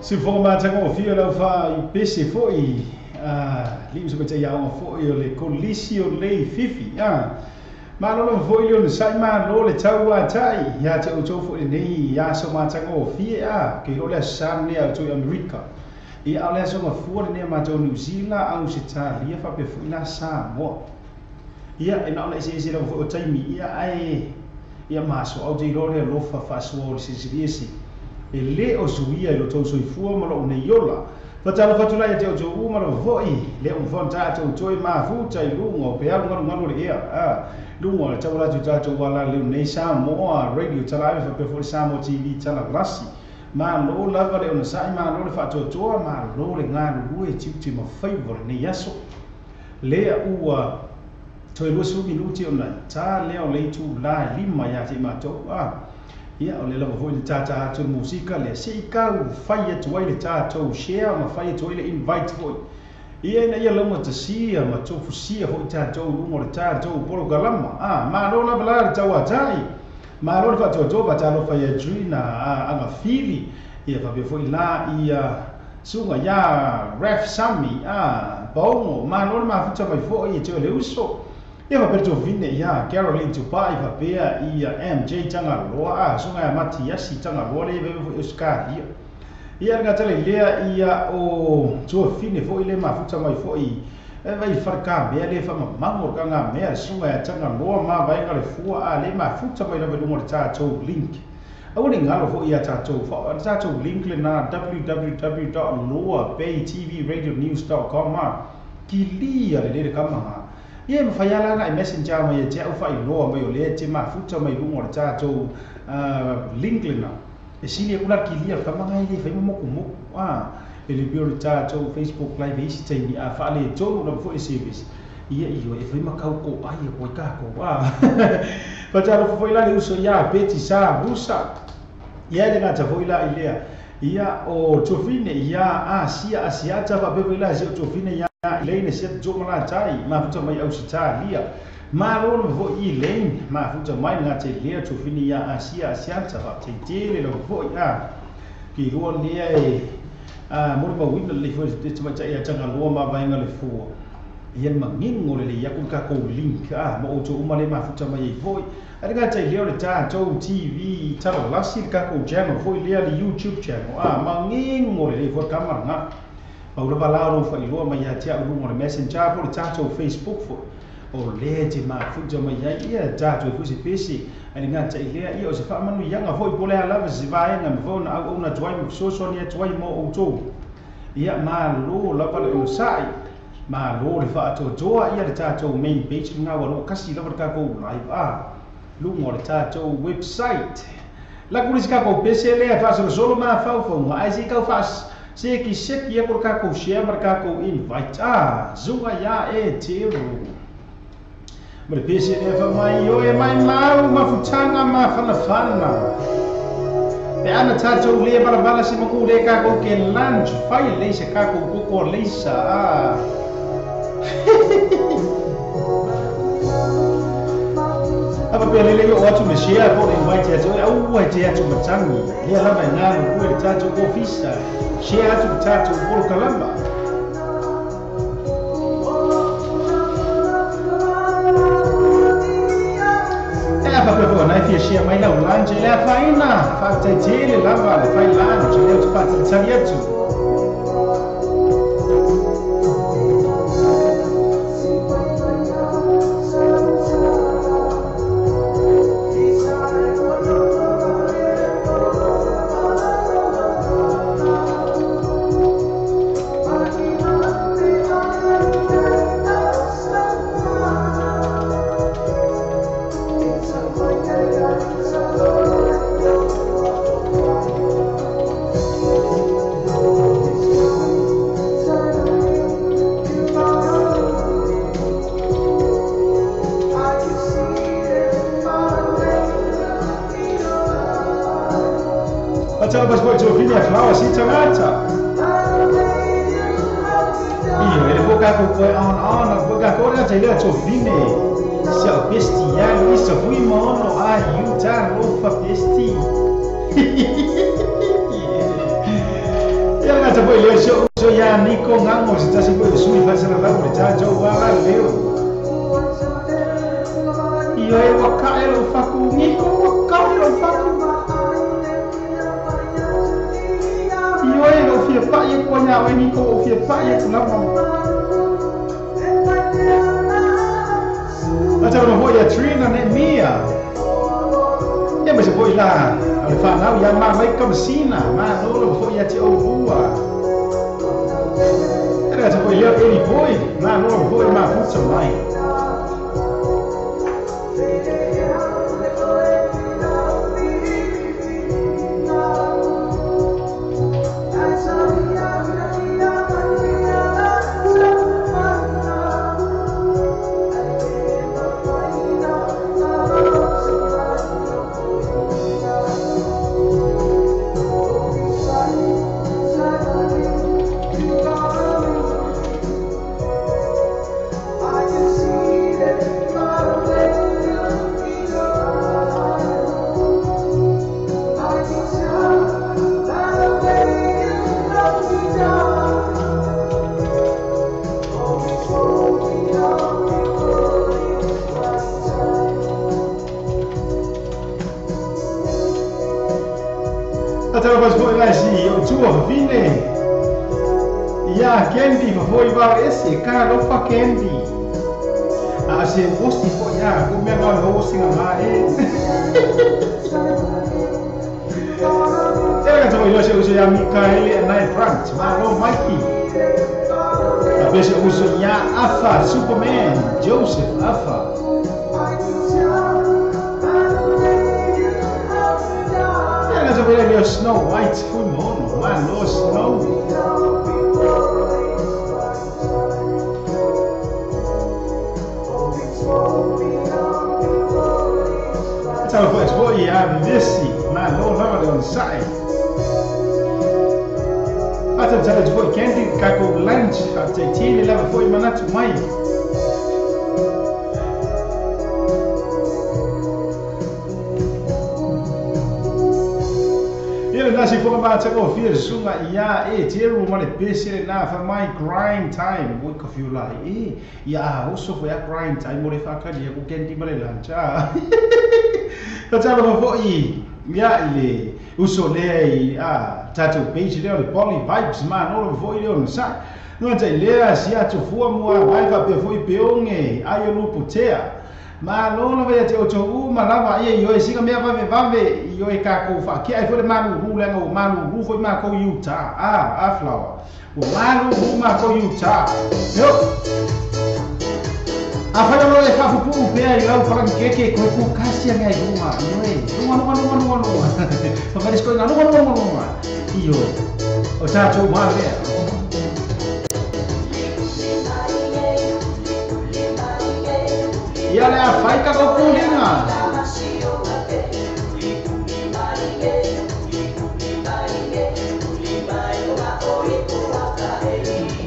Siufofoga matagofie o le aufaipese foʻi liu se maitaiaoga foʻi o le kolisi o Leififi. Malo lava foʻi le onosaʻi, malo le tauataʻi iā te outou foʻi lenei aso matagofie ke iloa le aso sa lenei a outou i Amerika. Ia a o le aso gafua lenei a matou Niusila, Ausetalia faapea foʻi la Samoa. Ia e na ona eseese lava foʻi o taimi ia ae ia ma aso au te iloa le alofa faasoa o le Silisili Ese e lē o suia i lo tou soifua ma lo'u nei ola. Fatalofa atu la ia te outou uma lava foʻi lea ua mafai ona tatou toe mafuta i luga o pealu galugalu o le ea luga o le tauala atu i tatou alaleu nei Samoa Radio Talaave faapea foʻi le Samoa TV Talalasi. Malo lava le onosaʻi, malo le faatoatoa, malo le galulue tiute ma faiva o lenei aso lea ua toe 20 minuti ona tā lea o le itulā e 5 iā te i matou ia o lea lava foʻi le tātā atu le musika lea seʻi kau fai atu ai le tatou share ma fai atu ai le invite foʻi ia ina ia laugatasia ma tofusia foʻi tatou luga o le tatou polokalama. Malo lava la le tauataʻi, malo le faatoatoa. Fatalofa ia Drina Agafili ia faapea foʻi la ia suga iā Ref Sami Paogo, malo le mafuta mai foʻi e te o le uso ia faapea le tofine ia Caroline Tupai faapea ia MJ Tagaloa suga ia Matiasi Tagaloa le faapea foʻi Oscaria ia le gatale lea ia o tuafine foʻi le mafuta mai foʻi e vai falekamea le faamamago le kagamea le suga ia Tagaloa ma vaega le fua le mafuta mai lava i luga o le tatou link. Aua le galo foʻi ia tatou le tatou link lena www.loabaytvradionews.com kilia lelei le kamaga ia e mafai ala na e messenger mai e te au faailoa mai o lea te mafuta mai luga o le tatou link lena e sili aku la kilia le kamaga e le fai momokumoku e le pei o le tatou Facebook Live e isi taimi a faaletonu lava foʻi le service ia ioe e fai makau koʻai aku ai kakou fatalofa foʻi la le uso iā Peti Sa Rusa ia e le gata foʻi la i lea ia o tofine ia Asia Asiata faapea foʻi la si o tofine ia Elaine sia Jomalatai mafuta mai Ausitalia. Malo lava foʻi Elaine mafuta mai le gata i lea tofine ia Asia Asiata faataitele lava foʻi kilua lea e molimauina lelei foʻi te tamaitaʻi ia Tagaloa ma vaega le fua ia le magigo lelei aku le kakou link ma outou uma le mafuta mai ai foʻi ae le gata i lea o le tatou TV Talalasi le kakou channel foʻi lea le YouTube channel magigo lelei foʻi kamalaga pau lava la o lou faailoa mai ia te au luga o le Messenger po le tatou Facebook foʻi o lea te mafuta mai ai ia tatou e foʻi se pese ae le gata i lea ia o se faamanuiaga foʻi po le a lava se vaega ma foi ona auauna atu ai ma fesoasoani atu ai mo outou. Ia malo lava le onosaʻi, malo le faatoatoa. Ia le tatou main page lena ua loakasi lava le kakou live luga o le tatou website laku le isi kakou pese lea faasolosolo mafaufauga ae se i kau faasekiseki aku le kakou share ma le kakou invite suga iā e telu ma le pese lea faamai oe maimau mafutaga mafanafana pe ana tatou lē valavala se magu lē kakou ke lunch fai lei se kakou koko leisa apa pe lele o atu me share po le invite atu e aua e te atu matagi lea lava e galulue le tatou ofisa share atu le tatou polokalama. E apa pe fo nai fia share mai lau lunch e le afaina faataitele lava le fai lunch lea o te faatalitali atu. Fatalofa foi tofine flower si tagata io e le fo kakou koe on on fo kakou le gata i lea tofine si au besti ia luisa fui ma ono a Utah lofa besti Ia te foi leo se o ia Niko ngango se tasi foi o sui fasela lau le tātou wala leo. Ia e waka e lo faku, Niko waka e lo faku. Ia e lo fia pa ia kua nya oe Niko o fia pa ia kulawa. Ata lo foi ia Trina ne mia. Ia mas foi lá, o le whanau ia ma mai kamasina, ma no lo foi ia te o bua. Era te foi leo Eddie Boy, ma no lo foi ma futa mai. Ia Candy foi va ese ka lo fa Candy. A se hosti foi ya ko me ga hosti nga ma e. Era ka toi se uso ya Mikael e nai Brandt, ma lo Mikey. A bese uso ya Afa Superman, Joseph Afa. Era ka toi le Snow White foi mono, ma lo Snow. Tala foi foi ia vivesi ma lo lava le on sai. Ata tala foi Candy kako lunch ata tele lava foi manatu mai. Ia na se foi ma ta ko fia sunga ia e jeru ma le pese na fa mai grind time wo ko fiu lai e ia o so foi a grind time mo le fa ka dia ko Candy ma le lunch. Tala foi ia ile uso le a tatou page leo le Poly Vibes ma no foi leo no sa no te lea si a tofua mua vai fa pe foi peonge ai lo potea ma lo lo vai te o to ma lava ia io singa mea vave vave io e ka ko fa ki ai foi malu ru le ngo malu ru foi ma ko Utah a flower o malu ru ma ko Utah yo a fa lo le fa fu pu pe ai lau fa ke ke ko ku kasi ngai ruma io e ruma ruma ruma ruma ruma fa fa sko na ruma ruma ruma io o ta to ma le ia le a fai ka ko ku linga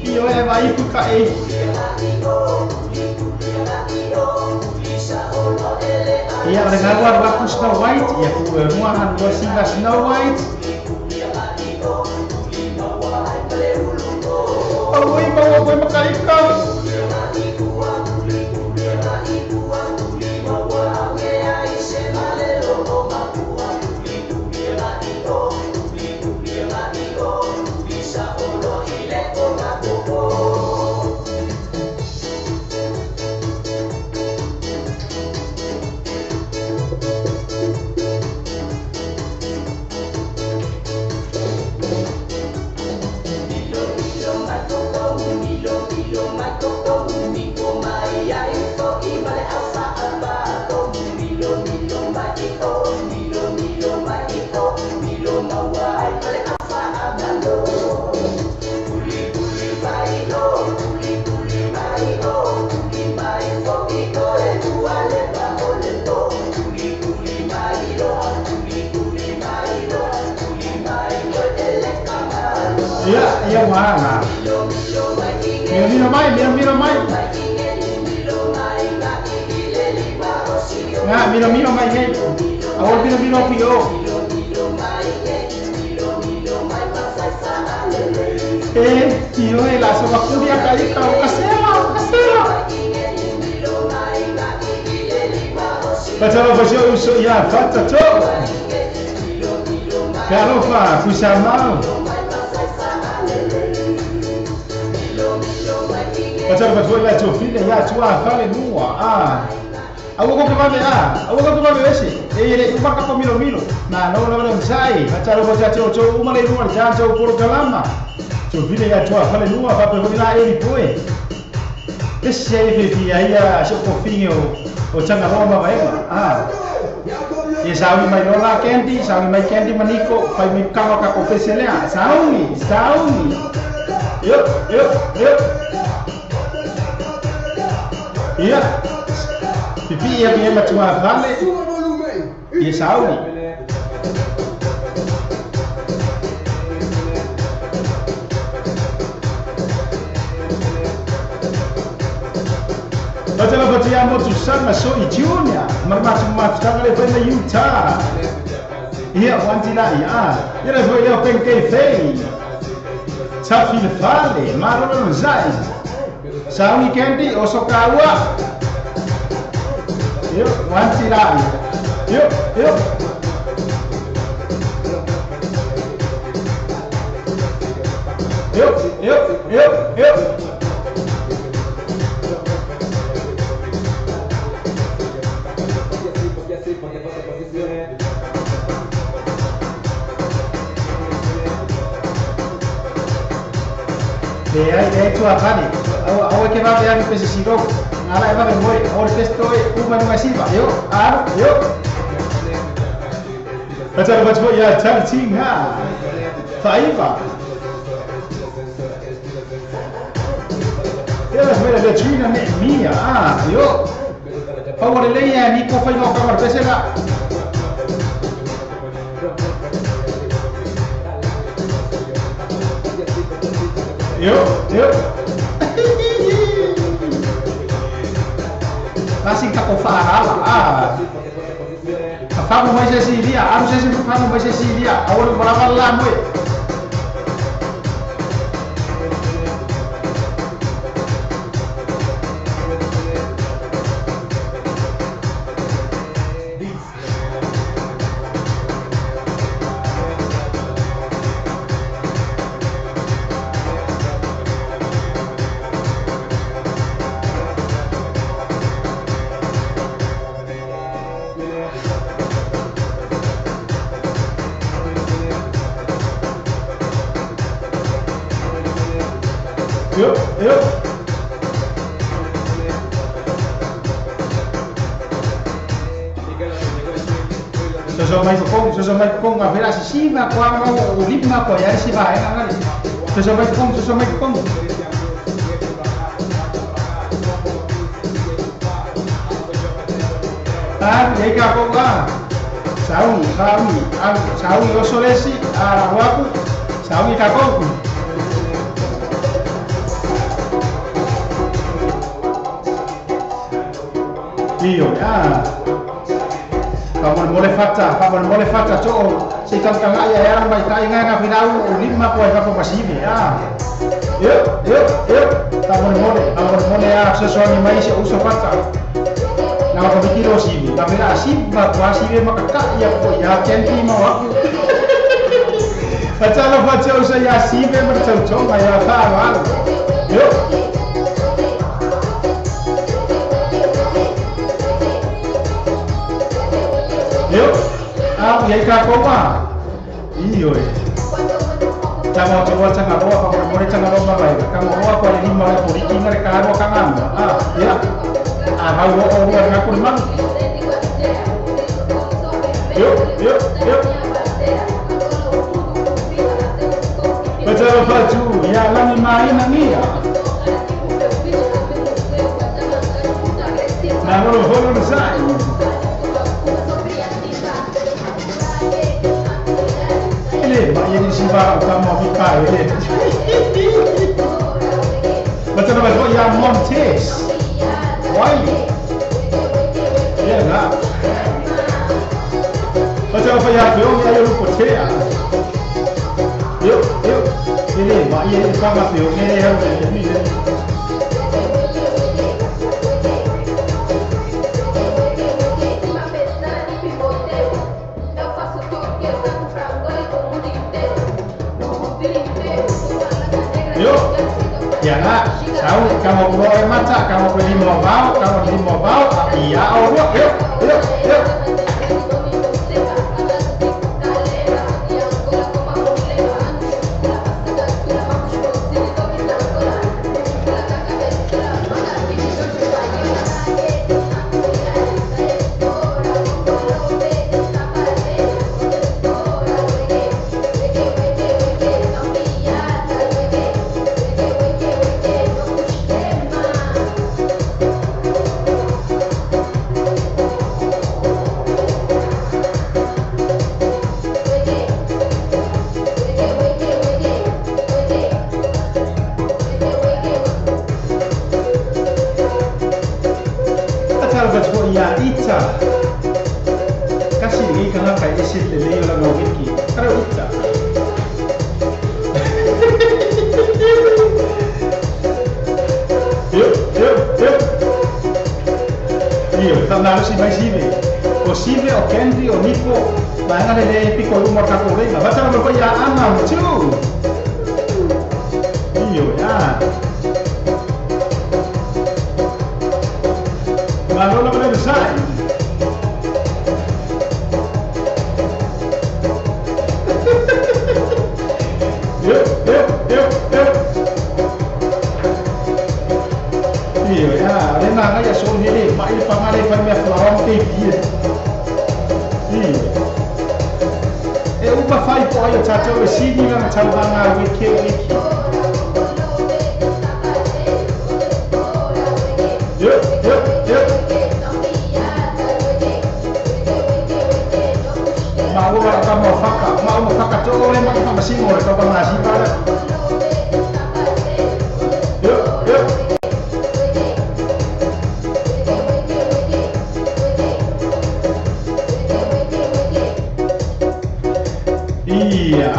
io e vai ku ka e. Ia le gawa wa ku Snow White, ia ku mua han wa singa Snow White. Oi ma wa ma kai ka. Ia mana. Mira mai, mira mira mai. Nga mira mira mai ngai. Awal mira mira pio. Tio e la so vakuria kaika o kasela kasela. Patalo facio uso ia fata to. Kalofa kusamau. Patalo facio la tofile ia tua fale nua. Ah. Aua ko ke vave a, aua ko ke vave ese. E le uma ka ko milo milo. Na no no no sai, patalo facio to uma le nua ja to poro kalama. Tofile ia tua fale nua fa pe la e poe. Ese ai fe ia se ko finge o tanga roma vai ah. E saui mai lola kendi, saui mai kendi maniko, fai mai kanga ka ko peselea, saui, saui. Yo, yo, yo. Ia. Pipi ia ia matua vale. E saui. Batela batia motu sama so i Junior, marmatu matu le foi na Utah. Ia wanti la ia. Ia le foi leo penke fei. Tafi le fale, maro no zai. Saui kendi o so kaua. Yo wanti la. Yo yo. Yo yo yo yo. E tua fale, aua ke vave anu pese siro, ngala e vave moi, aua pesto e uma nunga siva, yo, aro, yo. Patalo facio ia tali tinga, faiva. Ia las mera de China me mia, ah, yo. Paua le leia ni ko fai no kamar pesela. Yo, yo. Assim tá com farala. Ah. Famo mais esse dia, ah, não sei se famo mais esse dia. Agora vou lá lá, moi. Yo, yo. Soso mai kong, a ver si va kwa o lima ko ya si va eh ngari. Soso mai kong, soso mai kong. Ah, ye ka ko ka. Saui, saui, ah, saui o solesi, a waku, saui ka ko. Io, ah. Mole fata, to se kan kan ai ai mai tai nga final o lima ko ai ka pasive, ah. Yo, yo, yo, ta mole a se so ni mai se uso fata. Na ko bikiro sivi, ta mera siva ko sive makaka ia ko ya kenti ma wa. Patalo facho se ya sive ma chau ma ya fa wa. Yo. Yo, ah, e aí ka ma. Iyo e. Tama to tanga roa pa mo tanga roa ba ka mo roa ko le lima le poliki ngare ka roa ka ngam. Ah, ya. Ah, ha o o roa nga ko man. Yo, yo, yo. Patalo fatu, ya la ni mai na mia. Na no no sai. Ele se vai o mo pai ele. Mas não vai ya Montes. Oi. É lá. Mas eu vou ya eu ya eu potea. Eu le ma ye ka ma pe o le ha le mi le. Yo, ya na, sau kamu keluar mata, kamu pergi mau bau, kamu pergi mau bau, iya Allah, yuk, yuk, yuk. Ya ita kasi ni kanga kai ese le le la no wiki karo ita yo yo yo yo tanda si mai sive o sive o Kendri o Nico ba na le pico lumor ka ko le ba ta no ko ya ama tu yo ya Manolo Bersai. Yo, yo, yo, yo. Iyo ya, le na ya so ni le, ma ile pa ma le fa me flawan te bi. Iyo. E u pa fai po ayo cha cho si ni la cha ba nga we ke we ki. Yo, yo, yo. Mau mau faka, mau faka tu oleh mak masih mau atau masih pada. Yo, yo. Iya,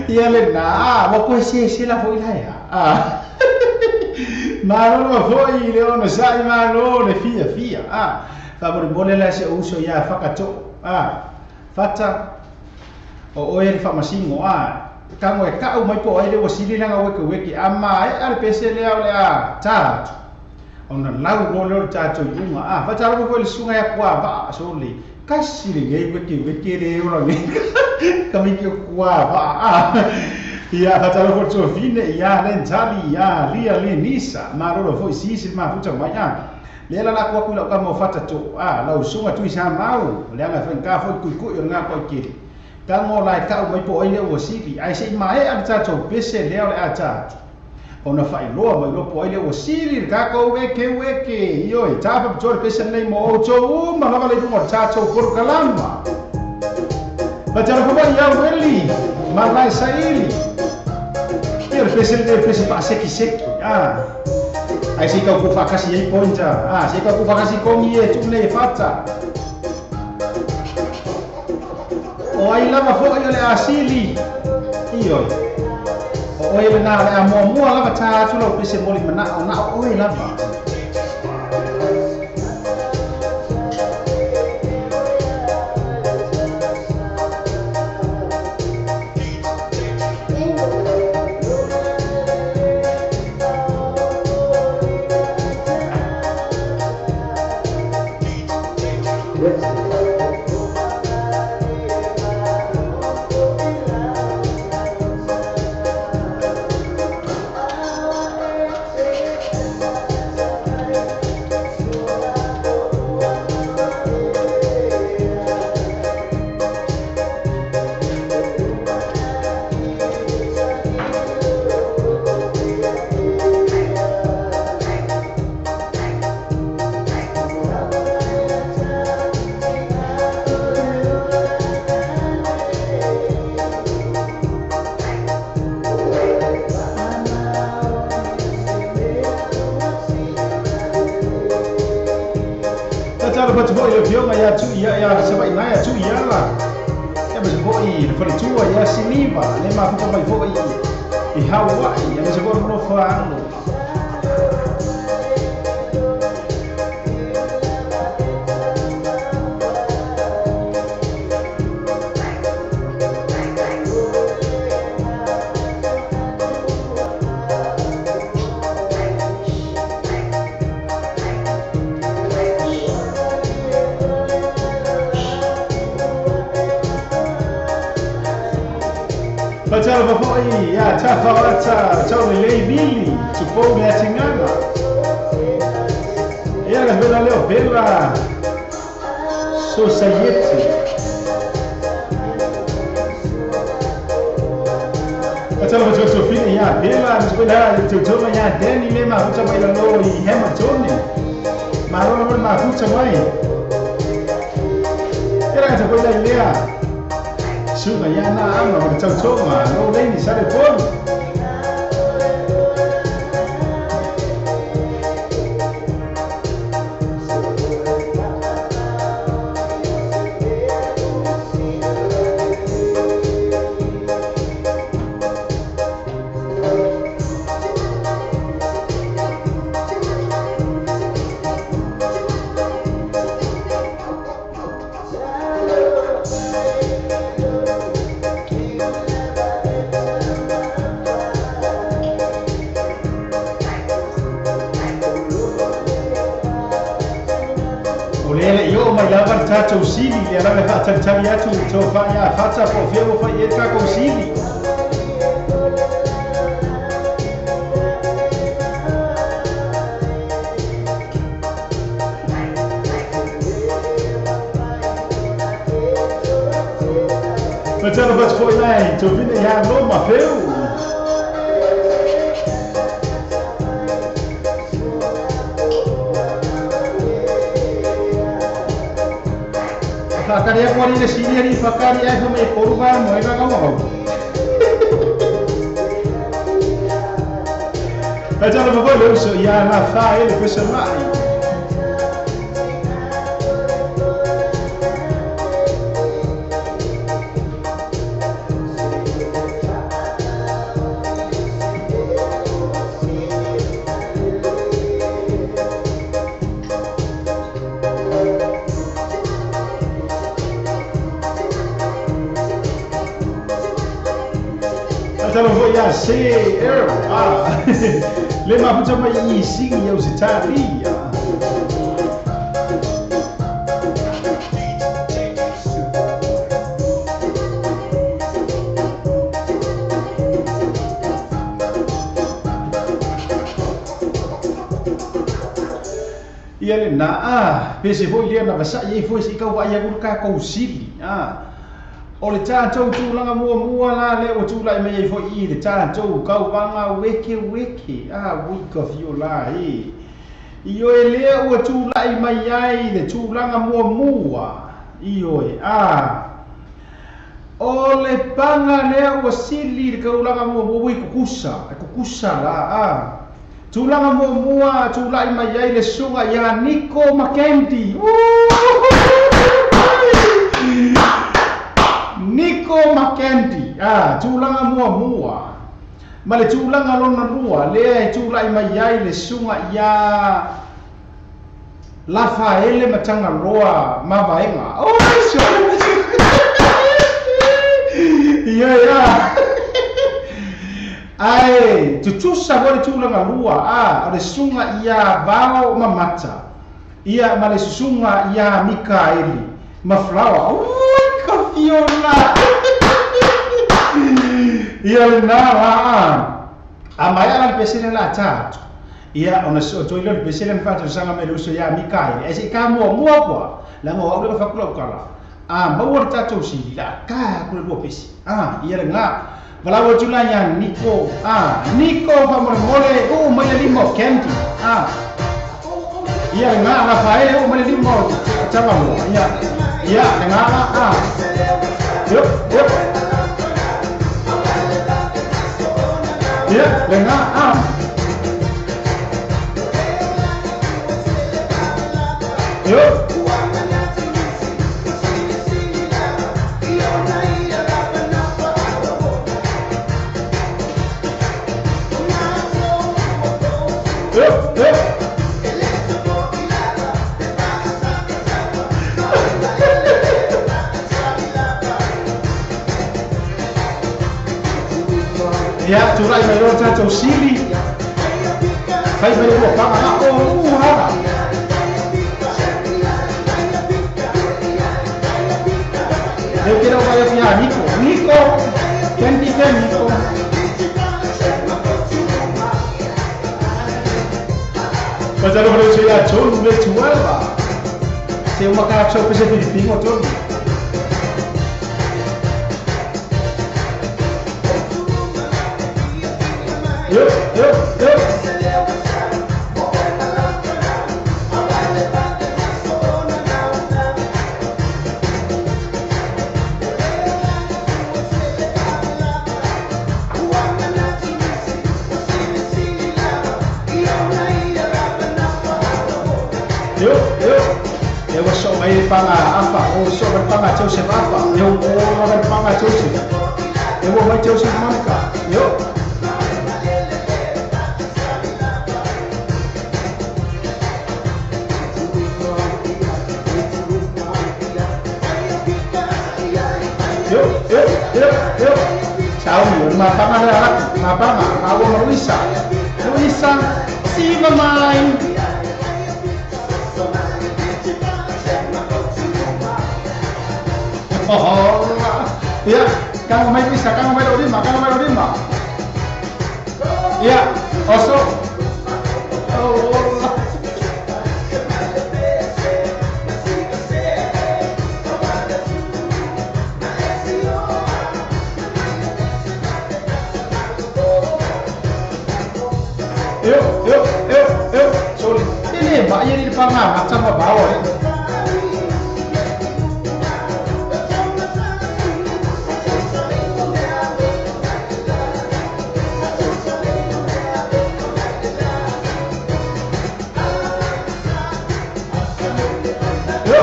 iya lena, mau kau isi lah foi lah ya. Malo foi le ono sai malo le fia fia. Ah. Favore bole la se uso ya fakato ah fata o oe fa masingo ah kango e ka mai po ai le wasili la weke weke ama ai al pese le le a ta ona lau go le ta to yunga ah fata ro ko le sunga ya kwa ba so le kasi le ngai weke weke le ora ni kami ki kwa ba ah ia fata ro ko to fine ia le ntali ia lia le nisa ma ro fo si si ma futa mai ah le la la kwa kula ka mo fata to a la usunga tu isa mau le nga fa ka fo ku ku yo nga ko ke ka mo la ka mai po ile o sili ai se mai a ta to pese le le a ta ona fa lo mai lo po ile o sili ka ko we ke we ke yo e ta pa to pese le mo o to u ma la le mo ta to por kalama ba ta ko ba ya weli ma la saili e pese le pese pa seki seki ah ai sei kau kufakasi ei ponja ah sei kau kufakasi kongi e tule fata o ai lava fo le asili iyo o oi le na le amoa lava ta tu lo pese moli mana o na oi lava foi le faletua ia Siniva le mafuta mai foi i Hawaii aemaise foi le nofo alo. Talo foi ia tafa tau lelei mili tupou le atingaga. Ia la vela leo bela society. Talo foi Sofia ia bela bela teu ia Dani le mafuta mai lalo i Hamilton. Marona mo mafuta mai. Ia la foi la lea. Suga ia na anga ma tau tonga no leini sale polu. Tatou sili le ala le faatalitali atu tofa ia fata po fea ua fai e takou sili. Matalo fatu foi lai tovina ia loma peu. Whakari aku ari le siri ari whakari ai whame e koruga mo e ngā ngau. Talo mawai le uso ia ngā wha e le pesa mai. Talo foi ia C R A le mafuta mai i sigi ia usitalia. Ia le na a pese foi lea na vasai e foi se kau ai aku ka kou sili a. O le tātou tūlanga mua la le o tūlai mai ai foi i le tātou kauvaga weke weke a wika fio la e. I oe lea ua tūlai mai ai le tūlanga muamua i oe a. O le panga lea ua sili le kaulaga muamua ui kukusa, e kukusa la a. Tūlanga muamua tūlai mai ai le suga ia Nico Mackenzie. Nico Mackenzie, tūlanga muamua. Ma le tūlanga lona lua, lea e tūlai mai ai le suga ia Lafaele Matangaloa Mavaenga. Oh, sorry. Ia ia. Ai, tutusa foi le tūlanga lua, o le suga ia Vao Mamata. Ia ma le suga ia Mikaeli Maflawa. Ui, ka fiola. Ia le nā la a mai ala le pesele la tātu. Ia ona so toi le pesele mfatu sanga me uso ia Mikaeli. E se ka mua mua kwa. La ngo au le fakula ukala. A maua le tātou sili la ka ku le lua pesi. A ia le ngā. Valawa tula ia Nico. A Nico fa mole mole o mai le limo Kendi. A ia le ngā Rafael o mai le limo Tangalo. Ia ia le ngā a. Yep yep. Ia le ngā a. Yep. Yo, yo. Ia, tulai mai loa tatou sili. Fai mai lua panga o hala. Eu quero vai afiar Nico. Nico. Quem diz Nico? Mas eu não sei a John le chualba. Se uma cara só pese Filipino John. Yo, yo, yo. Yo, yo. Eu sou mai panga apa, o sou mai panga Joseph apa. Eu o mai panga Joseph. Eu vou mai Joseph Monica. Yo. Yo, yo, yo, yo. Sao mapanga na mapanga, mawa Luisa. Luisa, si mamai. Oh, ya, kamu main bisa, kamu main lima, kamu main lima. Ya, oso. Oh. Yo, yo, yo, yo. Sorry. Ini mbak ini di pangan macam apa bawa ni? Yo.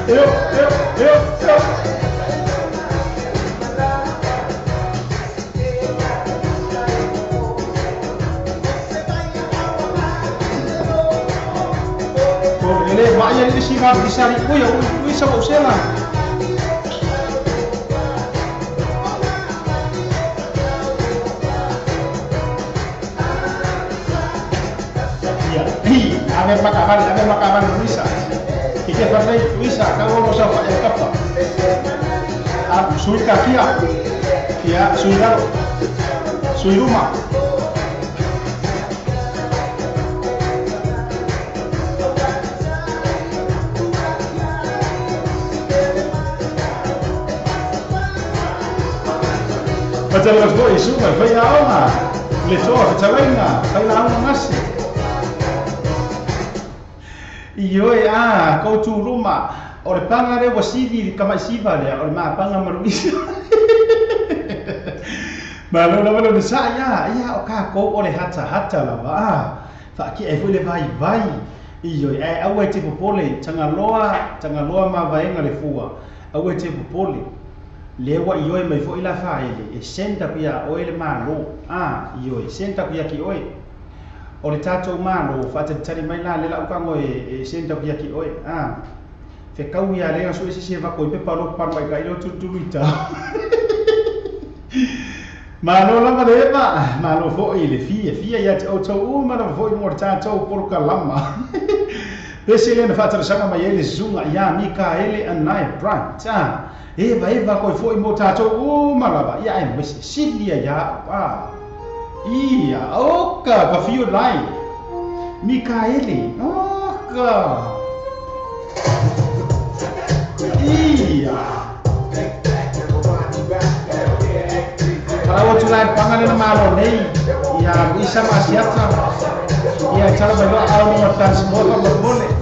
Yo, yo, yo, yo. Ele vai ele se vai pisar e ui ui só você lá. Ya, hi, ave makaban Luisa. Ike parlei Luisa, kau mau siapa yang kapa? Ah, sui kakia. Ya, sui dalo. Sui rumah. Macam los boys, suka, fai la ona, le toa, fai la ona nasi. Iyo ah, kau tu rumah, ole panga le wasidi kama siva le, ole ma panga maluisa. Malo la malo sa ya, ya o ka ko ole hata hata la ba. Fa ki e foi le vai vai. Iyo e awe te popole, tangaloa, tangaloa ma vaenga le fua. Awe te popole. Lewa ioi mai foi la faele e senta pia oe le malo a ioi senta pia ki oe o le tatou malo faatalitali mai la le lau kago e senta pia ki oe a fekau ia lega so ese se vakoi pepa lo pano ai ka ilo tutuluita malo lava le eva malo foʻi le fia fia ia te outou uma lava foʻi mo le tatou porokalama pese lena faatalasaga mai ai le susuga ia Mikaele Anae Brandt a Eva, eva, koi foi mo tatou uma lava. Ia, ai, mas silia ia, ah. Ia, oka, ka fio lai. Mikaele, oka. Ia. Kalau tu lai pangan na malo nei. Ia, isa masiata. Ia, chala mai lo au mo tan semua ka boleh.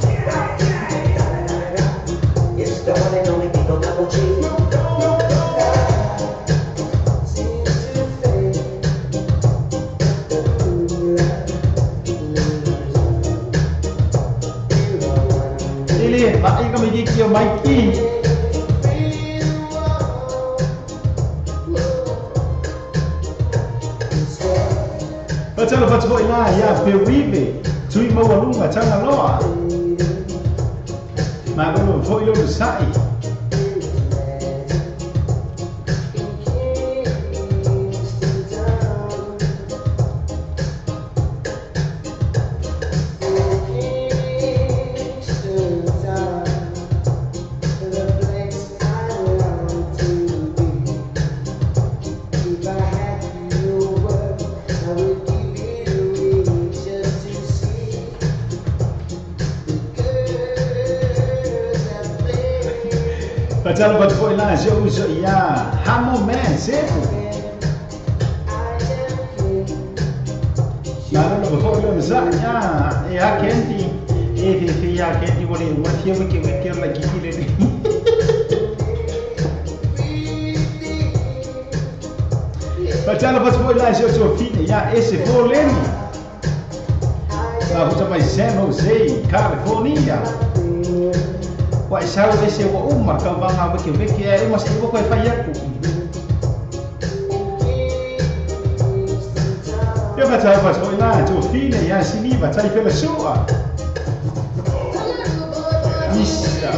It's the one and only Eagle Double G. Ili, mai kami gigi o Mikey. Fatalo fatu ila ya Peribe tui maualuga Tagaloa malo foi lo sai. Fatalo fatu ila jo ya Hamo Man sefu. Malo foi lo sai ya ya kendi e fi ya kendi wole wa fia wiki wiki la kiki le. Fatalo fatu ila jo fi ya esse voleni. La huta mai San Jose, California. Wa sau ese wa uma ka vanga wiki wiki e mas e ko fai aku. Eu fatalo fatu ila jo fi ya sini va tai pela sua. Issa.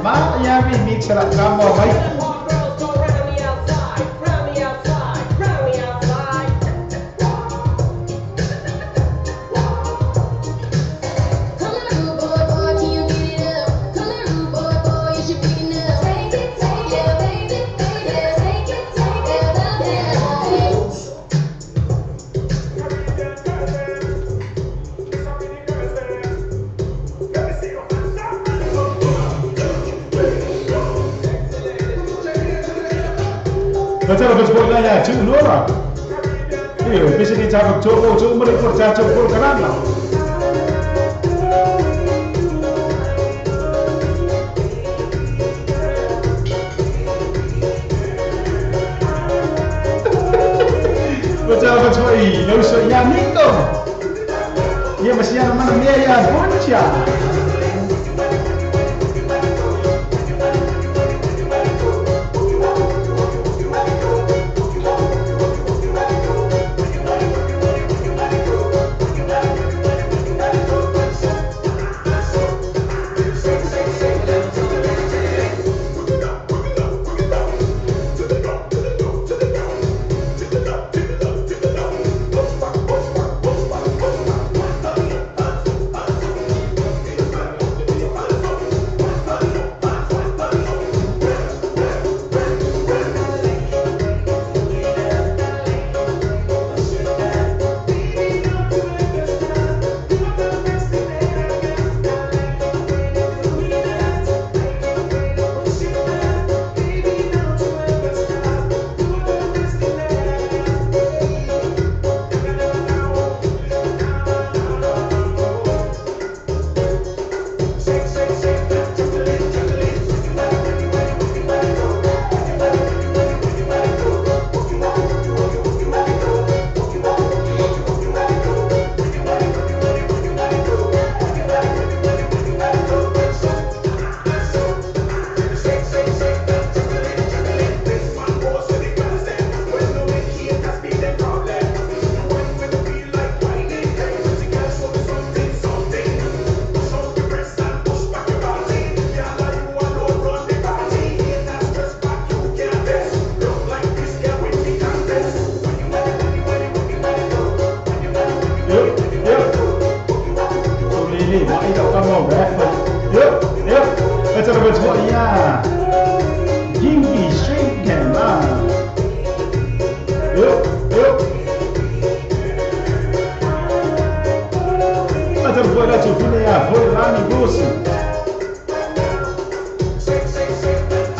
Ma ya mi mix la tramo vai. Fatalo fatu ila ya tu nora. Eh, pese ni ta to to mo le porta to por canal. Fatalo fatu ila so ya Nico. Ya mas ya mana mia ya boncha.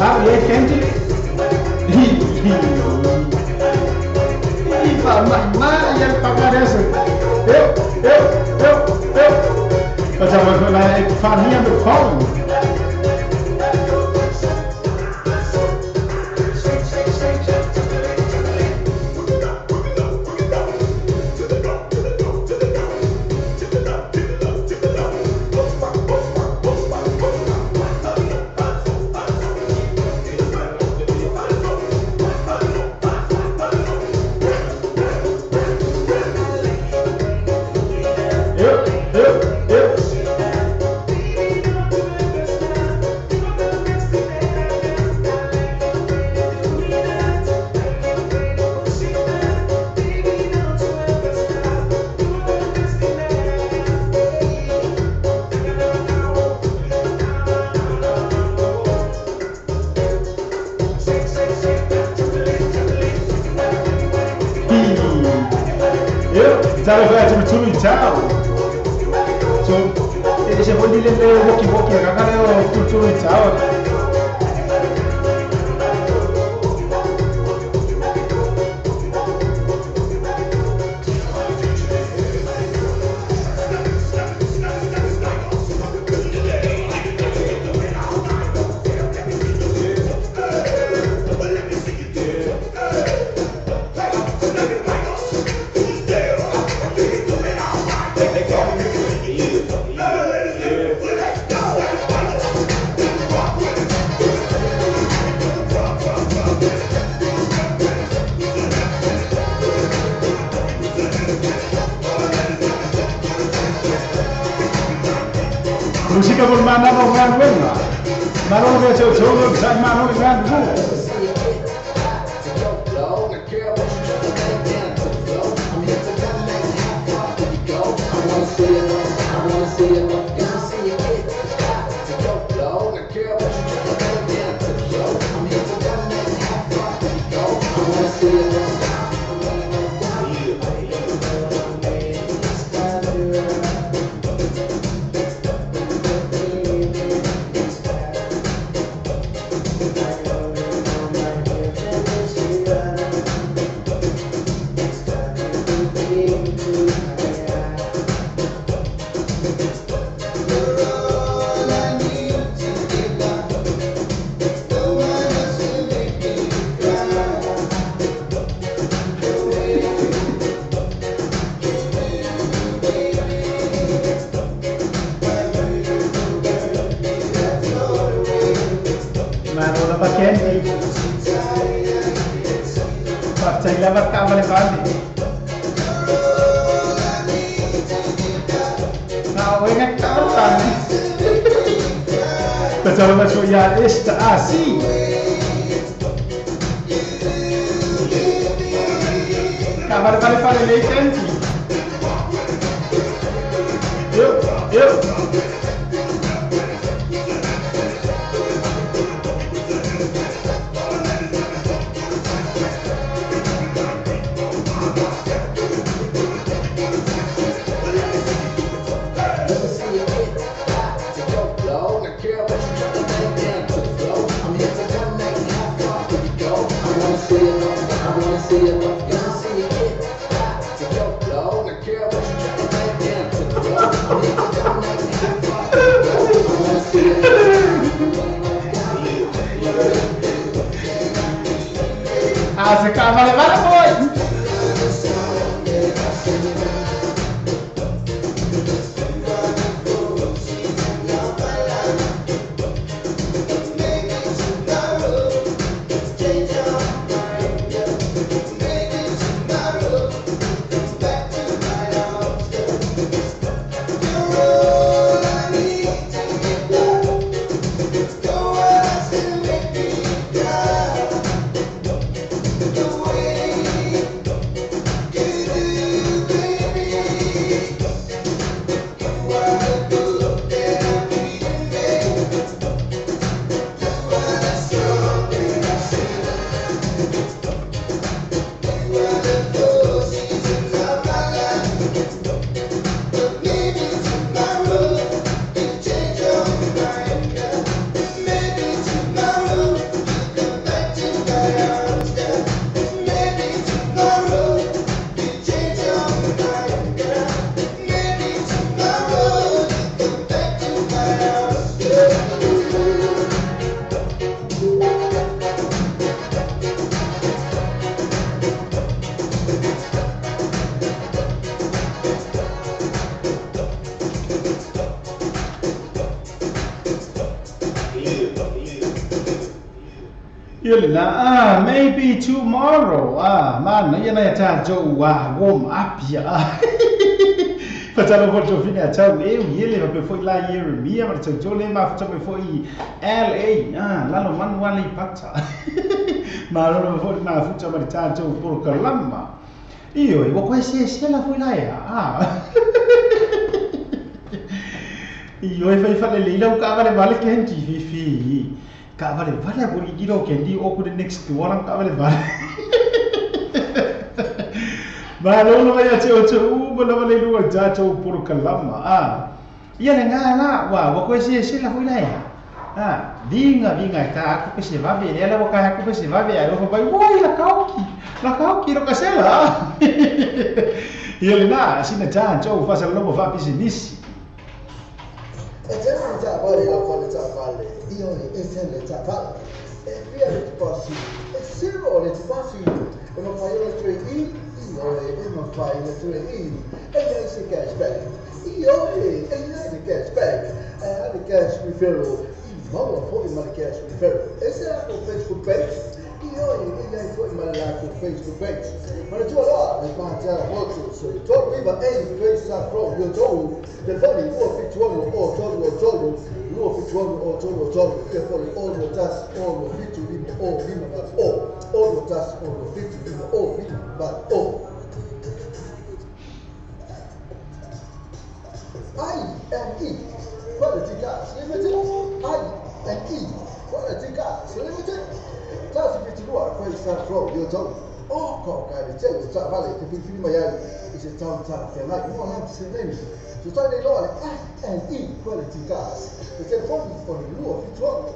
Ah, e kendi. Ipa ma ya pagaresa. Eu. Mas eu vou lá farinha do pão. So, ese fue el de Woki Woki, acá leo cultura y chao. Musika por mana no gan buena. Mano no se cho cho mano no gan bu. Ya está así. Vale, vale, vale, eu. Ah, se vale, vale, voy. Away. Ia lena, maybe tomorrow, manaia nai a tatou warm up ia. Fatalo foi fina tau e iele fa foi la Yeremia ma tau tole ma fa foi LA lalo manuali pata. Ma lo foi ma futa ma tatou porokalama. Io e ko se la foi la ya. Io e fai fa le ila ka vale vale ke ndi fi fi. Ka vale vale ko ni giro ke ndi o ku the next door ka vale vale. Ma lo lo ya te o te u ma lo le lu tatou porokalama. Ia le nga la wa wa ko se la foi la ya. Vinga vinga ka ku se va ve la wa ka ku se va ve ai o vai oi la kauki lo kasela. Ia le na sina ta jo fa sa lo fa business. E te ta vale la fa ta vale. Io e te le ta vale. E via le passi. E zero le passi. E ma fai le tre i. E ma fai le tre i. E lei se cashback. Io e lei se cashback. E le cash referral. Maua foi ma le cash referral. E se la Facebook page. Io e lei foi ma la Facebook page. Ma le tua là, le parte alla moto, so to viva e questa pro io to telefoni 271 o 3 3 271 o 3 3 telefoni o tas o fitu lima o lima o o tas o fitu lima o lima o I N E Quality Cars Limited. I N E Quality Cars Limited. Tas fitu questa pro io to o ko ka le tele ta vale ke fi ma ya is a town ta fe like mo ha se name so ta le lo I N E Quality Cars. The telephone on lu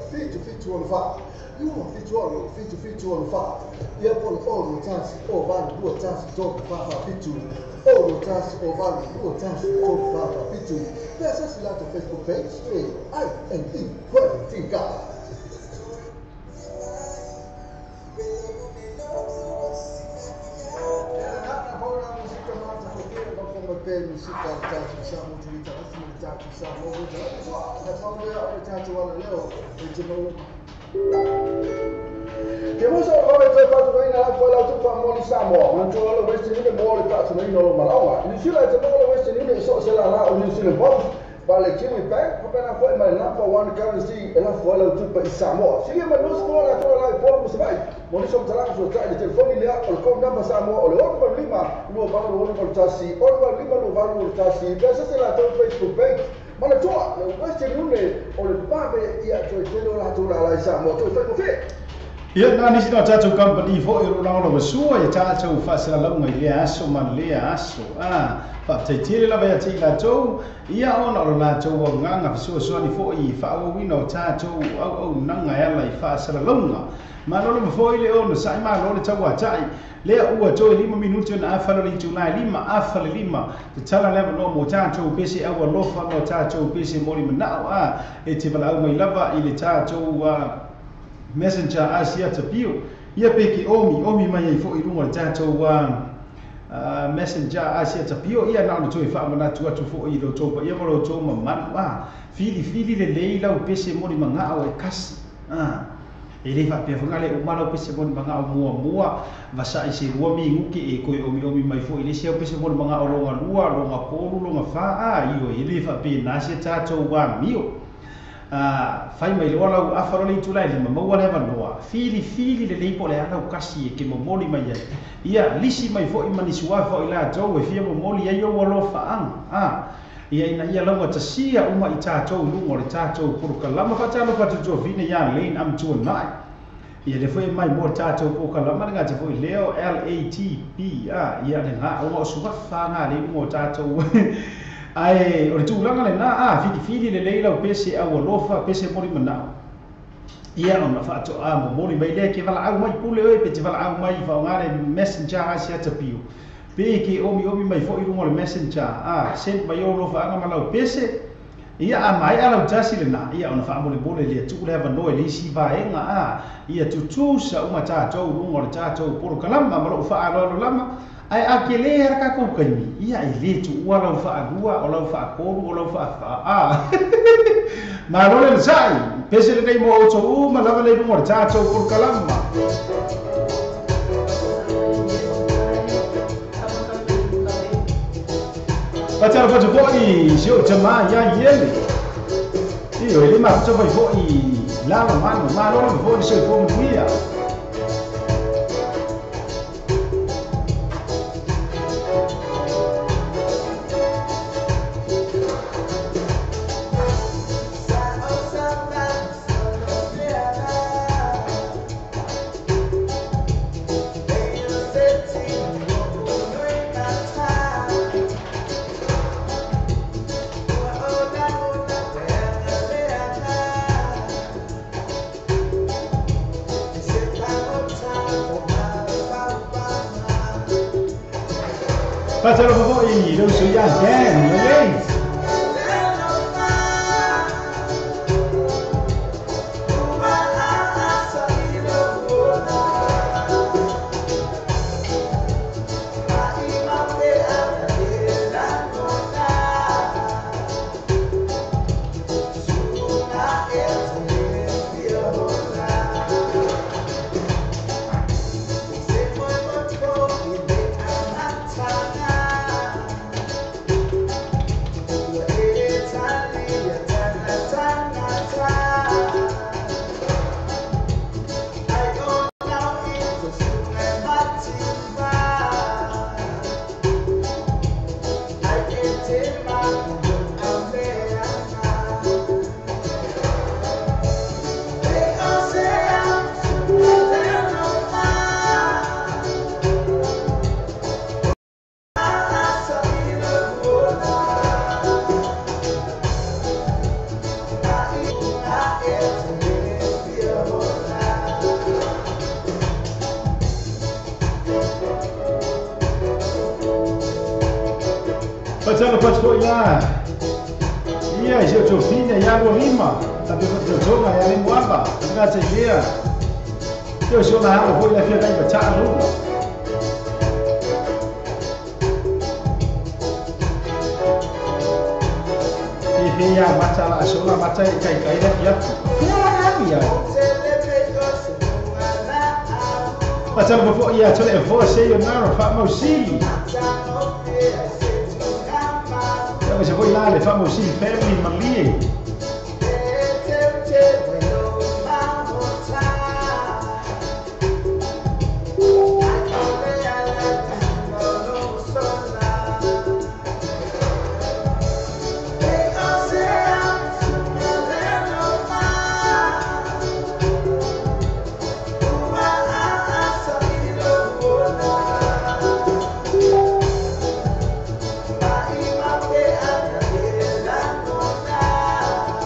fitu fitu on fa lu fitu fitu fitu on fa ia pol o tas o va lu tas to fa fa fitu o tas o va lu tas to fa fa fitu pesa si la to Facebook page I N E Quality Cars. Che muso come te fatto in la fola tu fa moli Samoa, ma tu lo vesti ni moli fatto in lo malawa. Ni sila te lo vesti ni so se la la o ni sila box. Vale Kiwi Bank, papena foi ma number one currency e la fola tu pa Samoa. Sili ma no scola to la fola mo sai. Moli so tala so ta le telefoni le o con number Samoa o le o lima, lo va lo lo tasi, o lo lima lo va lo tasi. Pensa se la to Facebook page. Ma la tua, le Western Union o le babe ia to te lo la to la la Samoa to fai ko. Ia na nisi na tatou company foi o lao lo sua ia tatou fa lauga i lea aso ma lea aso. Faafetaitele lava ia te i latou ia ona o lo latou augaga fesoasoani foi i faaauauina o tatou auaunaga e ala i faasalalauga. Malo lava foi le ona sa'i malo le tauata'i lea ua toe 5 minuti ona afa le itulai 5 afa le 5 te tala le avanoa mo tatou pese au alofa mo tatou pese moli mana'o e te valaau mai lava i le tatou Messenger asia tapio ia pe ke omi omi mai ai foi luga le tatou Messenger asia tapio ia na ona toe faamanatu atu foi i lo tou paia ma lo tou mamalu filifili lelei lau pese moli maga'o e kasi e le faapea foga le uma lau pese moli maga'o muamua vasa'i se lua miguki e koe omi omi mai foi i le isi au pese moli maga'o loga lua loga tolu loga fā io e le faapena se tatou amio. Fai mai loa lau afa lo le itulai lima maua le avanoa filifili lelei po o le a lau kasi e ke momoli mai ai ia lisi mai foi ma nisi uae foi latou e fia momoli ai ou alofaaga ia ina ia laugatasia uma i tatou i luga o le tatou porokalama faatalofa atu ia lane amatuanai ia le foi mai mo tatou porokalama le gata foi leo LATP ia le ga o suafa ga le luga o tatou Ai, o le tulaga lena, filifili lelei lau pese au alofa, pese moli mana'o. Ia ona faatoa momoli mai lea ke valaau mai pule oe pe te valaau mai faaaoga le Messenger asia tapio. Pe ke omi omi mai foi luga o le Messenger, send mai ou alofaaga ma lau pese. Ia a mai ala lau tasi lena, ia ona faamolemole le tuu le avanoa i le isi vaega, ia tutusa uma tatou luga o le tatou porokalama ma lou faaaloalo lama. Ai a ke le ara ka ko kaimi ia e le tuua lau faalua o lau faatolu o lau faafā ma lo le sai Pese lenei mo outou uma lava lei luga o le tatou polokalama. Fatalofa atu foʻi si ou tamā iā iele. Ioe le mafuta mai foʻi lalomanu malo lava foʻi le soifua manuia. Fatalofa foʻi lou sui iā Dan ioe. Fatalofa atu foʻi la ia i si ou tofina ia lua lima tapea faatototona ia le moava tagata ilea. Ia o si ona alo foʻi le afia kai mataʻa luma. Fe ia mata la asola mata e kaikai le fiatu. Fea la alu ia. Fatalofa foʻi ia tole e foa se io naro faamausili. Ia se foʻi la le faamausili family malie.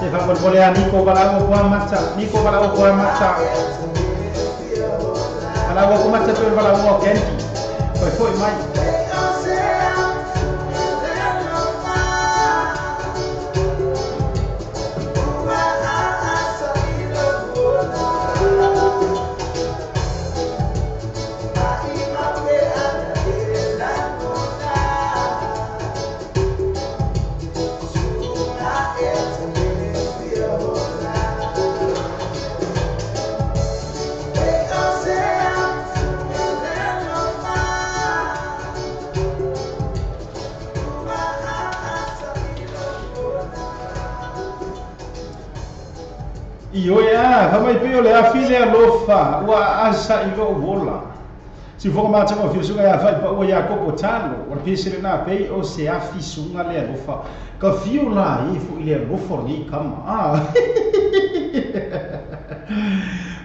Faamolemole Niko valaua koa mata, Niko valaua koa mata. Valaua ko mata pe valaua o Kendi. Foi foi mai. Ioe a, famai pe o le afi le alofa, ua asa i lou ola. Si foka mātanga o fiosuga ia whai pa ua ia koko talo, o le pese na pei o se afi sunga le alofa. Ka fio la i fu i le alofa ni kama. Ah.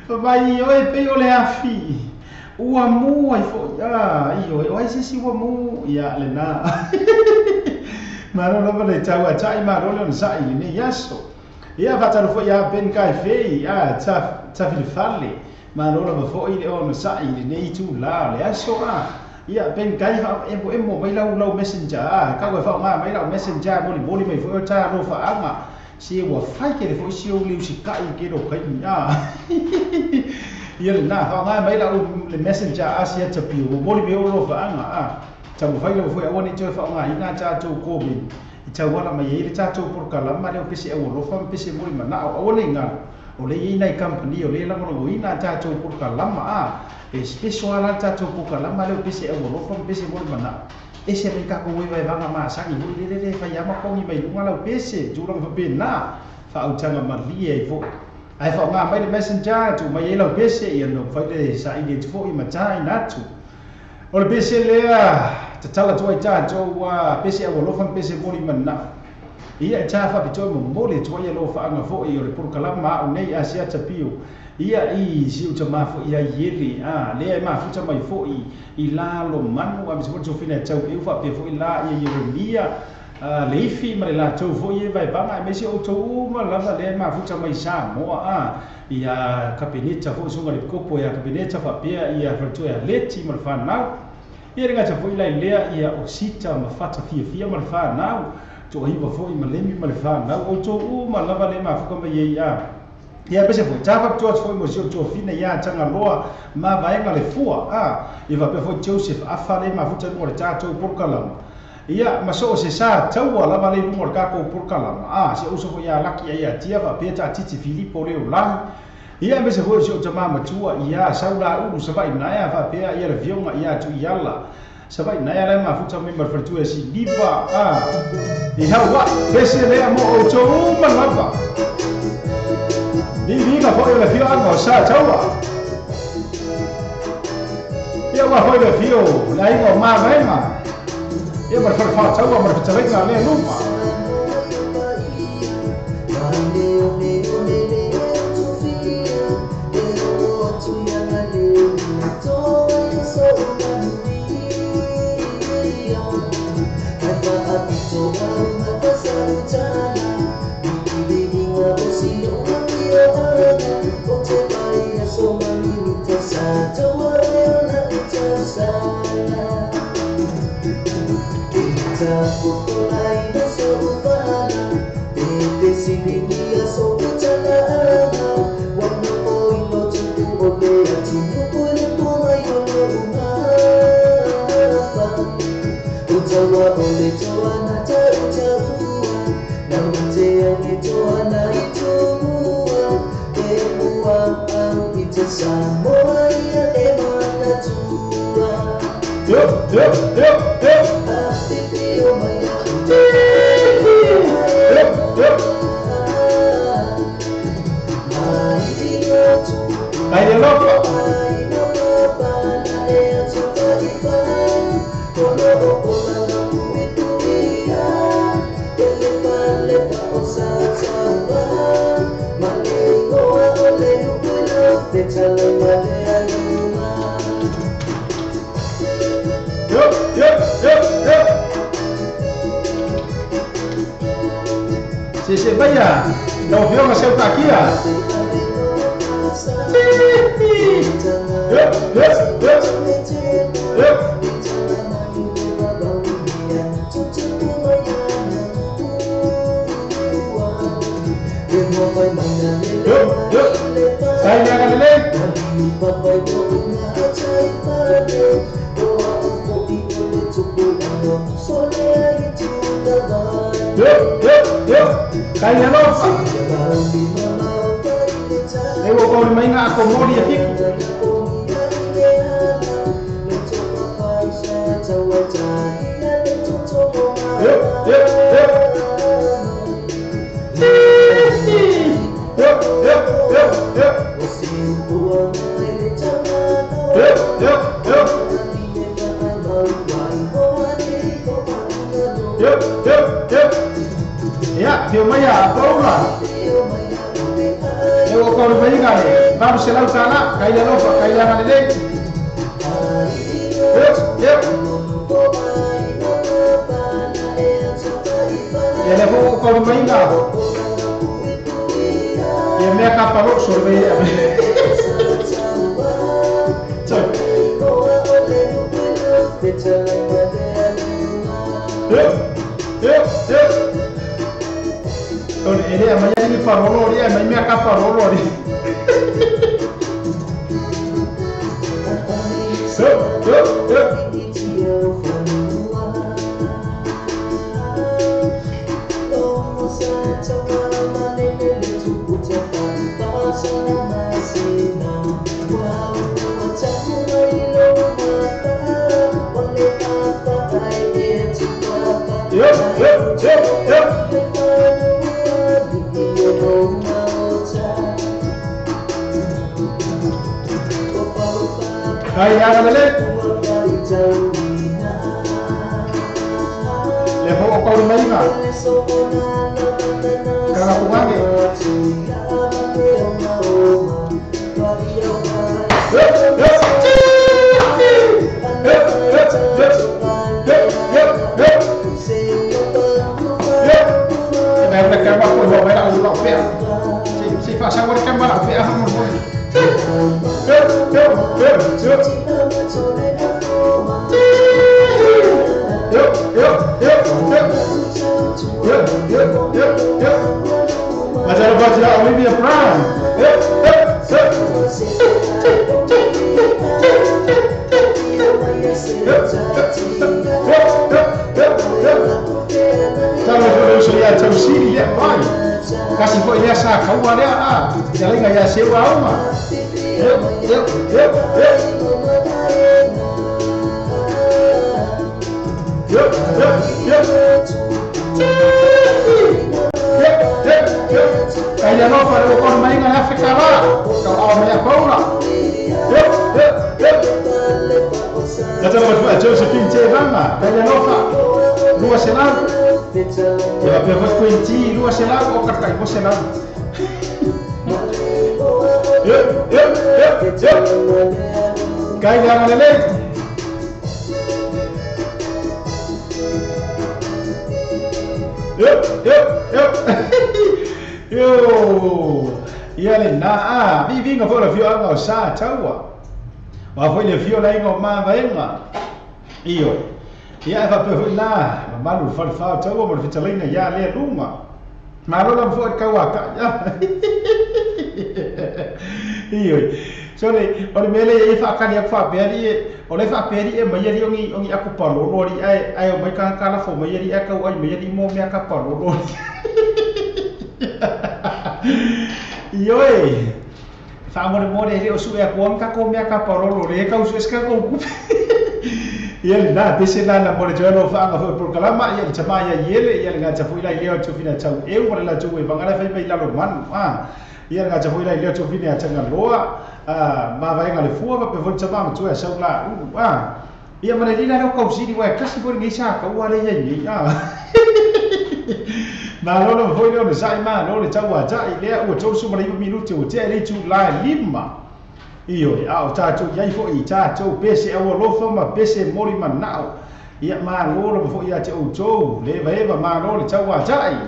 Famai ioe pei o le afi. Ua mua i fo, ah, ioe, o ai se si ua mu, ia le na. Malo lava le tau a tai malo le on sai le ne yaso. Ia fatalofa ia Ben Kai Fei, a tafilifale, malo lava foʻi le ona saʻi lenei itulā le aso a. Ia Ben Kai fa e mo mai lau lau messenger a, kau e faaaogā mai lau messenger molimoli mai foʻi o talofaaga. Se ua fai kele foʻi si ou leusikaʻi ke lo kaimi a. Ia lenā faaaogā mai lau le messenger a sia tapio momoli mai o lofaaga a. Taumafai lava foʻi aua nei toe faaaogāina tatou komeni. I tauala mai ai le tatou polokalama lea o pese aualofa ma pese moli manao aua nei galo. O le ia i company o le lagolagoina a tatou polokalama a e special la tatou polokalama leo pese au alofa ma pese mo le manao ese mai takou e vaevaga masani foi le le faiama kogi mai luga lau pese tulaga faapena faautaga malie ai foʻi ae faaaogā mai le messenger tuu mai ai lau pese ia no fai le saili atu foʻi ma taina atu o le pese lea tatala atu ai tatou ua pese au alofa ma pese mo le manao ia e tā faapitoa momoli atu ai alofaaga foʻi o le polokalama aʻo nei Asiata Pio ia i si uta mafu ia ieli a lea e mafuta mai foʻi i lalo manu a misi foʻi tofina e tau eu faapea foʻi la ia Ieremia leifi ma le latou foʻi e vaevaga e maise outou uma lava lea e mafuta mai Samoa a ia kapeneta foʻi suga le kopo ia kapeneta faapea ia faletua ia leti ma le fanau ia le gata foʻi lailea ia o sita ma fata fiafia ma le fanau toaiva foʻi ma lemi ma le fanau outou uma lava lea e mafuka mai ai a ia pese foi tā faapitoa atu foi mo si o tofina ia Tagaloa ma vaega le fua a ia faapea foi Joseph Afa le mafuta luga o le tatou polokalama ia ma so o se sa taua lava le luga o le tatou polokalama a se uso foi ia laki ia ia tia faapea taatiti Filipo le olahi ia aemaise foi o si o tamā matua ia Saulaulu savaʻi naea faapea ia le fioga ia Tuiala savaʻi naea lae mafuta mai ma le faletua e Siliva a i Hauaʻi pese lea mo outou uma lava viviga foi o le fioaga o sa taua ia ua foi le fio le aiga o mavaega ia ma le falefātaua ma le fetalaiga lea luma. Yo, yo, yo, yo. Yo, yo. Ai le loco. Yo, yo, yo, yo. Se se vaya, lau fioga seu takia. Yo, yo, yo. Yo. Yo, yo. Kai le galele. Yo, yo, yo. Kai le lofa. E ua kauli mai ngā ako mori e fiku. Yo, yo, yo. Yo, yo, yo, yo. Yo, yo, yo. Yo, yo, yo. Ia, fio mai a paula. E ua kauli mai ngā le 800 tala, kai le lofa, kai le agalelei. Yo, yo. Ia le fo kauli mai ngā. Ia mea ka palo sorbe. Yo, yo, yo. Ole ele a mai ni farolo ri, mai mea ka farolo ri. Yo, yo, yo. Yo, yo. Kai ya le. Le ho ko mai na. Kala tuange. Yo, yo. Yo, yo, yo. Yo, yo, yo. Yo. Này là cái bao của nó là lọ phẹo. Chỉ phải sang cái bao phẹo không một. Yo, yo, yo, yo. Yo, yo, yo, yo. Yo, yo, yo, yo. Macam baca Olivia Prime. Yo, yo, yo. Yo, yo, yo, yo. Kalau boleh saya jauh sini ya, mai. Kasih kau ya sah, kau ada ah. Jalan gaya sewa rumah. Yo, yo, yo, yo. Yo, yo, yo. Yo, yo, yo. Kaya no para o main na África lá. Kau awak punya kau lah. Yo, yo, yo. Kata orang Josephine Chevama, kaya no fa. Lua selau. Ya pe vos quinti, lua selau o cartai vos selau. Yo, yo, yo, yo. Kaya malele. Yo, yo, yo. Yo. Ia le na a, vi vinga fo la fio anga o sa taua. Wa foi le fio la ingo ma vaenga. Io. Ia fa pe foi la, malu fa fa taua mo fitalinga ia le luma. Malo la fo ka wa ka. Io. So le o le mele e fa ka ni fa pe ali o le fa pe ali e mai ali ongi ongi aku pa lo ri ai ai o mai ka ka la fo mai ali ka o ai mai ali mo me ka pa lo. Io e fa mo mo re o su e ko ka ko me ka pa lo re ka usu ska ko ku. Ia na pese la na mo le jo fa anga fo por kalama ia chama ia yele ia nga cha fo ila ile o fina chau e o la chu e bangala fa ila lo man ah ia nga cha fo ila ile o fina changa loa ah ma vai nga le fua pa pe fo chama ma chu e sau la u ah ia ma le ila lo kau si di wa kasi bo ngi sa ka wa le ye ni ah ma lo lo fo ile o sai ma lo le chau wa cha ile o chou su ma le minuti o che le chu la lima. Io a o tātou iai fo i tātou pese au alofa ma pese mori manao. Ia malo lo fo ia te outou le vaeva malo le tau atai.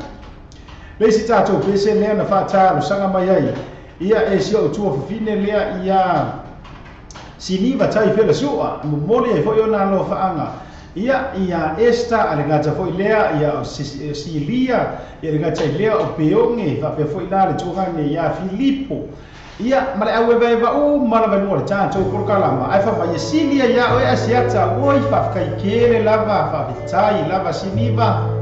Le isi tātou pese lea na whātālu sanga mai ai. Ia e si o tua fafine lea ia siniva tai fela sua. Momoli ai fo i ona alofa anga. Ia ia esta a le ngata fo i lea ia o Silia ia le ngata i lea o Peonge whapea fo i la le tuangange ia Filipo. Ia male au e va o mala va no ta to por kalama ai fa va yesilia ia o asiata oi fa kai kele lava fa vitai lava siniva.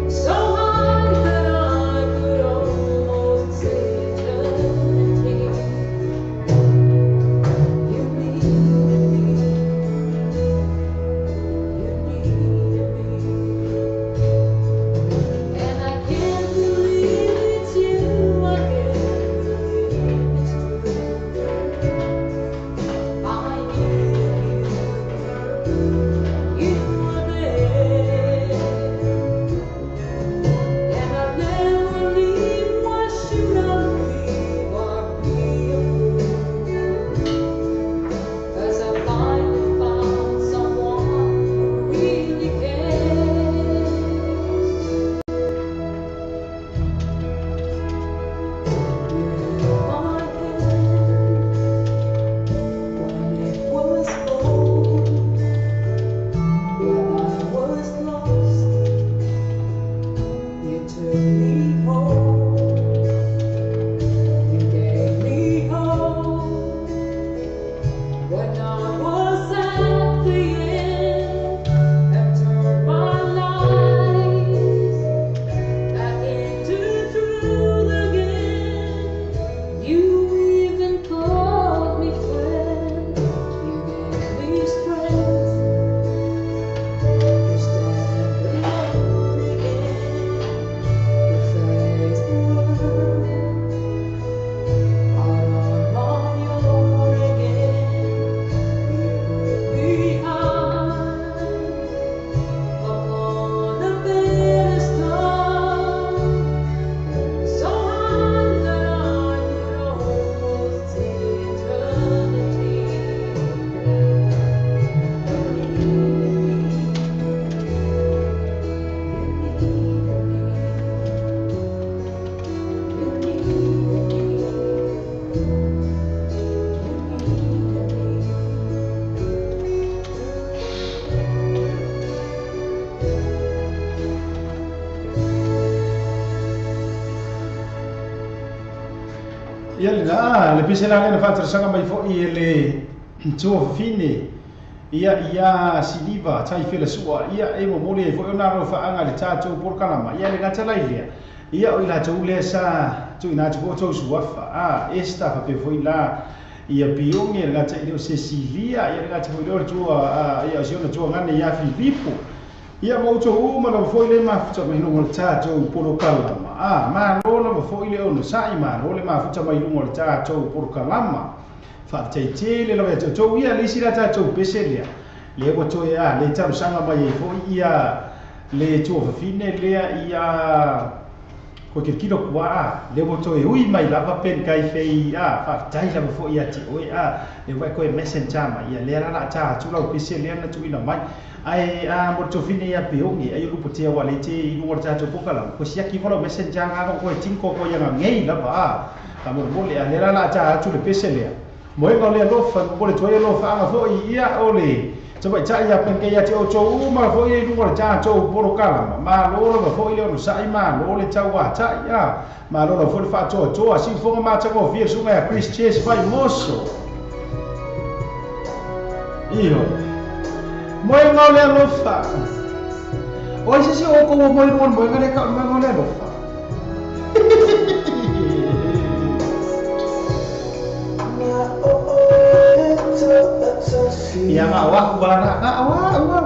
So high that I could almost see. Ia lena le pese la lena faatalosanga mai fo'i e le tuafafine ia ia siliva tai fela sua ia e momoli ai fo'i ona alofaaga le tatou polokalama ia le gata lai lea ia o i latou lea sa tuuina atu fo'u tou suafa a Esta faapea fo'i la ia Piogi le gata i leo Cecilia ia le gata fo'i leo le tua ia o si ona tuagane ia Filipo ia ma outou uma lava fo'i le mafuta mai luga o le tatou polokalama a malo lava fo'i le onosa'i malo le mafuta mai luga o le tatou polokalama faafetaitele lava ia te outou ia le isi la tatou pese lea lea ua toe a le talosaga mai ai fo'i ia le tuafafine lea ia ko kilokilo kua a le ua toe ui mai lava pen kai fei a faafetai lava fo'i ia te oe a le ua e koe messenger mai ia lea la la ta atu lau pese lea na tuuina mai ae a mo le tofine ia Peogi ai o lupotea ua le te i luga o le tatou polokalama ko siaki folau messenger ga ko koe tinko ko ia ngei lava a faamolemole a lea la la ta atu le pese lea moega o le alofa mo le toe alofaaga fo'i ia o le tamaita'i ia penke ia te outou uma fo'i i luga o le tatou polokalama malo lava fo'i le onosa'i malo le tauata'i a malo lava fo'i le faatoatoa siufoga matagofie suga ia Chris Chase Faimoso iho moega o le alofa o ai se si oukou ua moe luga o le moega lea ka o le moega o le alofa. Ia nga wa ua na nga wa ua.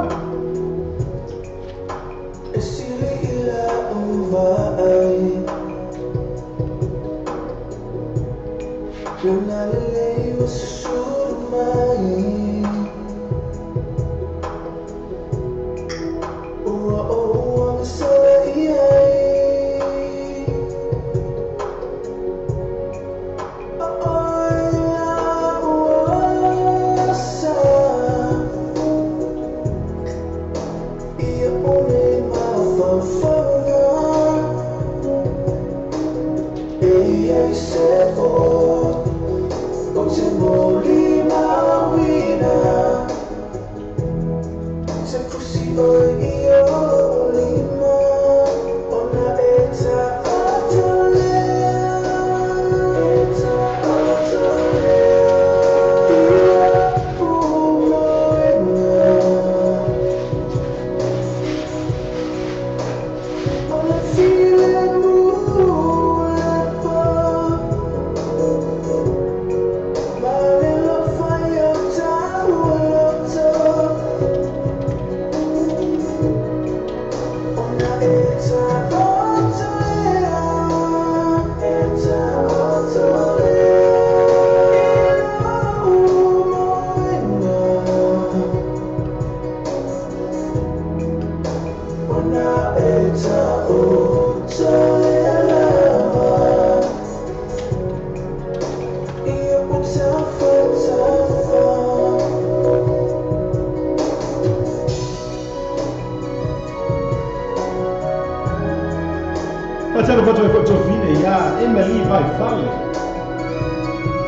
Emily Vaifale.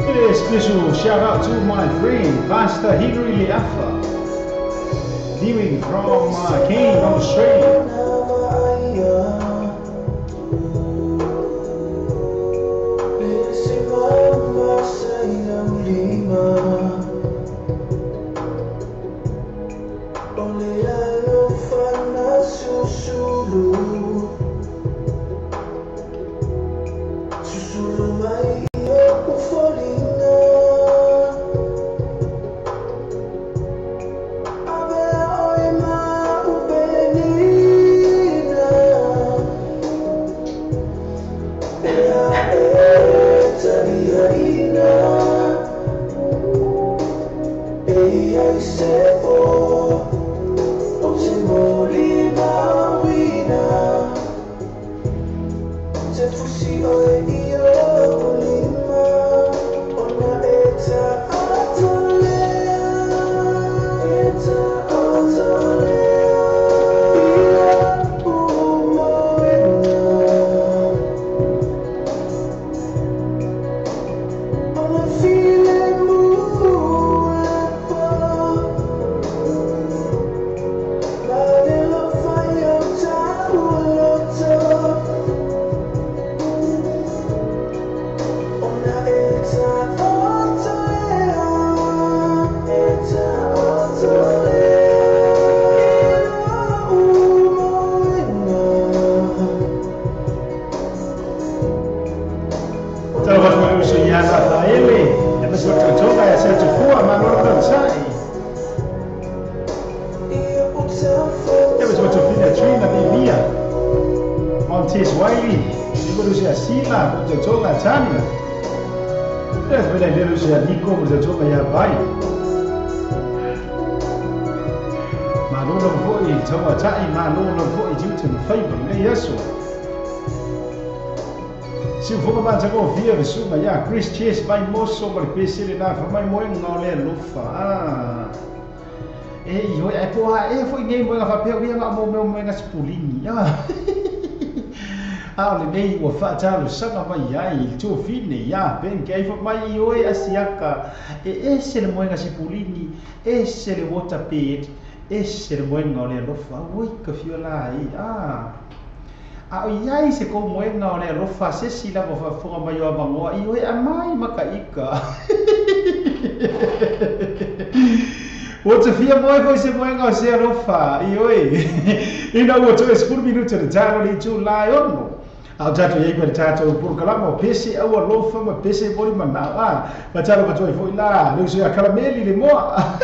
A special shout out to my friend Pastor Hillary Leafa, viewing from Cairns, Australia. Te fusi oe i o. Talo fatu uso ia Rafaele, e masi wa tautoga ia se tufua ma lolo kansai. E masi wa tufina Trina Bimia, Montes Wiley, e masi wa Sila, tautoga Tani. E masi wa Nico, tautoga ia Bai. Ma lolo foi taua tai, ma lolo foi jiute mfaiba, ne yeso. Se vou mandar ouvir a suma ya Chris Chase vai moço para PC na vai moe ngole lufa ah e yo e porra e foi nem moe fa pe nga mo mo mo nga spulini ah ah le nei o fa ta lo sanga mai ai tu fine ya ben que aí foi mai yo e asiaka e esse le moe nga spulini esse le water bed esse le moe ngole lufa oi que fiola ai ah A o iai se kou moenga o le alofa se si lava faafofoga mai o avagoa i oe amai makaika. Ua te fia moe foi se moenga o se alofa i oe. Ina ua toe 10 minuti le talo le itu la e ono. A o tatou iai pa le tatou porokalama o pese au alofa ma pese moli manao. A patalo patoe foi la le uso ia kalameli le moa.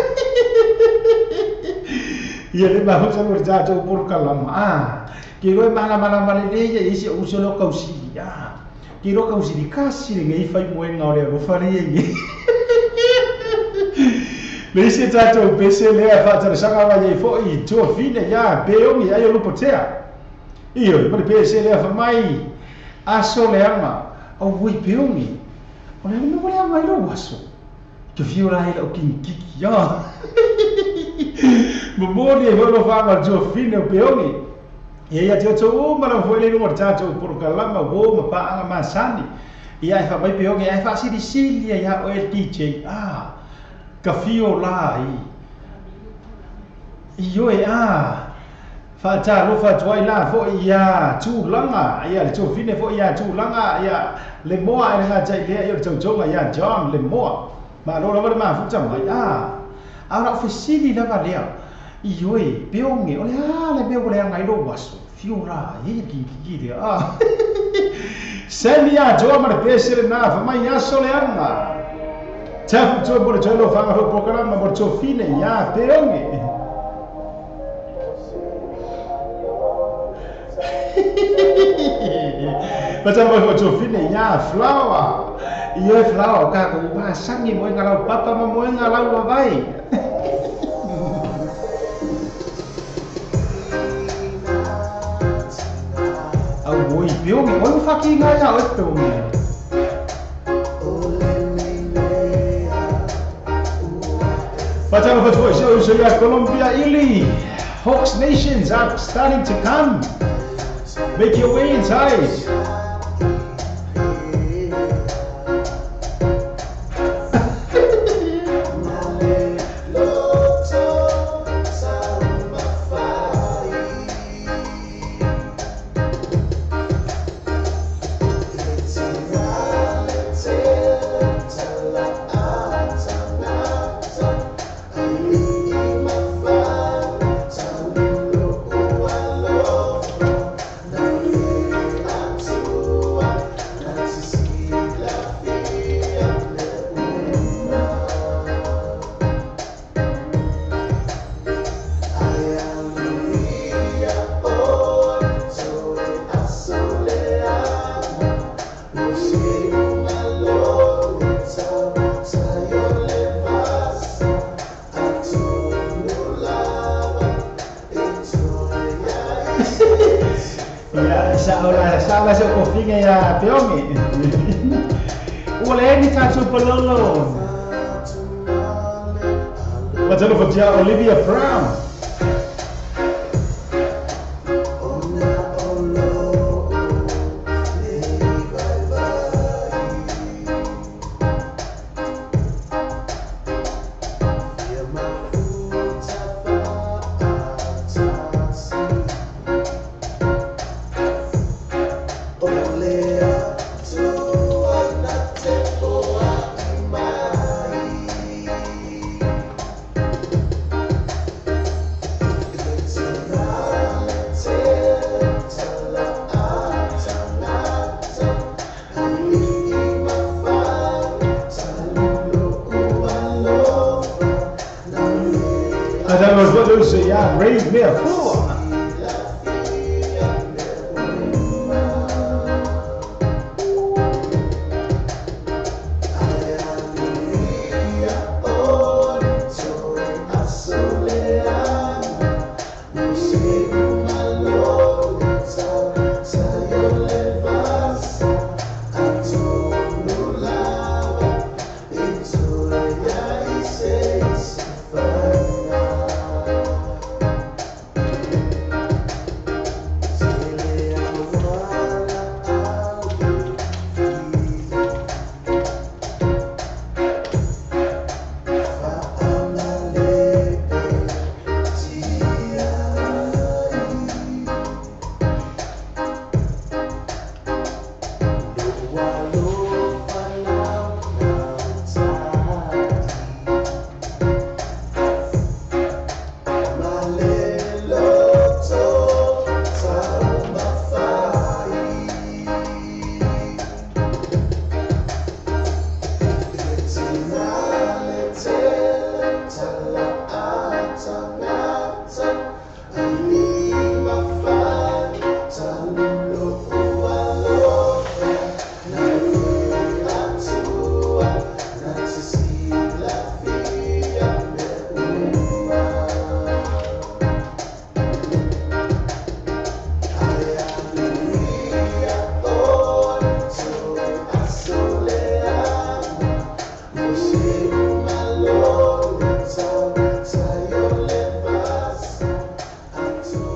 Ia le mahuta mo le tatou porokalama. A ke roe mana mana mana le ia isi o uso leo kausili. Ah, ke roe kausili kasi le ngei fai moenga o le alofa le ia. Le isi tatou pese lea faatalosaga mai ai foi tuafine ia peogi ai o lupotea. Io, ma le pese lea famai aso leaga au ui peogi. O le mea lea mai lou aso. Ke fio la ai lau kinkiki. Ah. Momoli e holo faaga tuafine o peogi. Ia ia te oto uma lau foi le luga o le tatou porokalama uo ma paaga masani. Ia e faamai peogi ae faasilisili ai ia oe le DJ. Ah, ka fio la i. I oe ah, faatalofa atu ai la foi ia tulaga, ia le tuafine foi ia tulaga, ia le moa e le gatai lea ia o le tautoga ia John le moa. Malo lava le mafuta mai. Ah, a o lau fesili lava lea. I oe, peoge, o le a le mea ua leaga ai lou aso. Fio la, e kikiki lea. Ah. Seli ia toa ma le pese lenā, famai aso leaga. Tafu toa mo le toe lofaga fo porokalama mo le tuafine ia peoge. Patalo fo tuafine ia flower. I oe flower o kākou masangi moenga lau papa ma moenga lau vavai. Au oi peoge, oi ufakiga ia oe peoge. Patalo fo se uso ia Colombia ili. Hawks Nations are starting to come. Make your way inside. Ia, sa se kofiga ia peoge. Ua le ni tatou palolo. Patalo fatia Olivia Brown. uso ia Ray mea fua.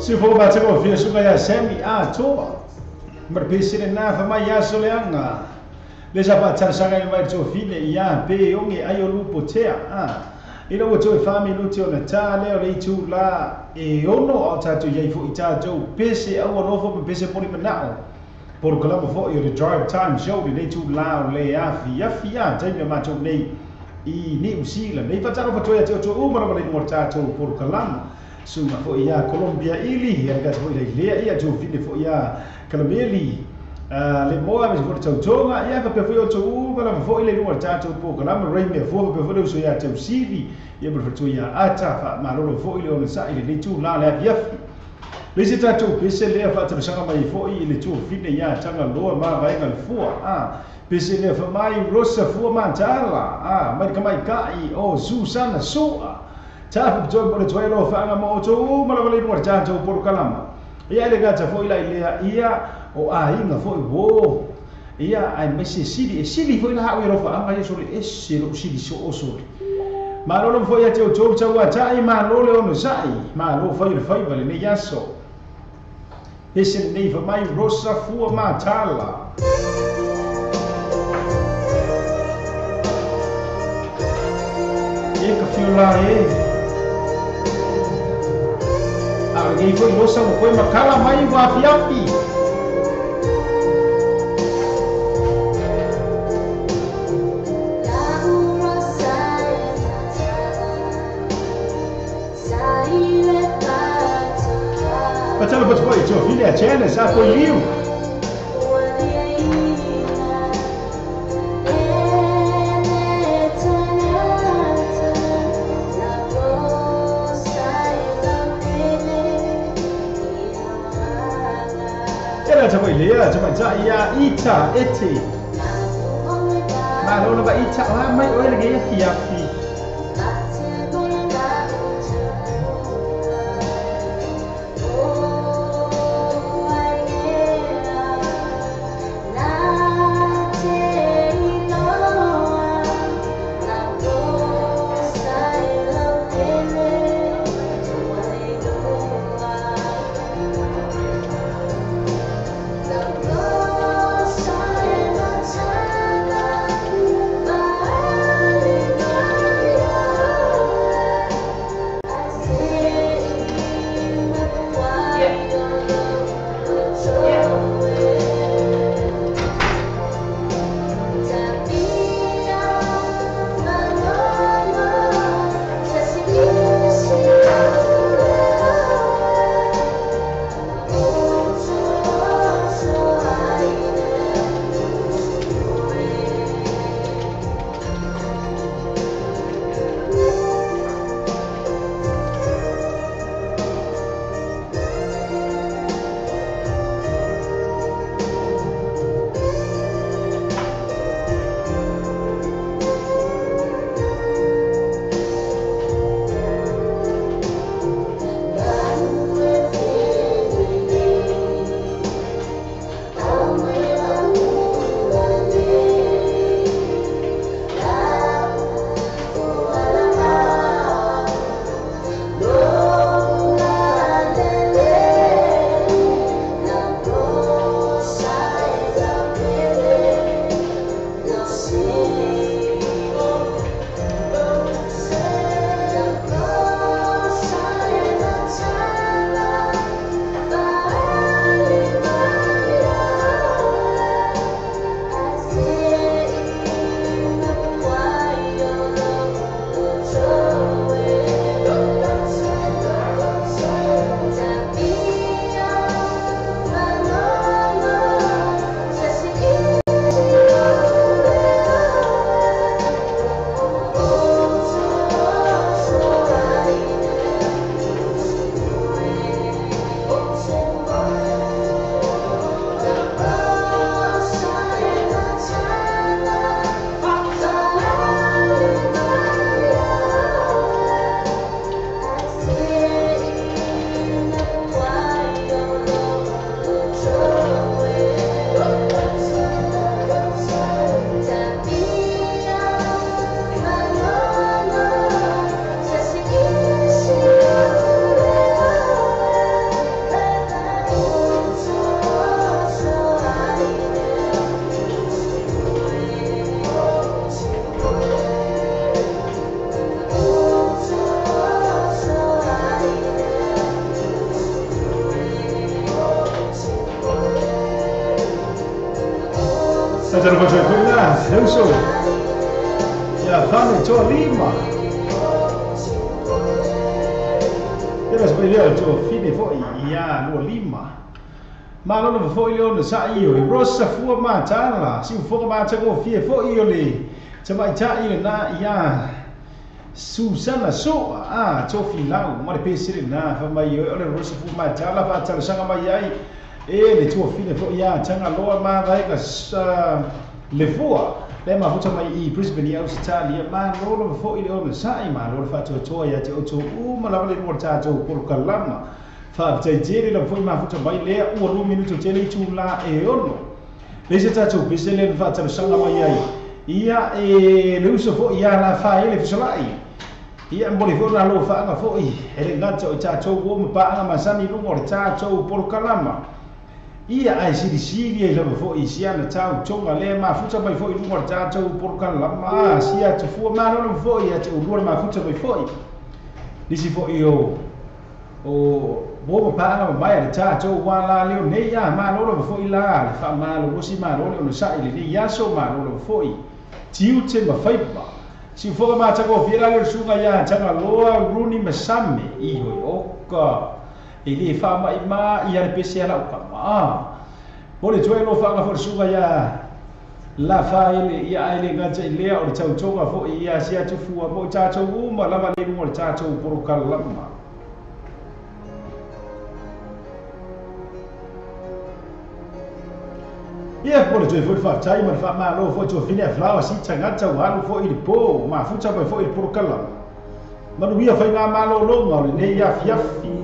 Se for bater o fio suka ya semi a toa marpesire na fa mai aso leanga le sa pa tsara mai to fine ia pe onge ayo lupo tea a ina o to fami lu te ona ta le o le tu la e ono o ta tu ia fo ita to pese au no fo pese poli manao por kalama fo i the drive time show le tu la le a fi fi a te me ma to nei i New Zealand nei fa taro fa to ia te to uma le mo ta to por kalama sunga fo ia Colombia ili ia ka fo ia ia to fine fo ia Kalameli le moa me fo tautonga ia fa pe fo to uma la fo ile no ta to po kalama rei me fo pe fo so ia te sivi ia fo to ia ata fa malolo fo ile ona sa ile le tu la le ia le se ta to pe se le fa te sanga mai fo ile tu fine ia tanga loa ma vai ngal fo a pe se le fa mai rosa fo ma tala a mai ka mai kai o Susana soa ta jo mo to elo fa nga mo to ma la le no ta to por kalama ia le gata fo ila ile ia o a inga fo wo ia ai me se sili e sili fo ila ha o fa nga so le ese lo sili so o so ma lo fo ia te o to ta wa ta i ma lo le ono sai ma lo fo ile fo le ne yaso ese nei fa mai rosa fua ma tala e ka fiola e a foi rosa mo foi makala mai wa fiafi Patala pat foi to filha chene sa foi liu Lea te mai ia ita ete ma lo ba ita la mai o le ge fia fi la leuso ia fane toa lima. Ia mas foi leo toa fine foi ia lua lima. Malo lava foi leo na sa i o le Rosa fua matala si ufoga mata ko fie foi o le tamaitai le na ia Susana so a tofi lau ma le pese le na fa mai o le Rosa fua matala fa talosaga mai ai e le tua fine foi ia tanga loa ma vai ka le fua le mafuta mai i Brisbane i Australia malo lava foi le ona sa'i malo le faatoatoa ia te outou uma lava le lua tatou polokalama faafetai lava foi mafuta mai lea ua 2 minuto tele itulā e 6 le isi tatou pese le faatalosaga mai ai ia e le uso foi ia la faele fesola'i ia mo le foi na lo faaga foi e le gata o tatou ua ma paaga masani luga o le tatou polokalama ia ai silisili ai lava foi siana tau tonga le mafuta mai foi luga o le tatou polokalama sia tufua malo lava foi ia te ulua le mafuta mai foi nisi foi o bo paaga mai le tatou wala leo nei ia malo lava foi la le faamalo osi malo le ona sa'i lenei aso malo lava foi tiute ma faipa si ufoga matagofie la le suga ia Tagaloa Runi Masame i hoi oka e le faama'i ma ia le pese ala o kama mo le toe lo faaga foi le suga ia la faele ia ai le gata i lea o le tautoga foi ia sia tufua mo tatou uma lava le luga o le tatou polokalama. Ia mo le toe foi le faafetai ma le faamalo foi tuafine a falaoa si tagata ua alu foi i le po mafuta mai foi i le polokalama manuia faiga malōlōga o lenei afiafi.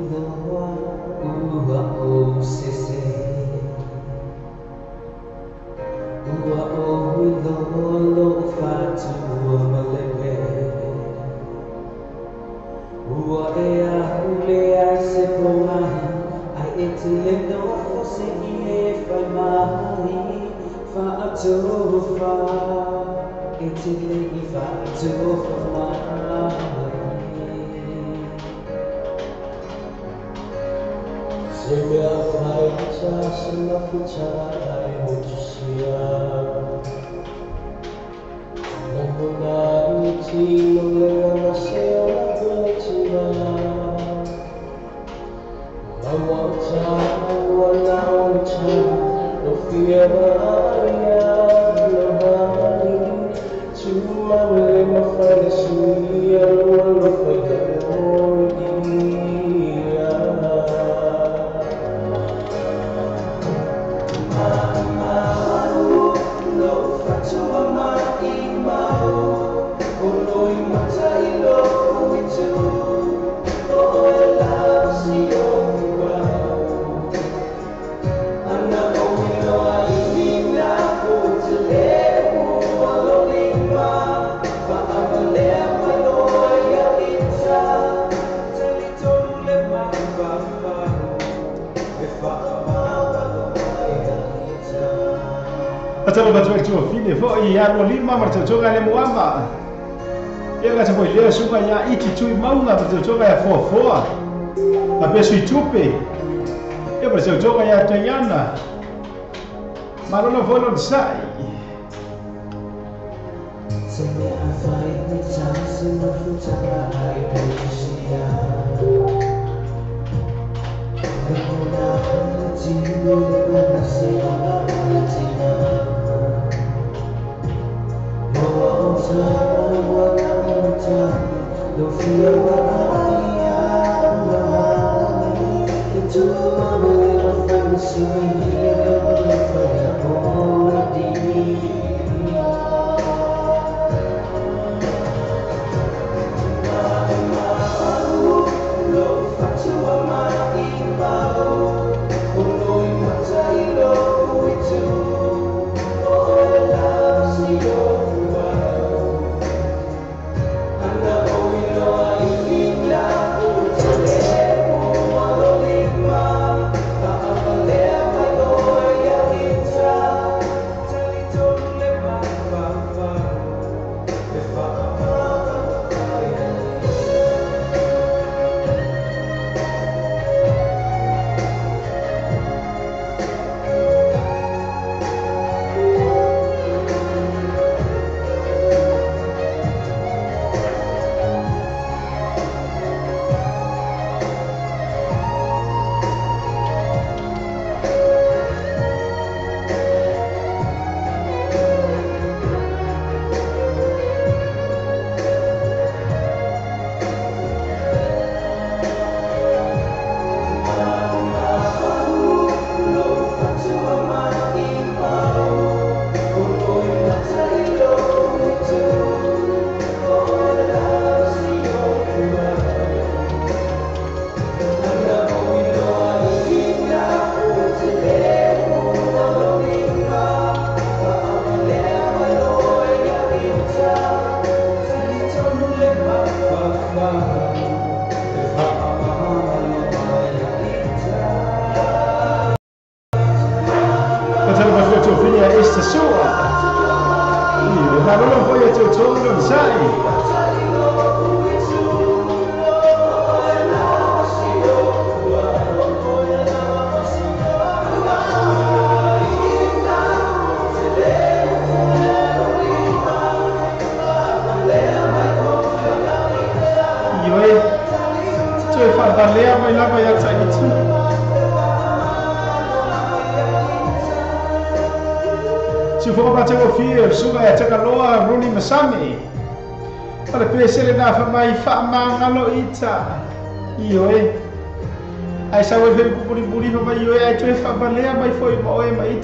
Ai sawe fe puri puri fa mai ai toe fa balea mai foi mo e mai.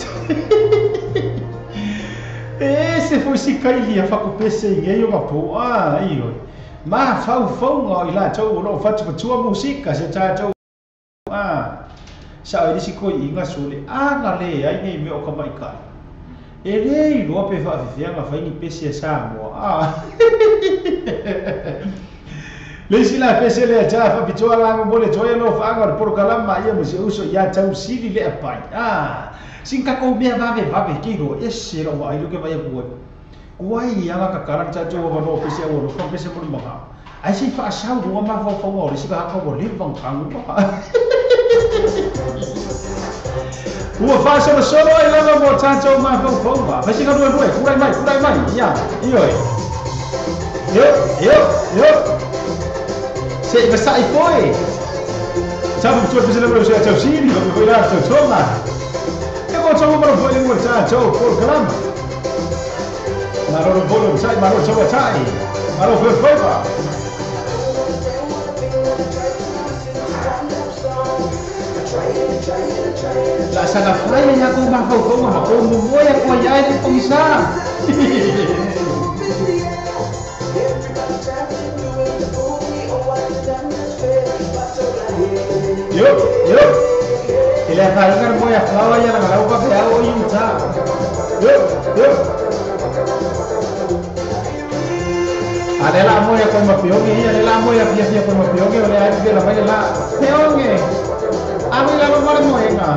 E se foi si kai lia fa ku pese nge yo ma po a i oi. Ma fa fau ngo i la chou ro fa chu chu musika se cha chou a. Sa i si ko inga sule a na le ai nei me o ka mai kai. E le lo pe fa fia ma fa ni pese sa mo a. Le la pese le ja fa pitoa la mo le joia no fa ngor por kalama ia mo se uso ia tau sili le apai ah sin ka ko mea vave vave ki ro ese ro ai lo ke vai ku kuai ia ka kara cha jo va no pese o no fa pese por ma ai si fa sa ro ma fa fa ngor si ka ka bo le vang kang pa ua fa solo solo ai la mo cha jo ma fa fa ma fa si ka ro ro kurai mai ia io yo yo yo Se vai foi. Sabe que tu precisa lembrar o seu filho, vai cuidar do seu toma. Eu vou tomar uma folha em tchau, tchau, por calma. Marou bolo, sai, marou tchau, sai. Marou foi foi ba. La sana fly ya ko ma ko ko ma ko mo mo ya ko ya ni ko isa. Yo, yo. Ele vai ficar moi a flava ya la galaupa que hago y un cha. Yo, yo. Ale la moya con ma pionge, ale la moya fia fia con ma pionge, ole ai que la vaya la pionge. A mí la no mare moenga.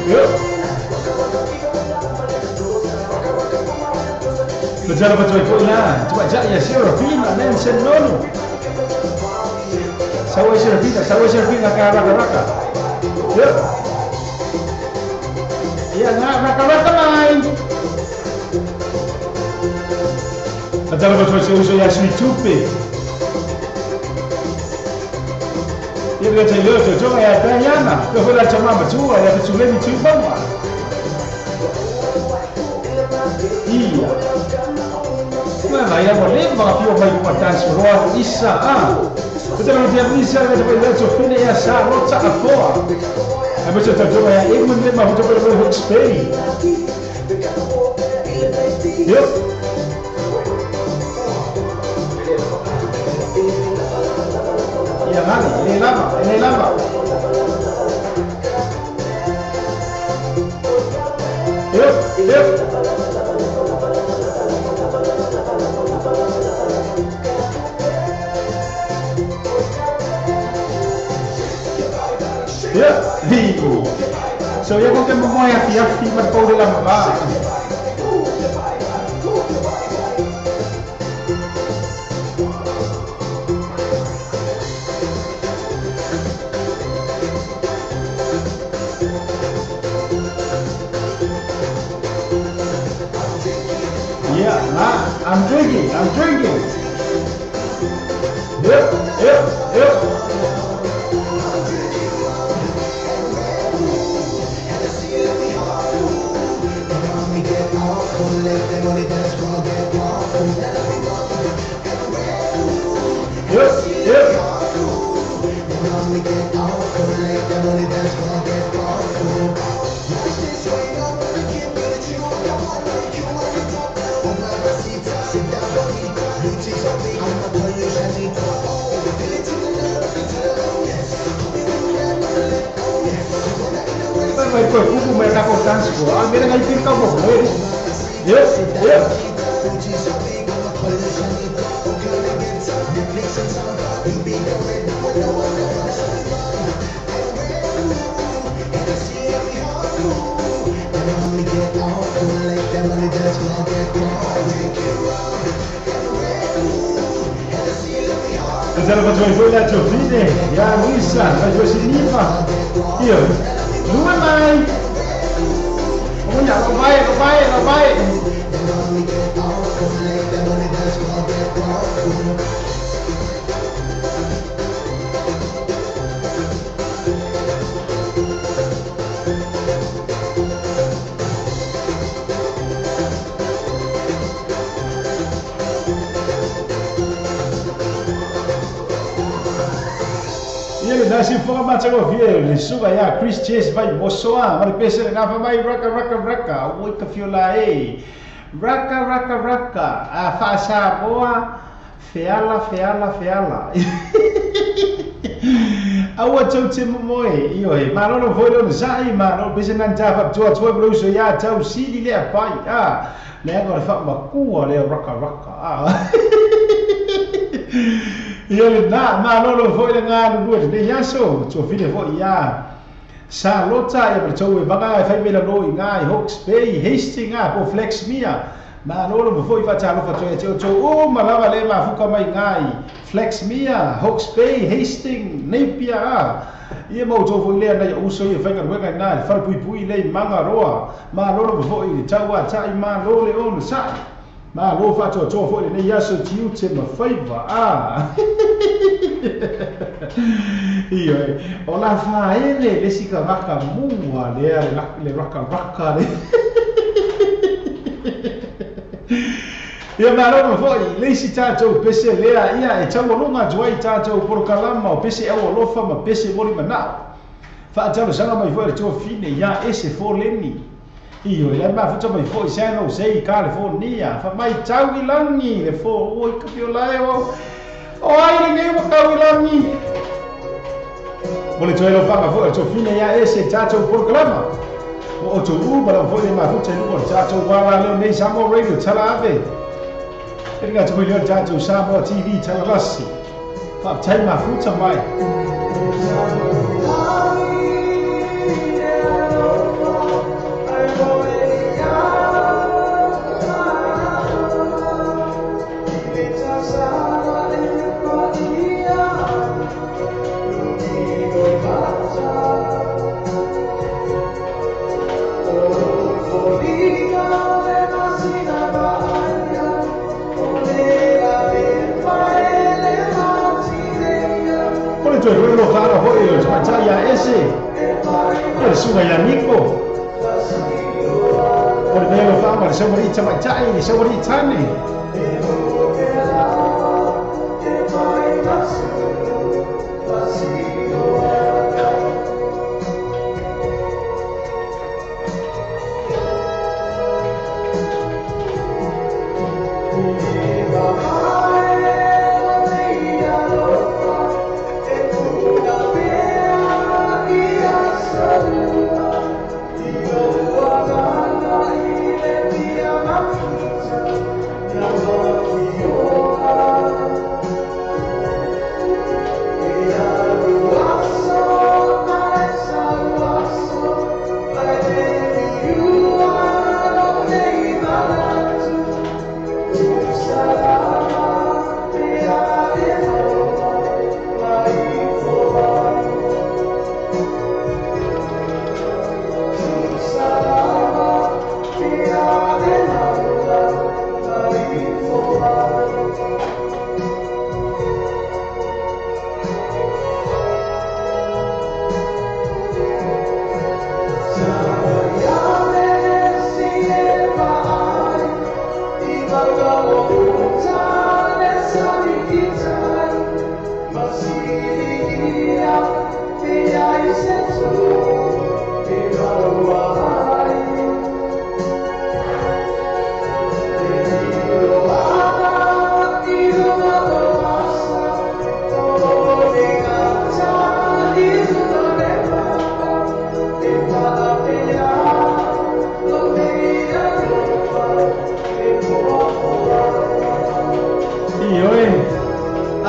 Yo. Lo ya lo faccio poi là, tu già ya si ora fina, nen se nono. Sawa serpina ka raka raka. Yo. Ya na raka raka mai. Até lo faccio uso ya sui chupe. Io che c'è io c'ho ya tanyana, io quella c'è mamma tua, ya tu le mi tu mamma. Iya. Ma vai a voler va più vai com dance roa issa ah. Você não tem isso, mas vai dar seu filho e essa rota a fora. A pessoa tá jogando aí, eu não lembro, mas eu vou para Spain. Eu? E a Mali, ele lava, ele lava. Eu? Yeah. So ya kung mo mo ya fiya fi mar ko de la ma. Yeah, I'm drinking, I'm drinking. Yep, yep, yep. Yep, yep. Vai pôr cuco, mas tá cortando, al menos aí fica o boi. Ia, ia. Zero foi la Giovine, ya Luisa, la Josinima. Io, due mai. Oh, ya, vai, vai, vai. Nasi forma tsago vie le suga ya Chris Chase vai mosoa mari pese na fa mai raka raka raka oi ka fiola e raka raka raka a fa sa boa feala feala feala awa tau te moe io e malolo voi lo sai malo pese nan ta fa tua tua blu so ya tau sili le pai a le agora fa makua le raka raka a Ia le na malolo foi le ngā lua le yaso to file foi ia sa lota e pre e vanga e fai mela lo i ngā i Hawke's Bay Hastings a po Flex Mia malolo foi fa talo fa to to o malava le ma fuka mai ngā i Flex Mia Hawke's Bay Hastings Napier a ia mau to foi le na uso ia fai ngā nā le fara pui pui le manga roa malolo foi le taua tai malo le ono sa Ma lo fa to to foi le yaso tiu te ma faiva a io o la fa ele le sika raka mua le le raka raka le ia ma lo foi le si tatou pese le ia e tau longa juai tatou por kalama o pese e o lofa ma pese moli mana fa tau sanga mai foi to fine ia ese fo leni Io le ma futa mai foi San Jose California fa mai tau i langi le fo oi ka fiola e o ai le ngai wa tau i langi Mole toi lo fa foi to fine ia ese tatou programa o to u ba foi le ma futa no tatou wala le nei Samoa Radio tala ave e nga to le tatou Samoa TV tala lasi fa tai ma futa mai Suga ya Nico. Por medio fama, se morita machai, se morita ni.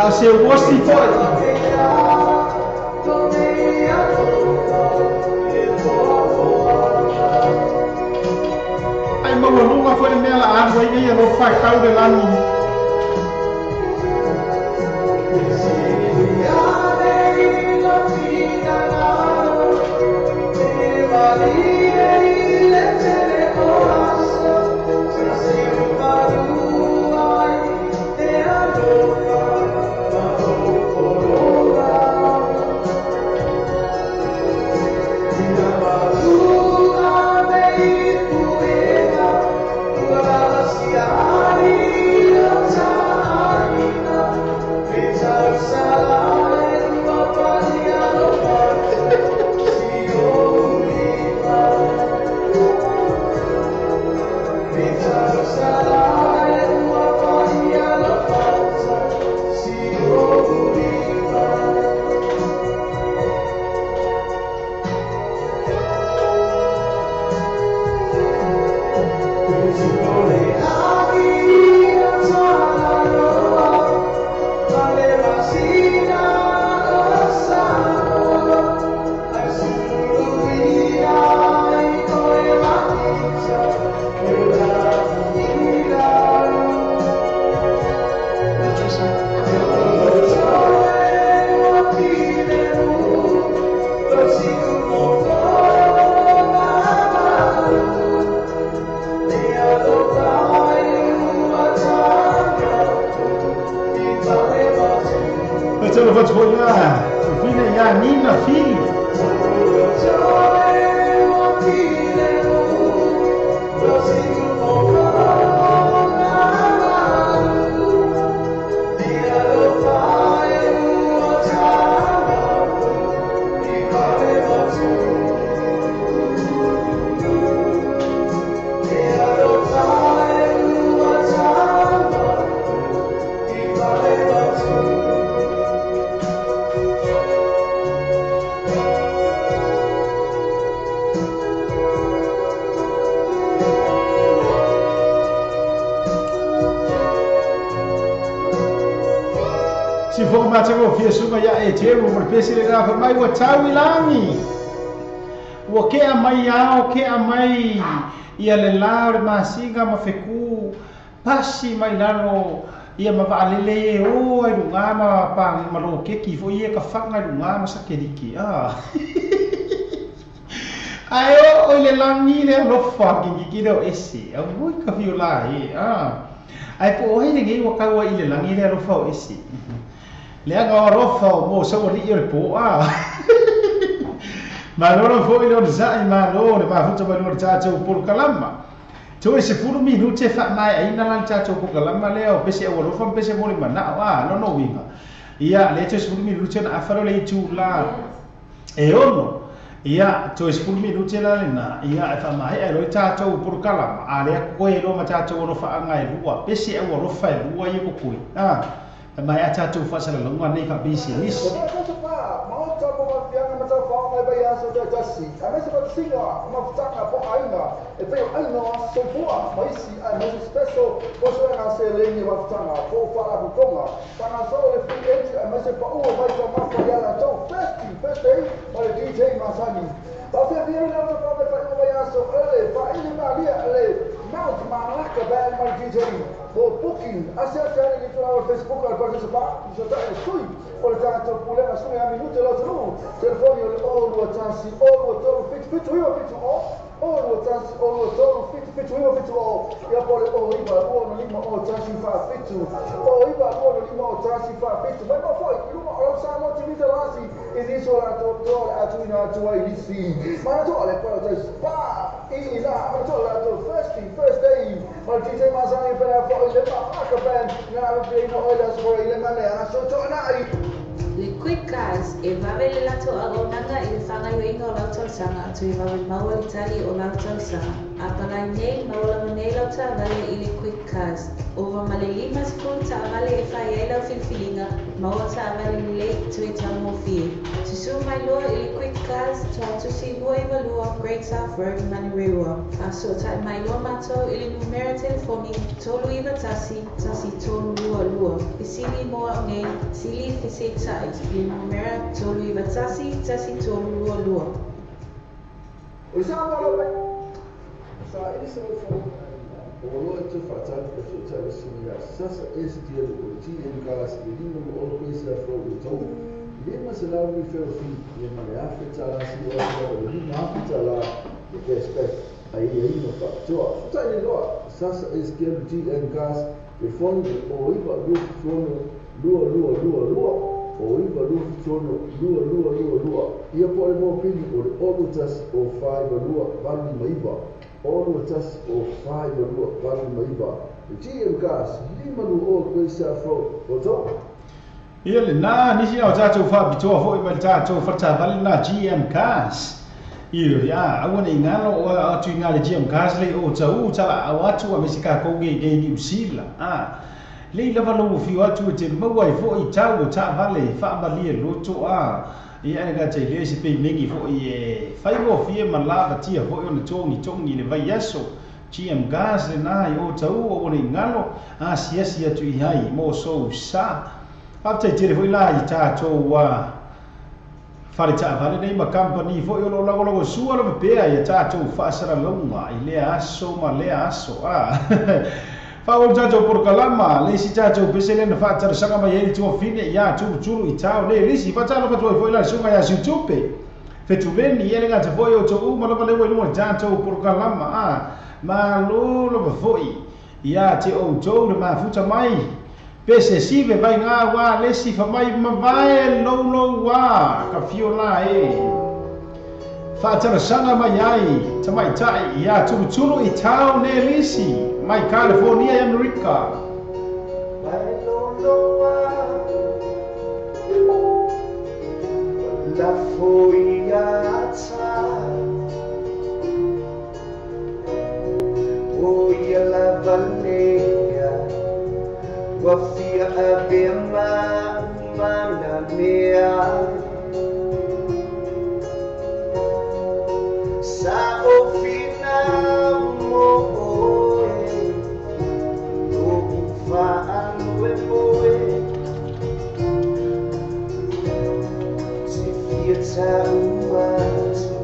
A se uosi foi. Ai maualuga foi le mea la alu ai nei alofa e tau le lagi. Mai ua tau i lagi. Ua kea mai ao, kea mai ia le la o le masiga ma feku pasi mai lalo ia ma vaalele e o ai luga ma pa ma lo keki fo ia ka fanga luga ma sakeliki. Ah. Ai o le lagi le alofa ki ki le o ese. Au ui ka fiola e. Ah. Ai po o hele ngai ua kaua i le lagi le alofa o ese. Le aga o alofa o mo sa ua li o le po a. Malo foi le za'i malo le mafuta mai le tātou polokalama. Toe se fulu minute fa mai ai na lan tātou polokalama le o pese o alofa pese mo le manao a no no winga. Ia le toe se fulu minute na afaro le itu la e ono. Ia toe se fulu minute la le na ia e fa mai ai le tātou polokalama a le koe lo ma tātou alofa anga e lua pese o alofa e lua i ko koe. Ah mai a tātou whasalalonga nei ka bisi nisi. Le quick guys, e vave le lato auaunaga i le fagaioiga o lau tausaga atu i vave maua le tali o lau tausaga. A palai nei, maua lava nei lau taavale i le quick Quick Cars. Ova ma le 50 taavale e fai ai lau filifiliga ma ua taavale lelei toe taugofie. Susū mai loa i le Quick Cars Tuatusi 22 Great South Road Manurewa. Faasootai mai loa matou i le numera telefoni 391 1322. Fesili mo au nei, sili feseitai i le numera 391 1322. O le sa malo mai. Sa ili sa fo. O lo e te whaatani ka tō le sini sasa SDL o TN Gas le lima mo olo koe se afro o tau. Lima se lau mi feo fi le ma le afe tala si o o le lima afe tala le cashback ai ai no fa toa. Futai le loa sasa SDL TN Gas le foni o iwa lua fono lua lua lua lua o iwa lua fono lua lua lua lua. Ia po le mo pili o le olo tas o 5 lua valu maiva. Olo tas o 5 lua valu maiva. Le TM Gas lima lua o koe se afro o tau. Ia le nā nisi au tātou whaapitoa foi mai le tātou whatavale nā GM Cars. Ia ia aua nei ngalo o atu i ngā le GM Cars le o tau tala au atu a mesi kā kouge i gei New Zealand. Lei lava lo whio atu e te maua i foi tau o taavale whaamalie loto a. Ia ane ka te lea se pei mengi foi e whairoa fie ma lava tia foi ona tongi tongi le vai aso. GM Cars le nā i o tau o nei ngalo a siasi atu i hai mō sou sa. Whaptai tere foi la i tātou whare taavale nei ma company foi o lo lago lago sua lo pea i tātou whaasara launga i lea aso ma lea aso. Wha o tātou porokalama, le si tātou pesele na whaatara sanga mai e tua fine ia turu turu i tāo nei lisi whatalo whatua i foi la sunga ia siutupe. Whetuveni i ele ngata foi o tō uma lava lewa i lunga tātou porokalama. Ma lo lava foi ia te o tō le mafuta mai. Pese sive vai ngā wā lesi fa mai mavae lou lou wā ka fio la e. Whaatara sanga mai ai, tamai tai, ia turu turu i tau ne lisi, mai California i Amerika. Vai lou lou wā, la foi ata, o ia la valea. Wafia abema mana mea sa ofina mo oe o ufa anue moe si fia tau atu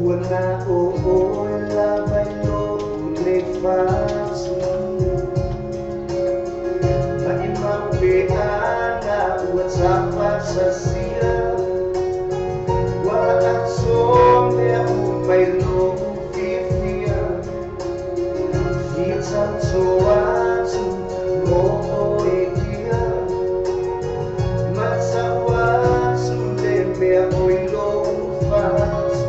ua na o oe la vai lo le fatu. Ana ua tapasasia ua aso mea umai lou fiafia fia tautoa atu mo oe ia matau atu le mea o i lou fatu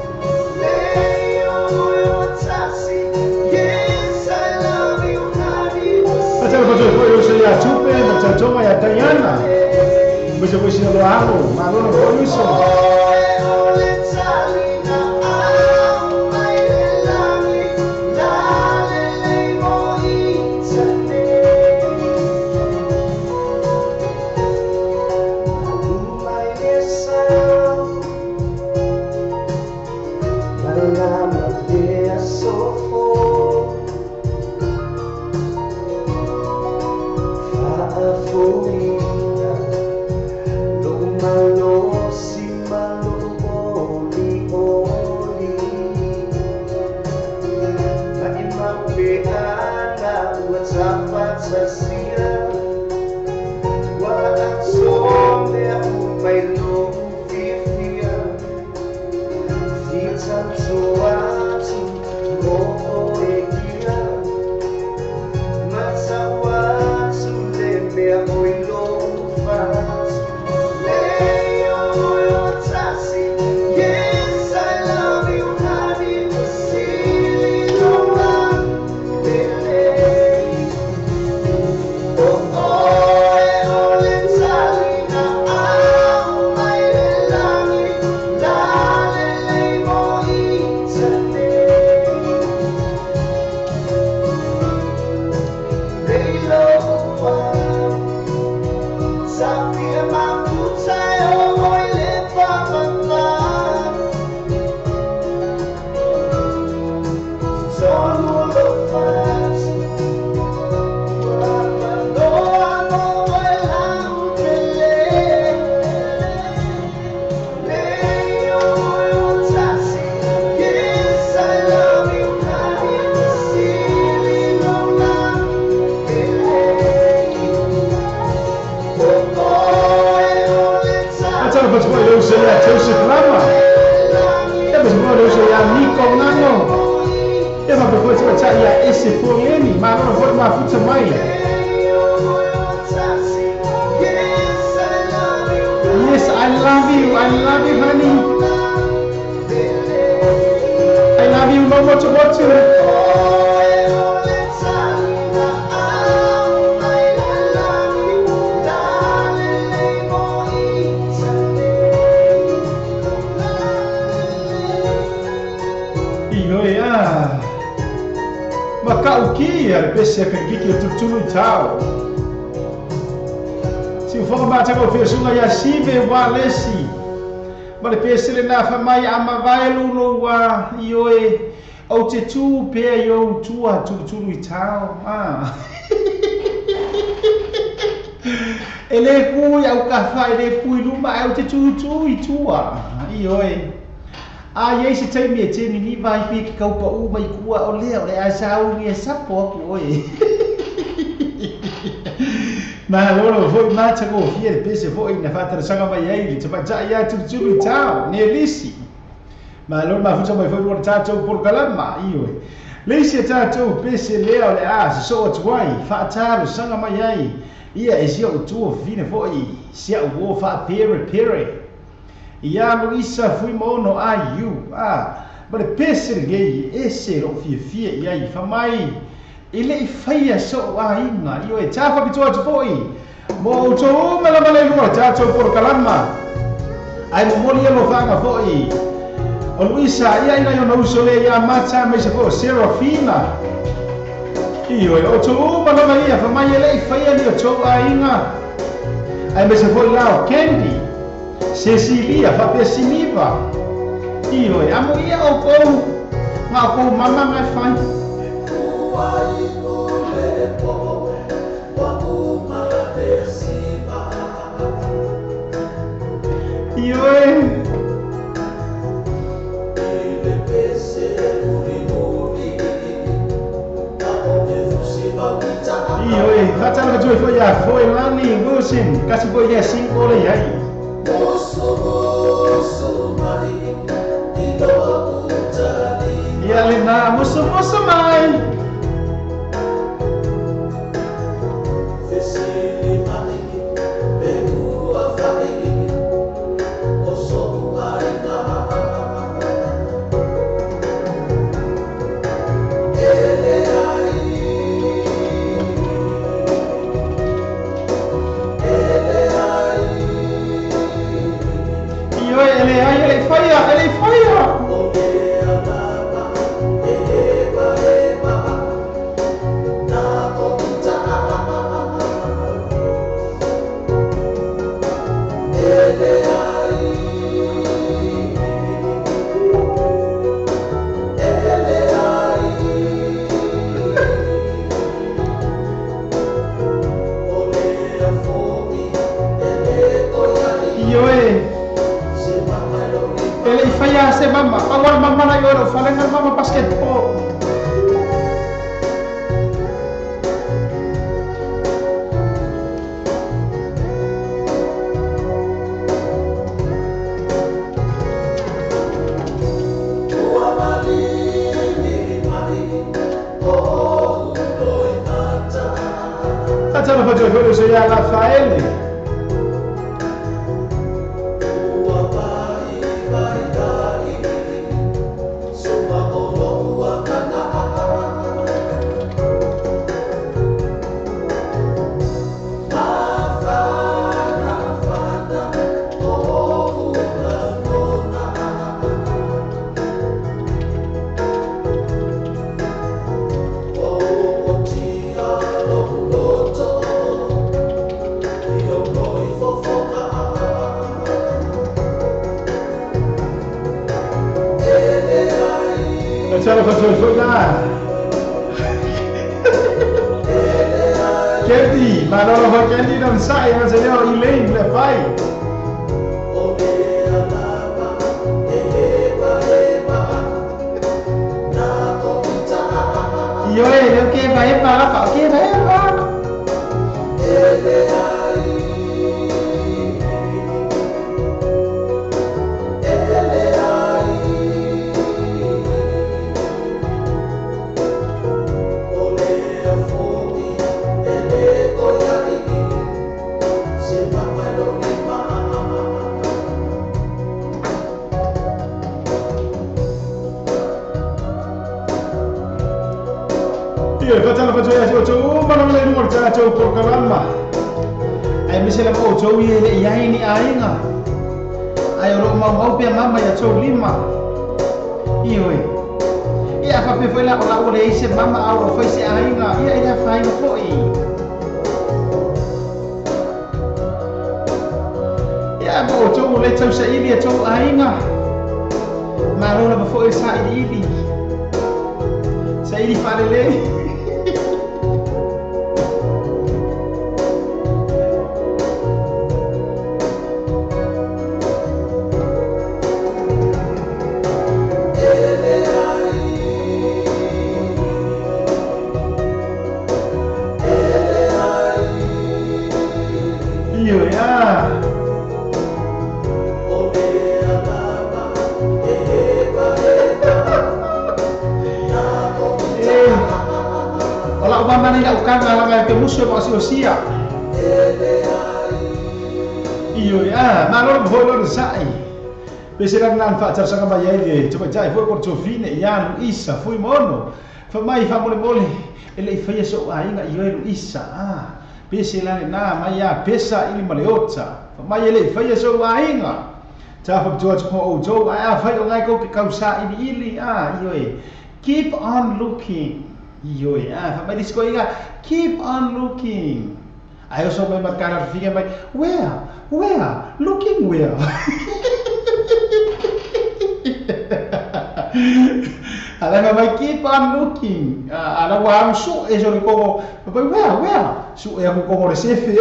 lei oe o tasi. Yes, I love you, honey. Atala whatua foi o se ia tupe na tautoga ia Diana. Mese foi sina loa alo, malolo foi uso. La pese foleni, malo foi mafuta mai. Yes, I love you, honey. I love you, no motu motu. Makauki a pese a kiki o tutulu i tau. Si o whaka mātanga o whiasunga ia sive wā lesi. Ma le pese le nā whamai a mawaelu no wā i oe au te tū pea i au tua tutulu i tau. E le kui au kawha, e le kui luma au te tū i tua i oe. A iei se taimi e tēni ni vai pi ki kaupa u mai kua o lea o le ai sau ni e sapo aku oe. Nā lolo foi mātanga o fia le pese foi na whātarasanga mai ai le tapatai ia tutulu i tau, ne lisi. Mā lolo mafuta mai foi rua tātou polokalama i oe. Leisi e tātou pese lea o le a se so atu ai, whātarasanga mai ai. Ia e sia o tua fine foi, sia o o whaapere pere. Ia Luisa Fuimono a you a ma le pese lenei ese lou fiafia i ai famai e leʻi faia soʻu aiga i oe tafapitoa atu foʻi mo outou uma lava le lua tatou polokalama ae momoli ia lofaga foʻi o Luisa ia ina i ona uso lea ia mata maise foʻi o Serafina i oe outou uma lava ia famai e leʻi faia ni outou aiga ae maise foʻi la o Candy Cecilia, faapea simiva. I oe, amo ia o kou, ngā o kou mama ngai whai. I oe. I oe, whatana katua i foe ia foe lani, Wilson, kasi foe ia 5 le iai. Ia le nā, musu musu mai. Candy, Manolo Candy non sai, ma se no Elaine le fai. Io e che vai pa, che vai pa. Iyo, fatala fatala ia te o mana le lunga o tatou polokalama. Ai mise la po tou i le iai ni aiga. Ai o loo maumau pea mama ia tou lima. Iyo e. Ia a faapea foi la o lau o leai se mama a o fai se aiga. Ia e le afaina foi. Ia ma outou o le tausaili ia tou aiga. Malo lava foi le sailiili. Saili faalelei. Iyo e a. Eh, o lau mama nei lau kanga langa e pe musu e mo asiosia. Iyo e a, malo le foi lo le sa'i. Pe se rang nan whaatarasanga mai ai le tamaitai foi ko Tofine ia Luisa foi mono. Fa mai fa mole mole e le i faia so aiga i oe Luisa. Ah, pe se la na mai ia pesa ili ma le ota. Fa mai e le i faia so aiga. Ta fa tua mo o tou ai a fai o ngai ko ke kausa ili ili. Ah, iyo e. Keep on looking. Iyo e. Ah, fa mai disko iga keep on looking. Ai o so mai makara figa mai where? Where? Looking where? Ala mai keep on looking. Ala wa su e so le kongo. Mai where? Where? Su e ku kongo le sefe.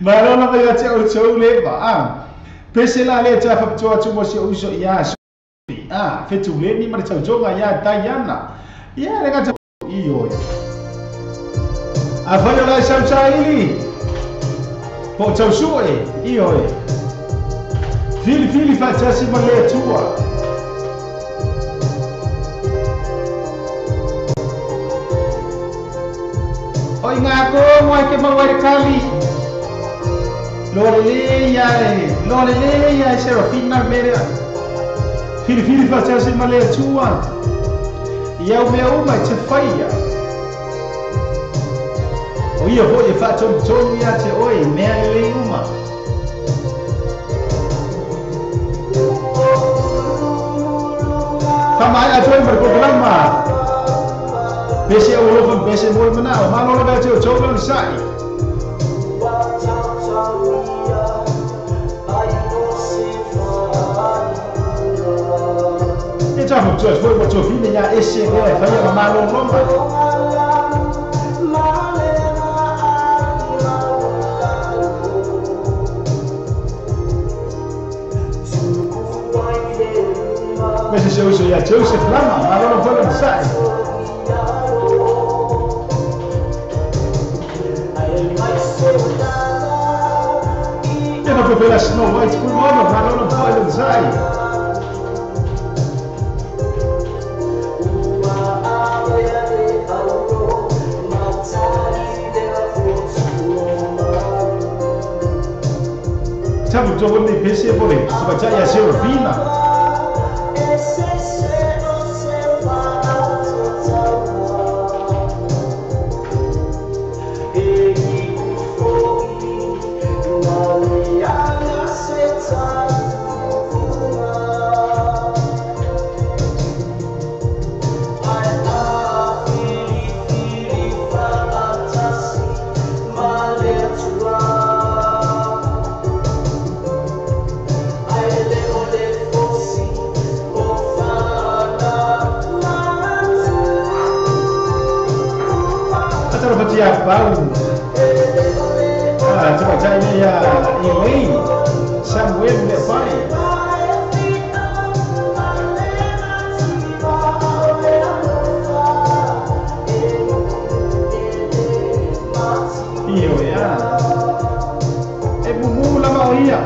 Malo la mai te o tou le ba. Ah. Pese la le ta fa tua tu mo si uso ia. Ah, fetu le ni ma le tautoga ia Diana. Ia le gata iyo. A fai o la sausaili. Po tausu e iyo e. Fili fili fatasi ma le tua. O inga ko mo ke ma wai kali. Lore le ia e, lore le ia e Serafina mere. Fili fili fatasi ma le tua. Ia o mea uma e te whaia. O ia foi e whaatonu ia te oe, mea lelei uma. Whamai a toi mara polokalama. Pese o alofa pese mo le manao. Malo lava te o tou lana sa'i. E tāfu tua foi mo Tofine ia ese mea e whaia ma malo loma. Mese se uso ia Joseph Lama, malo lama foi lana sa'i. E ma Snow White foi mono, malo lama foi lana sa'i. Tapu tua nei pese pole, se ia Serafina. Ia pau. Ah, tamaitai nei ia Elaine Samuel le pai. Iyo e a. E mumu lava o ia.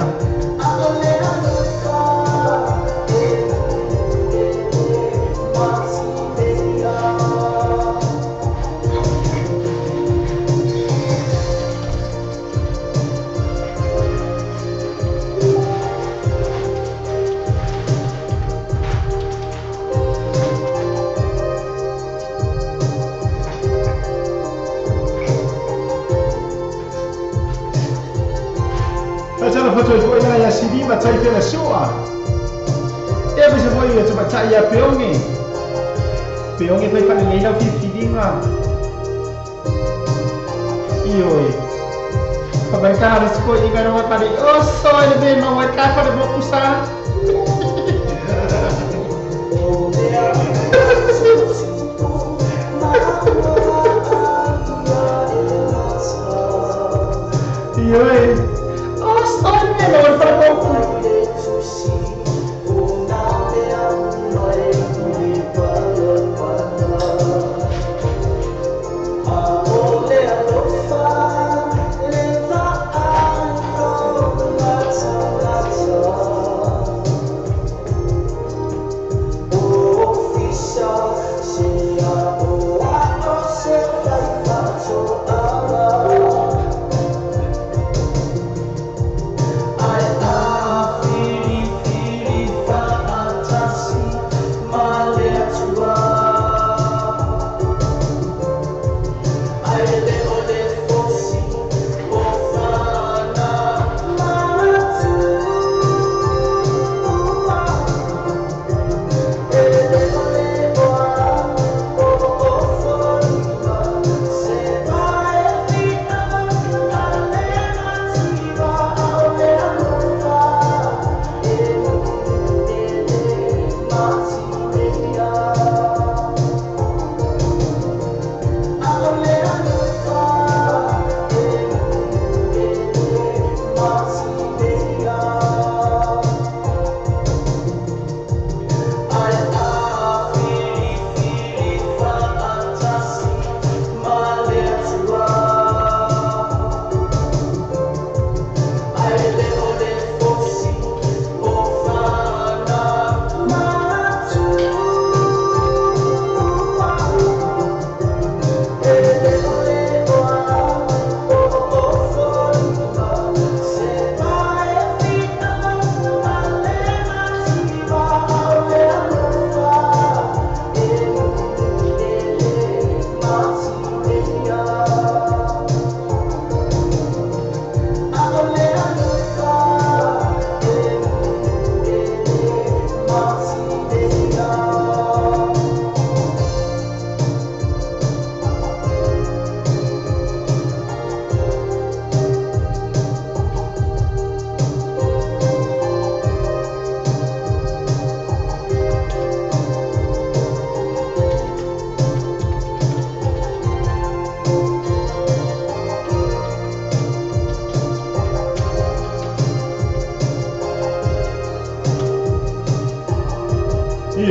tai pela sua. E se foi o te tai a peonge. Peonge foi para lei lau filifiliga. Ioe. Papai ka le siko i ka no pa o so le be no wa ka fa le bokusa. Ioe. O so le be no wa fa le bokusa.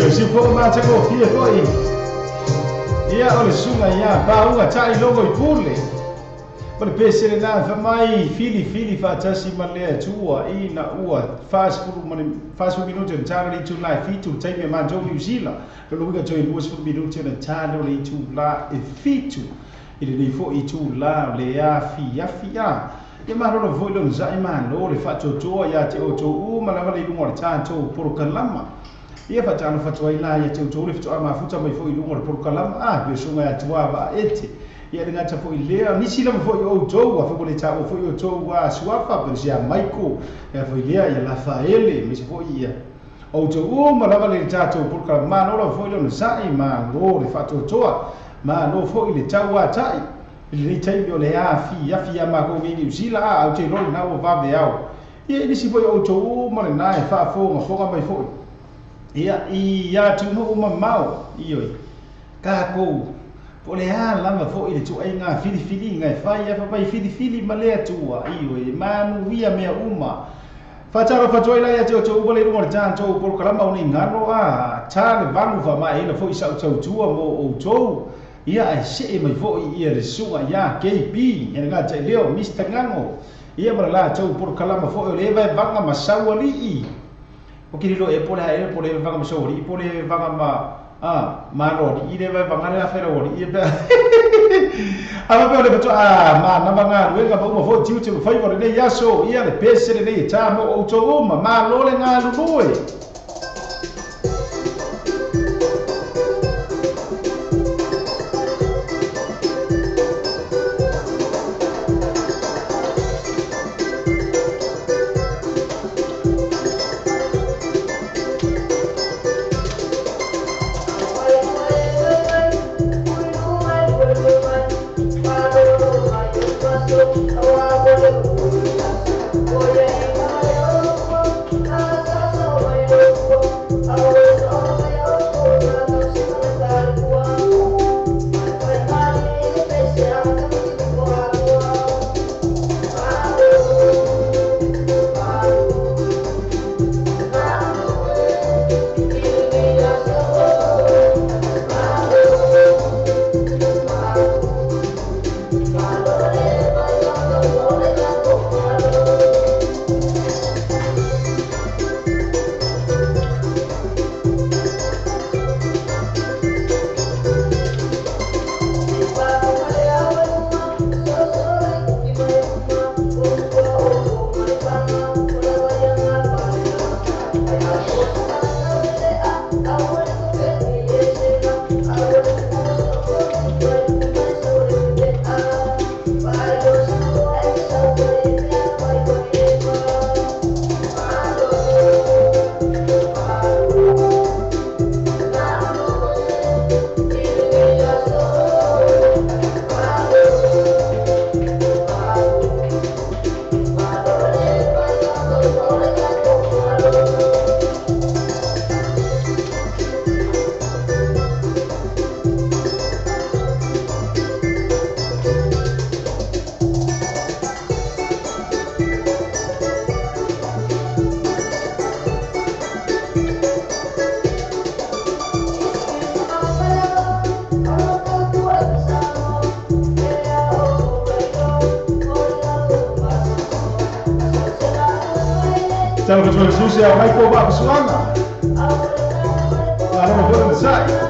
Se for ma te ko fie foi. Ia o le sunga ia pa unga tai logo i pule. O le pese le na fa mai fili fili fa tasi ma le tua i na ua fast fulu ma fast minuti le tala le tu la fitu tai me ma jo New Zealand. Lo luga jo i lua sefulu minuti le tala le tu la e fitu. I le nei fo i tu la le a fi a fi a. Ia ma lo foi lo nzai ma lo le fa totoa ia te o to u ma lava le lunga le tātou porokalama. Ia fa tano fatoa ila ia te utole fatoa mafuta mai foi lunga le porokalama a pe sunga ia tua va ete. Ia le ngata foi lea nisi lava foi o tou a foi le tau foi o tou a suafa pe sia Maiko ia foi lea ia Rafaele me se foi ia. O tou ma lava le tātou porokalama no la foi lo nzai ma lo le fa totoa ma lo foi le tau a tai. Le taimi o le afi afi a ma ko ngi New Zealand a au te lo na o va ve au. Ia nisi foi o tou ma le na e fa fo nga mai foi. Ia i ia tu no uma mau i oi. Ka ko po le a lava foi le tu ai nga fili fili nga fai ia fa fili fili ma le atua i oi manu ia mea uma. Fataro fatoi la ia te o tou le runga le tātou porokalama o nei ngalo a ta le valu fa mai ina foi sau tau tua mo o tou. Ia ai se mai foi ia le sunga ia KB ia nga te leo Mr Ngango. Ia ma la tou porokalama foi o le vai vanga ma sauali. O ki rilo e pole haere pole vanga ma sauri pole vanga ma a malo i le vai vanga le afera ori i pe. A pe le pato a ma na vanga le ga uma foi tiu te fai le ia so ia le pese le nei ta mo o to uma malo le nga lue. Tala foi susi a mai ko ba suanga. Malo foi le sai.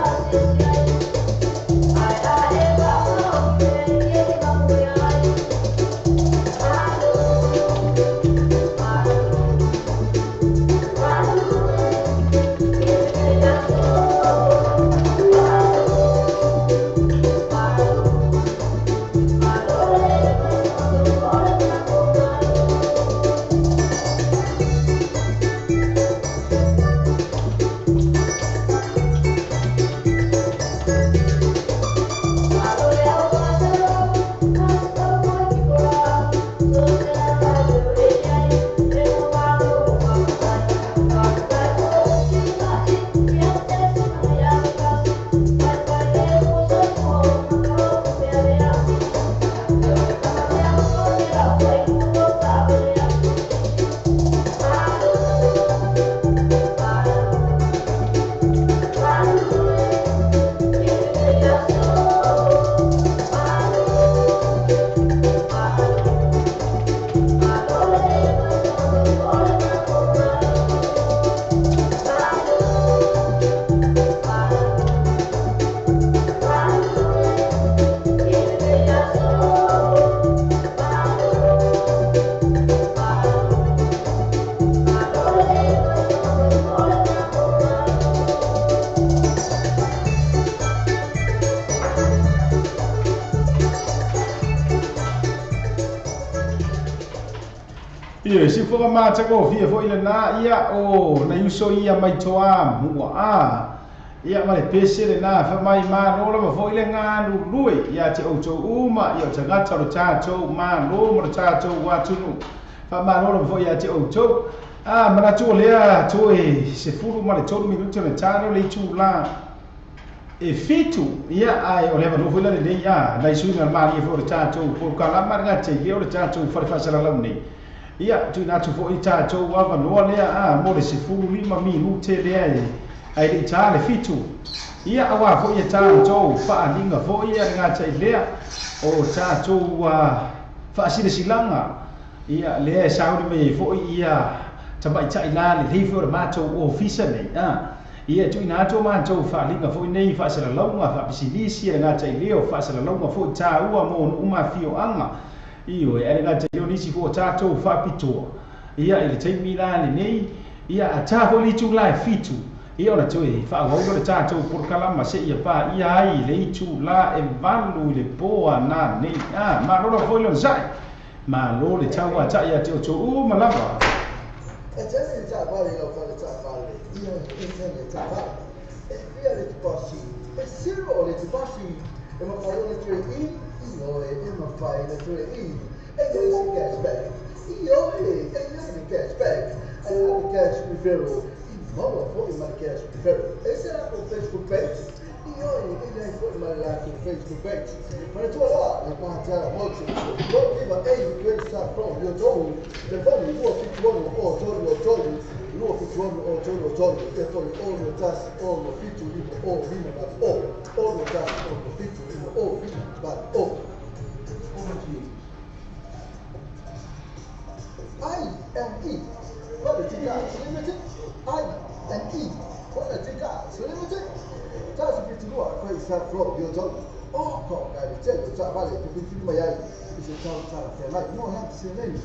Se for ma ta ko fia foi le na ia o na yuso ia mai toa mua a ia ma le pese le na fa mai ma no la foi le nga lu lui ia te o to uma ia ta gata ro ta to ma no mo ta to wa tunu fa ma no la foi ia te o to a ma na to le a to e se furu ma le to mi to le ta no le tu la e fitu ia ai o le no foi le ia na isu na ma ia foi ta to por kala ma nga te ia o ta to fa fa sa la nei. Ia, tu nā tu fo i tātou ava noa lea a mo le se fulu lima mi te lea e ai le tā le fitu. Ia awa fo i tātou whaalinga fo ia ngā tai lea o tātou whaasile silanga. Ia lea e sauri me fo ia tamai tai la le leifi o le mātou o fisa nei. Ia tu nā tō mātou whaalinga fo i nei whaasila launga whaapisilisi ngā tai lea o whaasila launga fo i tāua mō numa fio anga. Io e ale ngā te nisi fo tātou whapitoa. Ia i le teimi la le nei, ia a tā holi tū lai fitu. Ia ona toe whaawauga le tātou porkalama se ia pā ia ai le itu la e valu le poa nā nei. Ah, ma rora foi lon sai. Ma lo le taua tai a te o tō u malava. E tene tā vale lau whale tā vale. Ia e tene tā vale. E fia le te pasi. E siro le te pasi. E ma whai o le ture i. Ioe, e ma whai le ture i. E ia se cashback. Ioe, e ia se cashback. E la cash referral. I maua foi ma cash referral. E se la ko Facebook page. Ioe, e ia foi ma la ko Facebook page. Ma le tua loa, le pātara motu. Lo kiva e i kwe sa pro yo tolu. Le foni ua fitu ono o tolu o tolu. Lua fitu ono o tolu o tolu. E foni ono tasi ono fitu lima o lima bat o. Ono tasi ono fitu lima o lima bat o. I&E Quality Cars Limited. I&E Quality Cars Limited. Tasi fitu lua kwe sa pro yo tolu. Oh, ka le tele ta vale te fitu lima iai. I se tau tala te mai. No hea te se nei.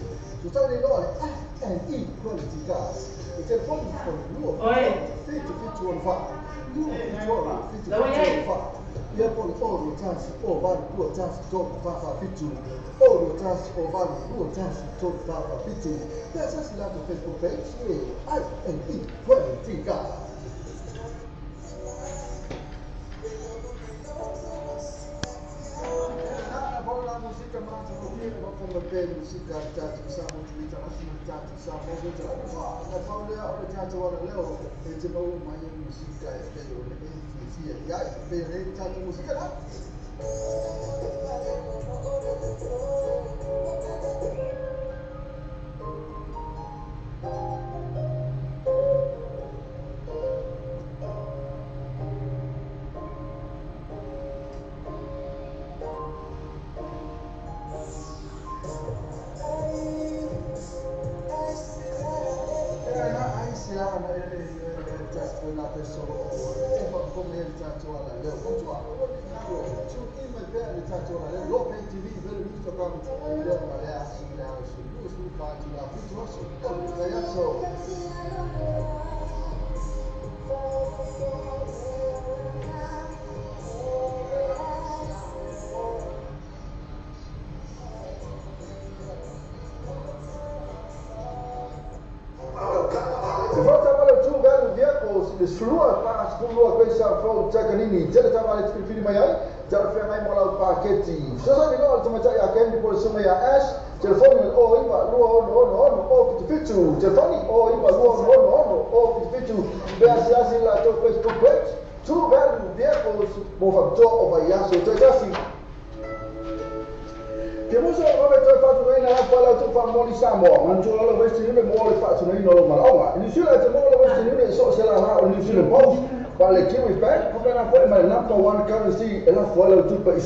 So tau nei loa le I&E Quality Cars. I te foni lua fitu fitu ono wha. Lua fitu ono fitu fitu ono wha. Ia poli ono tasi o valu lua tasi tolu wha wha fitu. Ono tasi o valu lua tasi tolu wha wha fitu. Ia sasi lato Facebook page e I&E Quality Cars. Musika tatu sa motu international tatu sa motu international na paulea o le tatu ana leo e te mau mai musika e pei o le e fia ia e pei o le tatu musika na.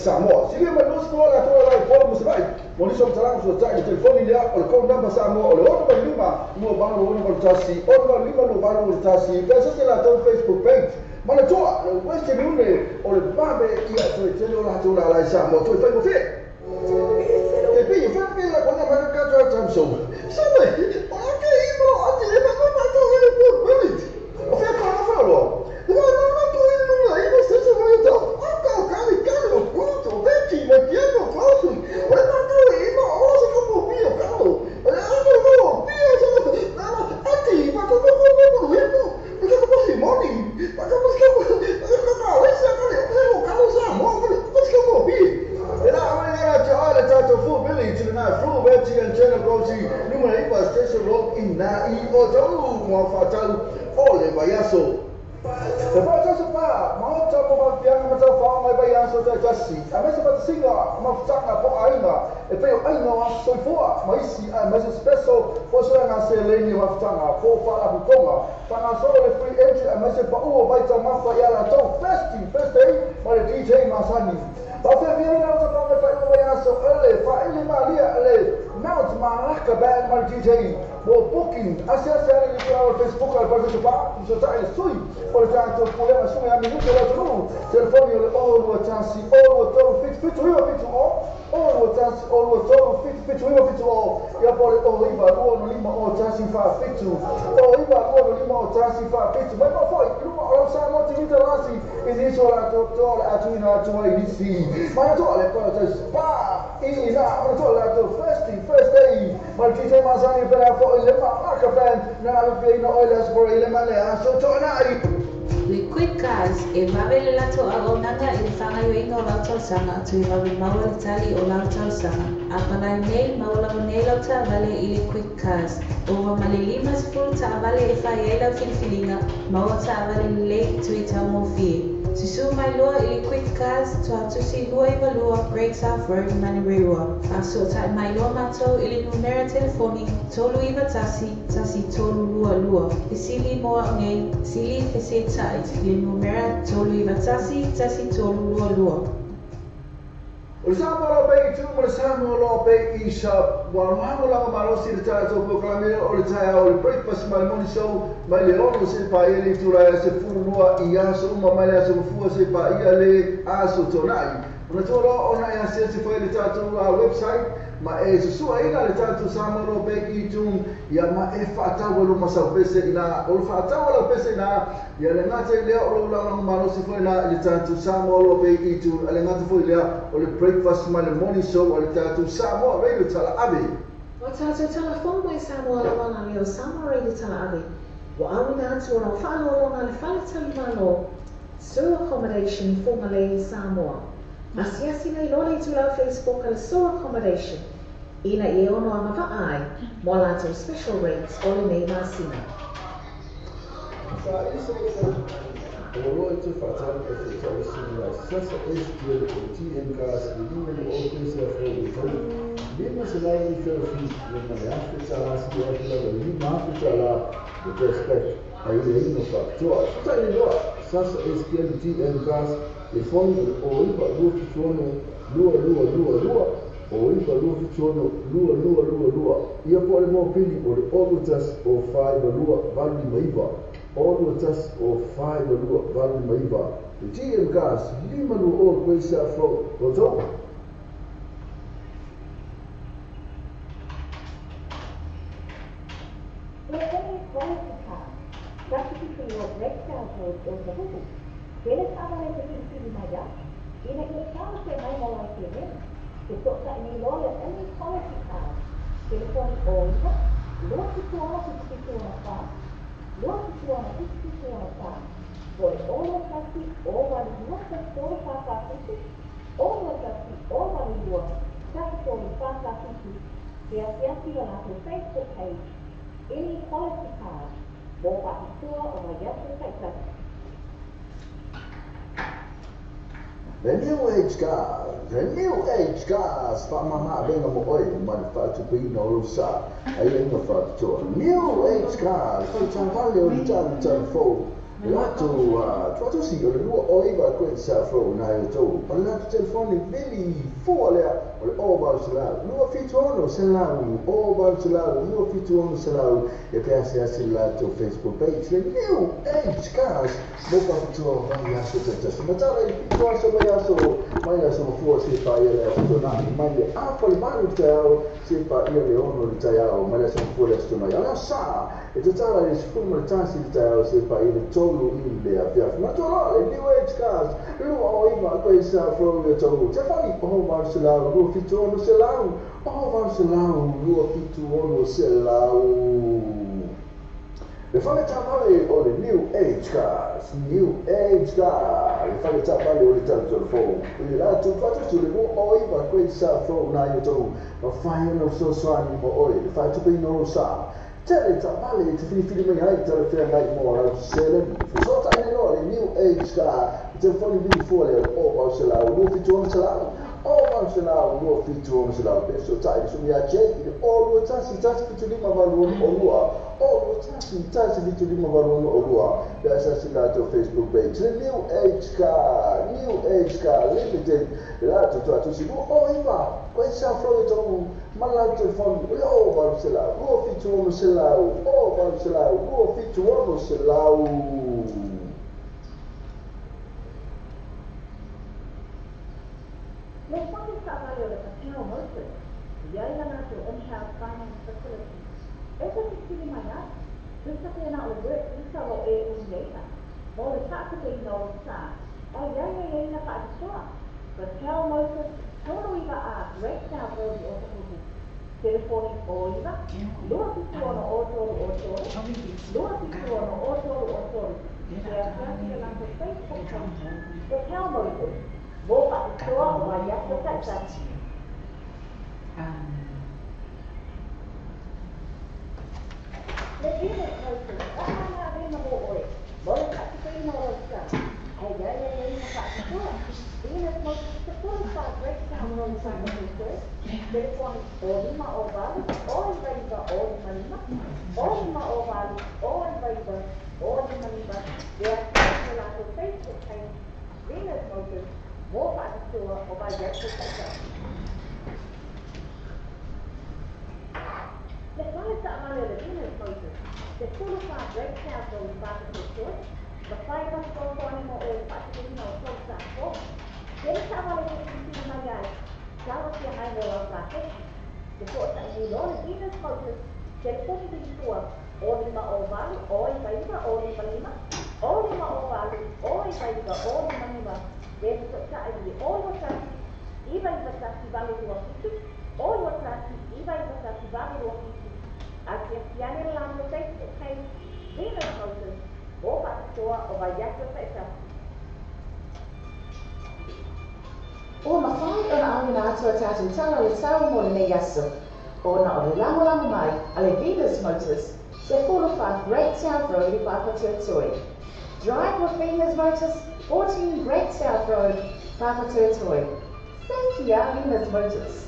Samoa. Sili ma nus ko la to la ko mo sai. Mo ni so tala so ta telefoni lea o le code number Samoa o le ono ma lima mo ba lo ono tasi o no lima lo ba lo tasi. Ka se la to Facebook page. Ma le toa le Western Union o le babe ia to te lo la to la la Samoa to fai mo fe. E pi fa pi la kona ma ka to tam so. Sabe? O ka i mo ati le ma ma to le po minute. O fe ko na fa lo. No no no to no no i mo se se mo to. Le Quick Cars e vave le lato auaunaga i le fa'agaioiga o lau tausaga toe vave maua le tali o lau tausaga. Apanai nei maua lava nei lau ta'avale i le Quick Cars. Ova ma le 50 ta'avale e fai ai lau filifiliga, maua ta'avale lelei toe taugofie. Susū mai loa i le Quick Cars Tuatusi 22 Great South Road, Manurewa. Fa'aso'ota'i mai loa matou i le numera telefoni 391 1322. Fesili mo a'u nei, sili feseta'i le numera 391 1322. O le Samoa lo pe i tu mo le Samoa lo pe i sa waluago lava malosi le tatou polokalame o le taeao o le breakfast ma le morning show mai le 6 se paia le itula e se 12 i aso uma mai le aso mafua se paia le aso tonai. Ona toa loa ona e asiasi foi le tatou website ma e susuaina le tatou Samoa lo pe i tu ia ma e fa'atau lo masaupese ina o le fa'atau lau pese ina ia le gata i lea o lou lagolago malosi foi ina i le tatou Samoa lo pe i tu a le gata foi lea o le breakfast ma le morning show o le tatou Samoa Radio Tala'ave. O tatou talafou mai Samoa lava leo Samoa Radio Tala'ave. Ua auina atu o lau fa'aloaloga le fale talimalo Sur Accommodation i Fugalei Samoa. Asiasi nei loa le itulau Facebook a le Sur Accommodation ina ia ono agava'a ai mo a latou special rates o lenei masina. O loa i te fa'atali e te tau sini ai sasa SQL o TM Gas le lima le o pese a fo i tau lima se lai i te fi le ma le afe tala si o afe lava lima afe tala le respect ai le ino fa'atoa tai le loa sasa SQL TM Gas le foni o o iva lua fitu ono lua lua lua lua o iva lua fitu ono lua lua lua lua. Ia po le mopili o le olu tasi o fai lua valu lima iva. Olu tasi o fai lua valu lima iva. Le GM Cars lima lua o Great South Road Rotoua. Le any quality car, Tasi o Great South Road o Tahuhu. Tele taavale te filifili mai ai, ina ia tala se mai mo lau seleni. Te soosai nei loa le any quality car. Telefoni o 9 276 774 276 774 po le 61 o 82 13 447 61 o 82 13 447. Te asiasi o latou Facebook page Any Quality Cars mo faapitoa o vaiaso taitasi. The New Age Cars, The New Age Cars, whaamama avenga mo oe, ma le whaatupeina o lau sa, ai inga whaapitoa. New Age Cars, whaitavale o le tanu tanu fou, latou tuatosi o le lua o iva Great South Road nai o tou, ma le latou telefoni vili fua lea o le o valu selau, 276 selau, o valu selau, 276 selau, e pe asiasi le latou Facebook page, le New Age Cars, mo whaapitoa o vai aso taitasi. Matala i fitu aso mai aso, mai aso mafua se whaia le aso tonai, mai le afa le malu le taiao, se whaia le ono le taiao, mai le aso mafua le aso tonai. Ala sa, e tatala i le sefulu ma le tasi le taiao, se whaia le tolu i le afiafi. Matua le New Age Cars, lua o iva Great South Road o Tahu. Te whani, o valu selau, 276 selau, o valu selau, 276 selau. Le fale tavale o le New Age Cars, New Age Cars, le fale tavale o le tanu tanu fou. I le latou tuatosi o le lua o iva Great South Road nai o Tahu. Ma whai ona fesoasoani mo oe, le whaatupeina o lau sa. Tele tavale te filifili mai ai tala whea ngai mo lau seleni. Fesoatai nei loa le New Age Car, le telefoni vili fua lea o valu selau, 276 selau, o valu selau, 276 selau. Pe fesoatai le sumi ia Jay i le o lua tasi tasi fitu lima valu ono o lua. O lua tasi tasi fitu lima valu ono o lua. Pe asiasi latou Facebook page, le New Age Car, New Age Car Limited, le latou tuatosi lua o iva Great South Road o Tahu, ma le latou telefoni o le o valu selau, 276 selau, o valu selau, 276 selau. Le fale taavale o le Pateo Motors, iai la latou in-house finance facility. E te filifili mai ai, tusa pena o le work visa o e umileina, mo le faatupeina o sa, ai ai ai ai na faapitoa. Pateo Motors, tolu iva a Great South Road o Tahuhu. Telefoni o 9 276 o tolu o tolu, 276 o tolu o tolu. Te asiasi le latou Facebook page, Pateo Motors, mo faapitoa o vaiaso taitasi. Le Venus Motors, whaamama avenga mo oe, mo le faatupeina o lau sa, ai ai ai ai na faapitoa. Venus Motors, te 45 Great South Road Whanganui. Telefoni o 5 o 8 o 9 9 o 5 5, o 5 o 8 o 9 9 o 5 5. Te asiasi le latou Facebook page, Venus Motors, mo faapitoa o vaiaso taitasi. Le fale taavale o le Venus Motors, te 15 Great South Road Whanganui, ma whai ona fesoasoani mo oe faatupeina o tou sa fou. Tele taavale te filifili mai ai, tala fia ngai mo lau paketi. Te soosai nei loa le Venus Motors, telefoni vili fua o 5 o 8 o 9 9 o 5 5, o 5 o 8 o 9 9 o 5 5. Pe fesoatai i le o 1 9 9 1 8 2 7, o 1 9 9 1 8 2 7. Asiasi ane le latou Facebook page, Venus Motors, mo faapitoa o vaiaso taitasi. O mawhai ona auina atu a tātou tala le sao mo lenei aso. Ona o le lagolago mai a le Venus Motors, te 45 Great South Road i Papatoetoe. Drive with Venus Motors, 14 Great South Road, Papatoetoe. Thank you, Venus Motors.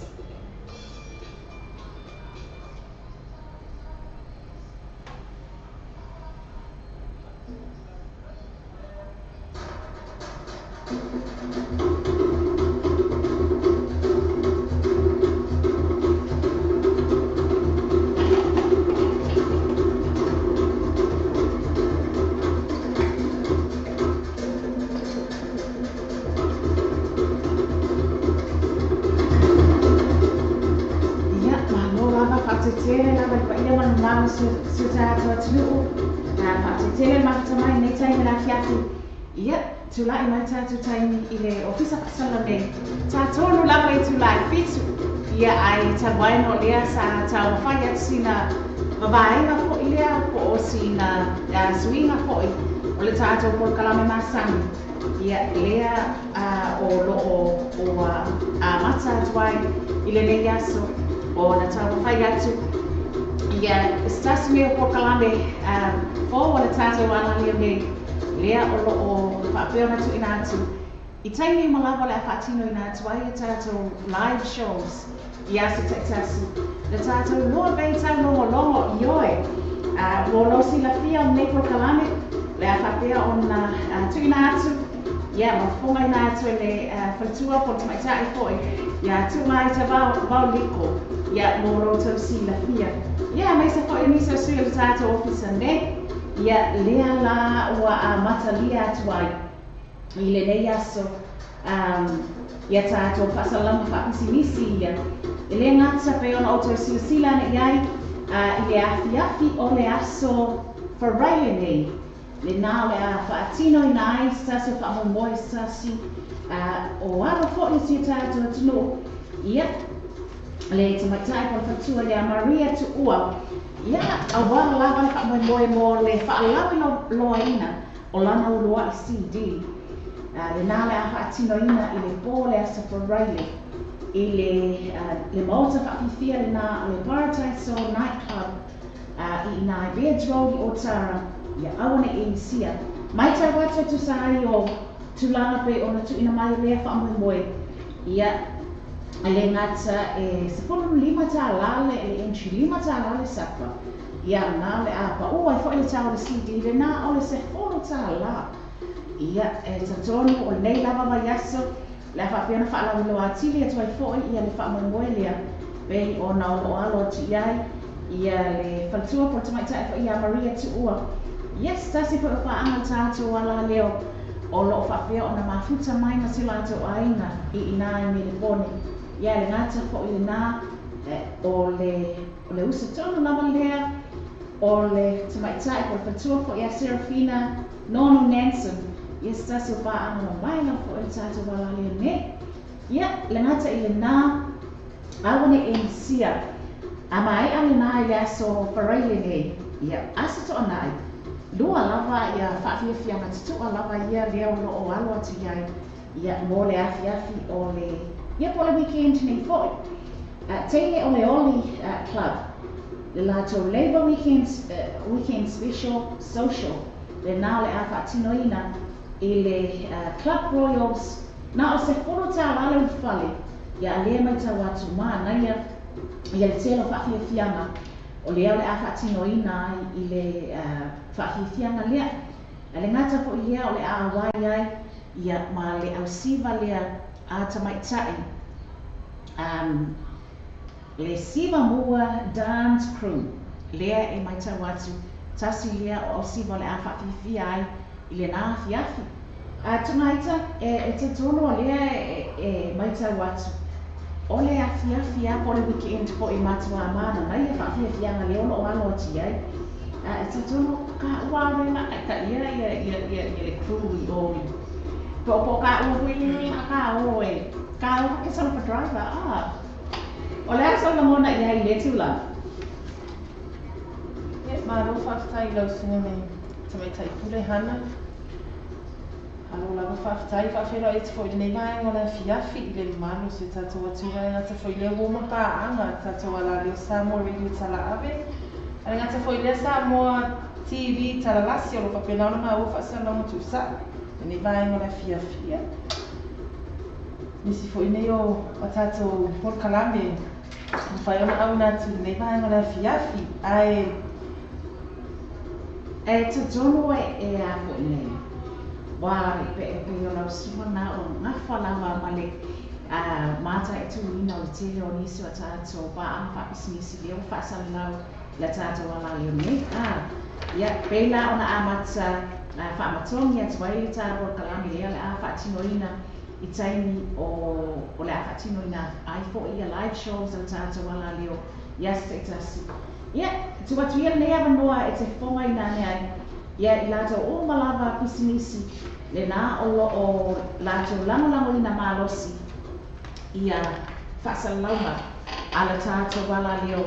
Fa'atetele lava i le paia ma le mamalu o si o tatou atunuu, fa'atetele le mafuta mai i lenei taimi le afiafi. Ia, tula'i mai tatou taimi i le Ofisa Fa'asalalau nei, tatonu lava le itulā e 7, ia ae talu ai ona o lea sa taumafai atu sina vavaega fo'i lea po o sina suiga fo'i o le tatou polokalame masani, ia lea o lo'o ua amata atu ai i lenei aso ona taumafai atu ia se tasi nei o polokalame fou a le tatou alaleo nei lea o lo'o faapea ona tuuina atu i taimi uma lava o le a faatinoina atu ai a tatou live shows i aso taitasi le tatou lua vaitaulogologo. Ioe, ua lou silafia o lenei polokalame le a faapea ona tuuina atu ia ma fofogaina atu e le faletua po o le tamaitai fo'i ia Tuugaita Vaoliko ia mo lo outou silafia, ia aemaise fo'i o nisi o sui o le tatou ofisa nei. Ia lea la ua amatalia atu ai i lenei aso ia tatou faasalalauga faapisinisi ia. E lē gata pei ona outou silasila ane i ai i le afiafi o le aso Faraile nei, lenā o le a faatinoina ai se tasi o faamoemoe, se tasi o alo fo'i o si o tatou atunuu, ia le tamaitai po o le faletua iā Maria Tuua, ia auala lava le faamoemoe mo le faalauiloaina o lana ulua'i CD lenā o le a faatinoina i le pō le aso Faraile i le maota faafiafia lenā o le Paradise Soul Night Club i inā i Bairds Road i Otara. Ia aua nei e misia. Matau atu e tusa ai o tulaga pei ona tuuina mai o lea faamoemoe, ia e lē gata e $15 le entry, $5 le sapa, ia na o le a pa'ū ai fo'i le tau o le CD lenā o le $10. Ia e talitonu o lenei lava vaiaso le a faapea ona faalauiloa atili atu ai fo'i ia le faamoemoe lea pei ona o lo'o alo atu i ai ia le faletua po o le tamaitai fo'i iā Maria Tuua. Yes, tasi foi o paaga le tatou alaleo o loo faapea ona mafuta mai ma si o latou aiga i inā i Melepone. Ia e le gata fo'i lenā o le uso tonu lava lea o le tamaitai po o le faletua fo'i ia Serafina Nonu Nansen. Ia se tasi o paaga mamae lava fo'i le tatou alaleo nei. Ia le gata i lenā, aua nei e misia a mae'a lenā i le aso Faraile nei, ia Aso To'ana'i, lua lava ia faafiafiaga tutu'a lava ia lea o lo'o alo atu i ai ia mo le afiafi o le ia po o le weekend nei fo'i. Teine o le Oli Club le latou Labour Weekend Special Social lenā o le a faatinoina i le Club Royals na o se $10 le ulufale. Ia a lea matau atu manaia ia le tele o faafiafiaga o lea o le a faatinoina ai i le faafiafiaga lea. Ae le gata fo'i lea o le a auai ai ia ma le ausiva lea a tamaitai le Siva Mua Dance Crew lea e matau atu tasi lea o ausiva o le a faafiafia ai i lenā afiafi. Tugaita e talitonu o lea e matau atu o le afiafi a po o le weekend fo'i matuā mananaia faafiafiaga lea o loo alo atu i ai. E talitonu ka ua le la'ataia ia le crew i o i po o ka ua foi le la ka o e ka o ke sala driver o le a sau lagona i ai i lea tulaga. Ia, malo faafetai i lau susuga me tamaitai pule Hana. Malo lava faafetai. Faafeiloai atu foi i lenei vaega o le afiafi i le mamalu o si o tatou atunuu e gata foi i lea ua uma paaga le tatou alaleo Samoa Radio Talaave. Ae le gata foi i lea Samoa TV Talalasi o lo o faapena ona maua faasalalauga tuusa'o i lenei vaega o le afiafi. Ia, nisi foi nei o a tatou polokalame e mafai ona auina atu i lenei vaega o le afiafi ae E talitonu e a fo'i nei ua pei o lau susuga na o gafa lava ma le mataituina o le tele o nisi o a tatou paaga faapisinisi lea ua faasalalau le tatou alaleo nei. Ia pei la ona amata faamatogi atu ai le ta polokalame lea o le a faatinoina i taimi o le a faatinoina ai fo'i ia live shows a le tatou alaleo i aso ta'itasi. Ia tuu atu ia lenei avanoa e te fofogaina ane ai ia i latou uma lava pisinisi lenā o lo'o latou lagolagoina malosi ia faasalalauga a le tatou alaleo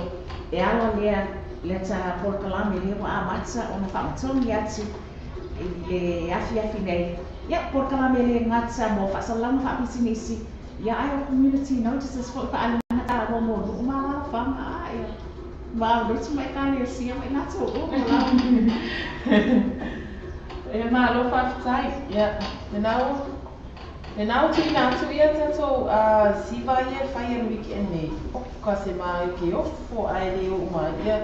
e ala lea le ta polokalame lea ua amata ona faamatogi atu i le afiafi nei. Ia polokalame le gata mo faasalalauga faapisinisi ia ai o community notices fo'i faaliga taua mo nu'u ma alalafaga a ia ma lutu mai ekalesia ma i latou uma lava. E malo faafetai. Ia lenā ua tuuina atu ia tatou siva ia e fai le weekend nei. Oka se ma ke ofo ae le oo mai ia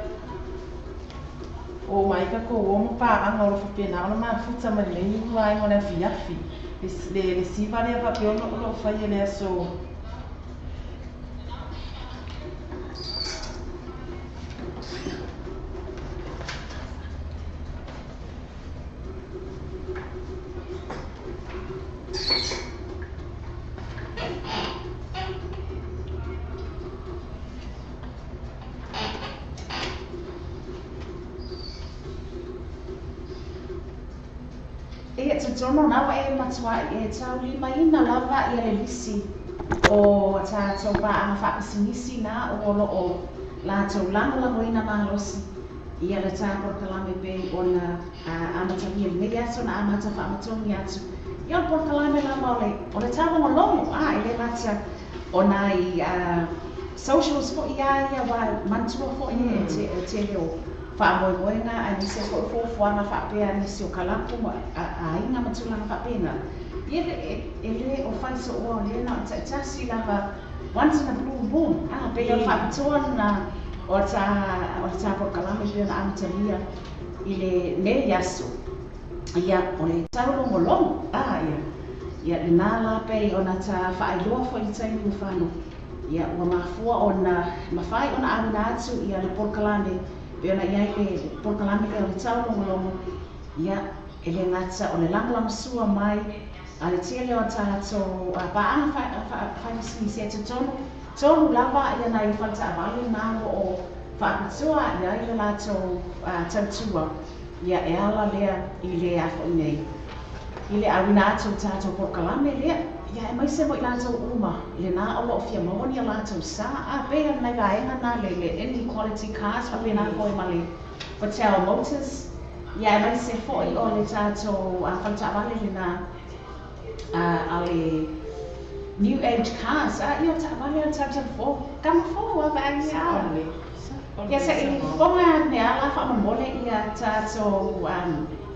o mai ka ko o ma paaga o lo faapena ona mafuta ma lenei vaega o le afiafi le siva lea faapea ona o loo faia le aso. Ia totonu na ua e matua'i e taulimaina lava ia le lisi o tatou paaga faapisinisi na o lo'o latou lagolagoina malosi ia le tā polokalame pei ona amatagia lenei aso na amata faamatogi atu. Ia o le polokalame lava o le taulogologo a e lē gata ona i socials fo'i a ia ua manatua fo'i e tele o faamoemoega aemaise fo'i fuafuaga faapea nisi o kalapu ma aiga ma tulaga faapena. Ia e lē o fai so'oa o lea na o ta'itasi lava once in a blue moon a pei o le faapitoa lena o le tā polokalame pei ona amatalia i lenei aso. Ia o le taulogologo a ia lenā la pei ona ta faailoa fo'i le taimi ua fano. Ia ua mafua ona mafai ona auina atu ia le polokalame pei ona iai le polokalame lea o le taulogologo. Ia e lē gata o le lagolagosua mai a le tele o tatou paaga faipisinisi e totonu tolu lava ia nai faletaavale na o faapitoa ia ai le latou tautua. Ia e ala lea i le afo'i nei i le auina atu o tatou polokalame lea. Ia e maise mo i latou uma lenā o lo'o fia maua ni a latou sa a pei o nai vaega na le inequality cars faapena foi ma le Patel Motors. Ia e maise fo'i o le tatou faletaavale lenā a le New Age Cars a ia taavale a tatou fo kama fou a vaai a ia se'i fofoga me ala faamomole ia tatou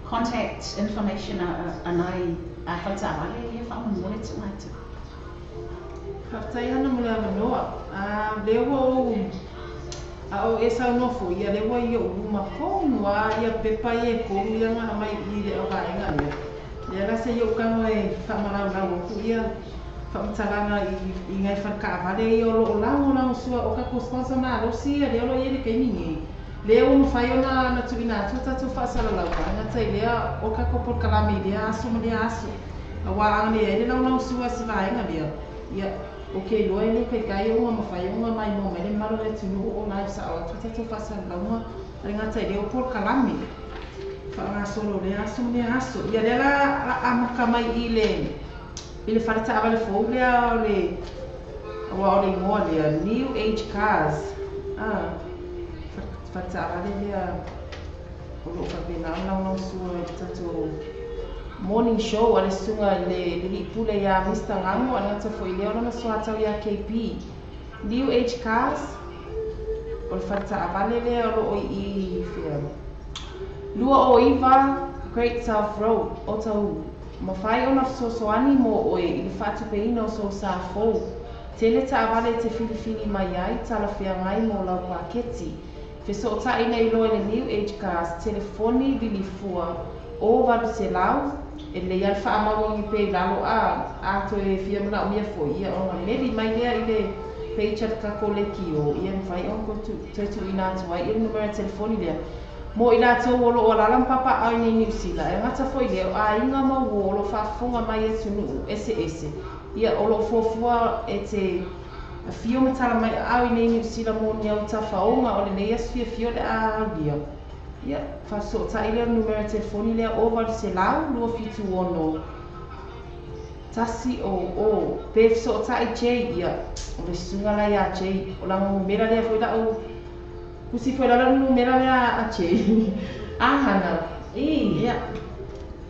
contact information a nai a faletaavale ia faamomole tuuga atu. Faafetai ana mo le avanoa. Lea ua ou a o e saunoa foi ia lea ua i o'u luma tonu a ia pepa ia e tolu ia na aumai i le auvaega lea. Lea la se i ou tago e faamalaulau atu ia faamatalaga i nai falekaavale ia o loo lagolagosua o tatou sponsor malosi ia lea o loo iai le taimi nei. Lea ua mafai ona na tuuina atu tatou faasalalauga e gata i lea o tatou polokalame i lea aso ma lea aso. Auā agane ai le lagolagosua se vaega lea. Ia o ke iloa e le taitai o ua mafai ona maimoa mai le mamalu o le atunuu o live sa'o atu tatou faasalalauga le gata i lea o polokalame faagasolo lea aso ma lea aso. Ia lea la amata mai i le faletaavale fou lea o le auā o le igoa lea New Age Cars faletaavale lea o loo faapena ona lagolagosua i le tatou morning show a le susuga i le lili'ipule iā Mr. Gago a le gata fo'i lea o lona soatau iā KP. New Age Cars o le faletaavale lea o loo i fea 209 Great South Road o Otahuhu. Mafai ona fesoasoani mo oe i le faatupeina o sou sa fou. Tele taavale e te filifili mai ai talafeagai mo lau paketi. Fesoota'i nei loa i le New Age Cars telefoni lilifua o 800 e lelei a le faamauagi pea i lalo a a toe fia manaomia foi ia ona meli mai lea i le page a le tatou lekiō ia mafai ona toe tuuina atu ai ia le numera telefoni lea mo i latou o loo alaala ma papaaao i nei Niu Sila e gata foi lea o aiga ma uō o loo faafofoga mai atunuu eseese ia o loo fuafua e te Afio ma tala mai au i nei Niu Sila mo ni au tafaoga o lenei aso fiafia o le a aulia. Ia, faafesootai lea o le numera telefoni lea o 800 276 100 pe fesootai J ia o le susuga la iā J o lana numera lea foi la'u tusi foi lalo le numera lea a J a hana ia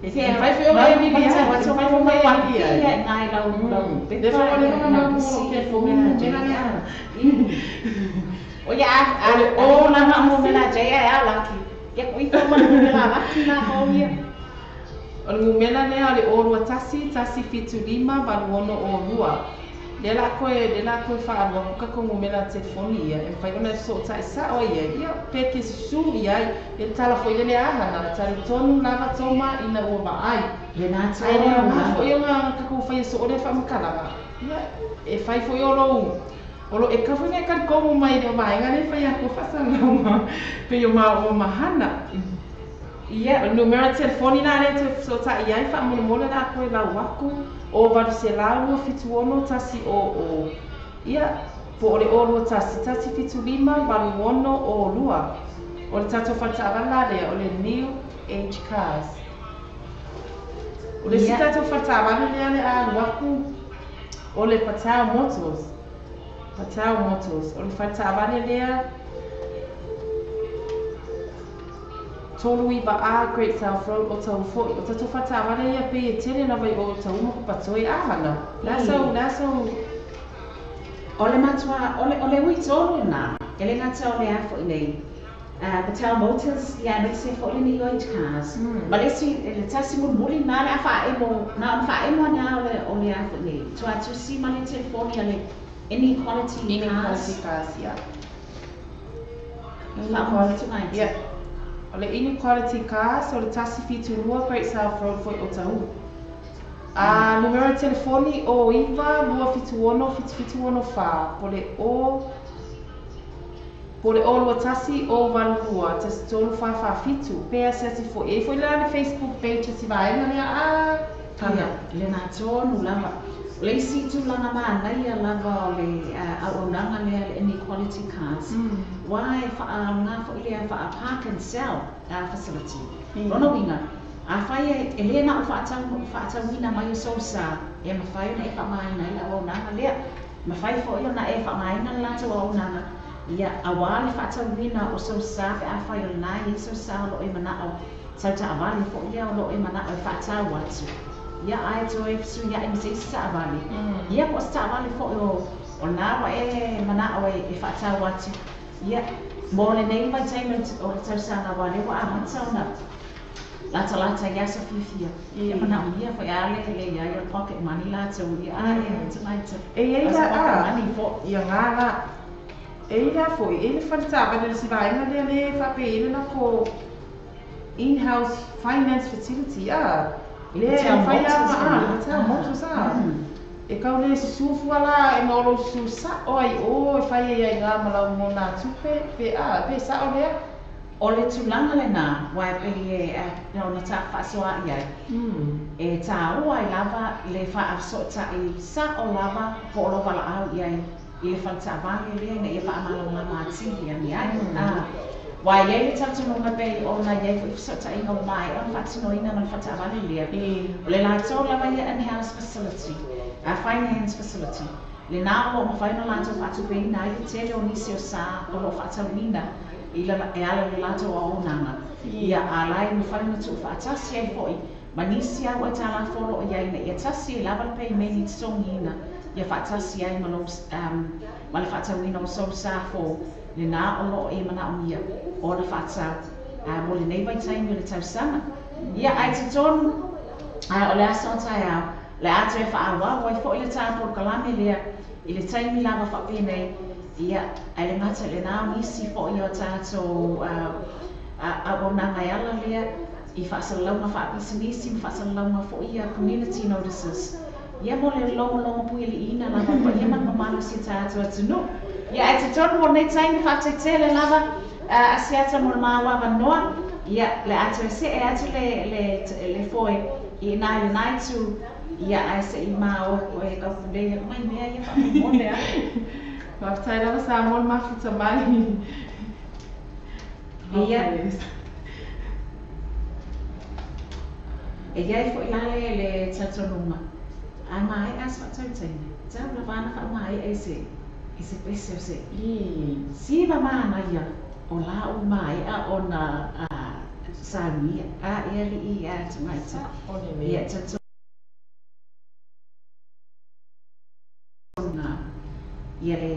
e fai foi o mai vili ai e fai foi mai vili ai nai lau lau le foi o le lona mau o telefoni numera lea o ia a o lana numera J ai a laki ia kui fo ma numera laki na ho ia. O le numera lea o le o 21 175 8602. Lea la koe, lea la koe whaalua kuka ko numera telefoni ia. E mawhai ona e fesootai sa'o ai ia. Ia, pe ke susu ia ai. E tala foi lele aha na tali tonu lava toma ina ua vaai. Le nā Ai le tonu aoga lava. foi o ngā kako whai e so ore whaamakalanga. Ia, e whai foi o lou. O lo e ka foi ngai kari komu mai le o vaenga le whai ako whasalauga. Pe o ma o mahana. Ia, O le numera telefoni la lea toe fesootai ai faamolemole la koe lau aku o 800 276 100. Ia, po o le o 21 175 8602. O le tatou faletaavale la lea o le New Age Cars. O le isi ia. tatou faletaavale lea le a alu aku o le Patao Motors. Patao Motors. O le faletaavale lea 39A Great South Road o tau foi. O tatou faletaavale ia pei e tele lava i o tau uma papatoe a hana. La sau, la sau. O le matua, o le ui tonu nā, e le ngata o le a foi nei. Patel Motors, ia me se foi le New Age Cars. Ma le si, le tasi mulimuli nā le a whaemo, nā o whaemo nā o le a foi nei. Tua tusi ma le telefoni a le Inequality Cars. Inequality Cars, ia. Whaamo mai. Ia. O le Inequality Cars, o le 172 Great South Road foi o Tahu. A numera telefoni o 9 276 7714 po le o po le o 21 o 82 13 447 pe ase ati foi e foi la le Facebook page si vaenga lea a Ia, hana. le nā tonu lava. O le isi tūlanga mānaia lava o le auaunaga lea le Inequality Cars. Wā e whaangā foi lea whaa park and sell facility. Lona winga, a whai e le na o whaatauina mai o sousa, e mawhai ona e whaamaina i la auaunaga lea. Mawhai foi ona e whaamaina le latou auaunaga. Ia, a wā le whaatauina o sousa pe a whai o nā i sousa o lo e manao. Sau taavale foi ia o lo e manao e whaatau atu. Ia ai toe fusu ia e mese isi taavale. Ia po o se taavale foi o nā wa e manao e whaatau atu. Ia, mo le nei vai taimi o le tausaga wa le wa amata ona lata lata ia sa fiafia. Ia manao ia foi a le le ia ia pocket money latou ia a e tonight. E iai A la se pocket a money fo. ia ngā la e ia foi e le faletaavale le si vaenga lea le faapea i le lako in-house finance facility a I le Patel e fai a Motors ma a le lena. Patel Motors a e kau le susu fua la e ma o lou susu sa'o ai o e fai ai ai ngā ma lau mo nā tupe pe a pe sa'o lea. O le tulaga lenā, uae pei e ona tā whaasoa i ai. E tāua ai lava le whaasootai sa'o lava po o lo valaau i ai i le faletaavale lea ina ia faamalamalamā tili ani ai. Uae iai le talitonuga pei ona iai fo'i fesootaiga ua maea ona faatinoina ma le faletaavale lea. O le latou lava ia in-house facility, a finance facility. Lenā o loo mafai ona latou faatupeina ai le tele o nisi o sā o loo faatauina i la e ala le latou auaunaga. Ia alai mafai ona tuufaatasi ai fo'i ma nisi au ai talafo o loo iai ina ia tasi e lava le peimeni totogiina ia faatasi ai ma lou ma le faatauina o sousā fou lenā o loo e manaomia ona faatau mo lenei vaitaimi o le tausaga. Ia ae totonu o le aso o taeao le a toe faaauau ai fo'i le tāpolokalame lea i le taimi lava faapenei. Ia, ae le gata i lenā o nisi fo'i o tatou auaunaga e ala lea i faasalalauga faapisinisi ma faasalalauga fo'i ia community notices. Ia mo le logologo puialiiina lava paia ma le mamalu o si tatou atunuu. Ia ae totonu mo lenei taimi faataitele lava asiata mo le māuavanoa. Ia, le a toe se'e atu le foe i nā i lenā itu. Ia, ae se'i maoe koe kaupulei mai mea ia faamomole a. Faafetai lava Samoa le mafuta mai. Ia. E iai fo'i la le talitonuga, a mae'a se fa'atautaiga, tau lava ana fa'amae'a i se i se pese o se siva manaia o la ua mae'a ona saunia a e ali'i a tamaiti ia talitonu ia le.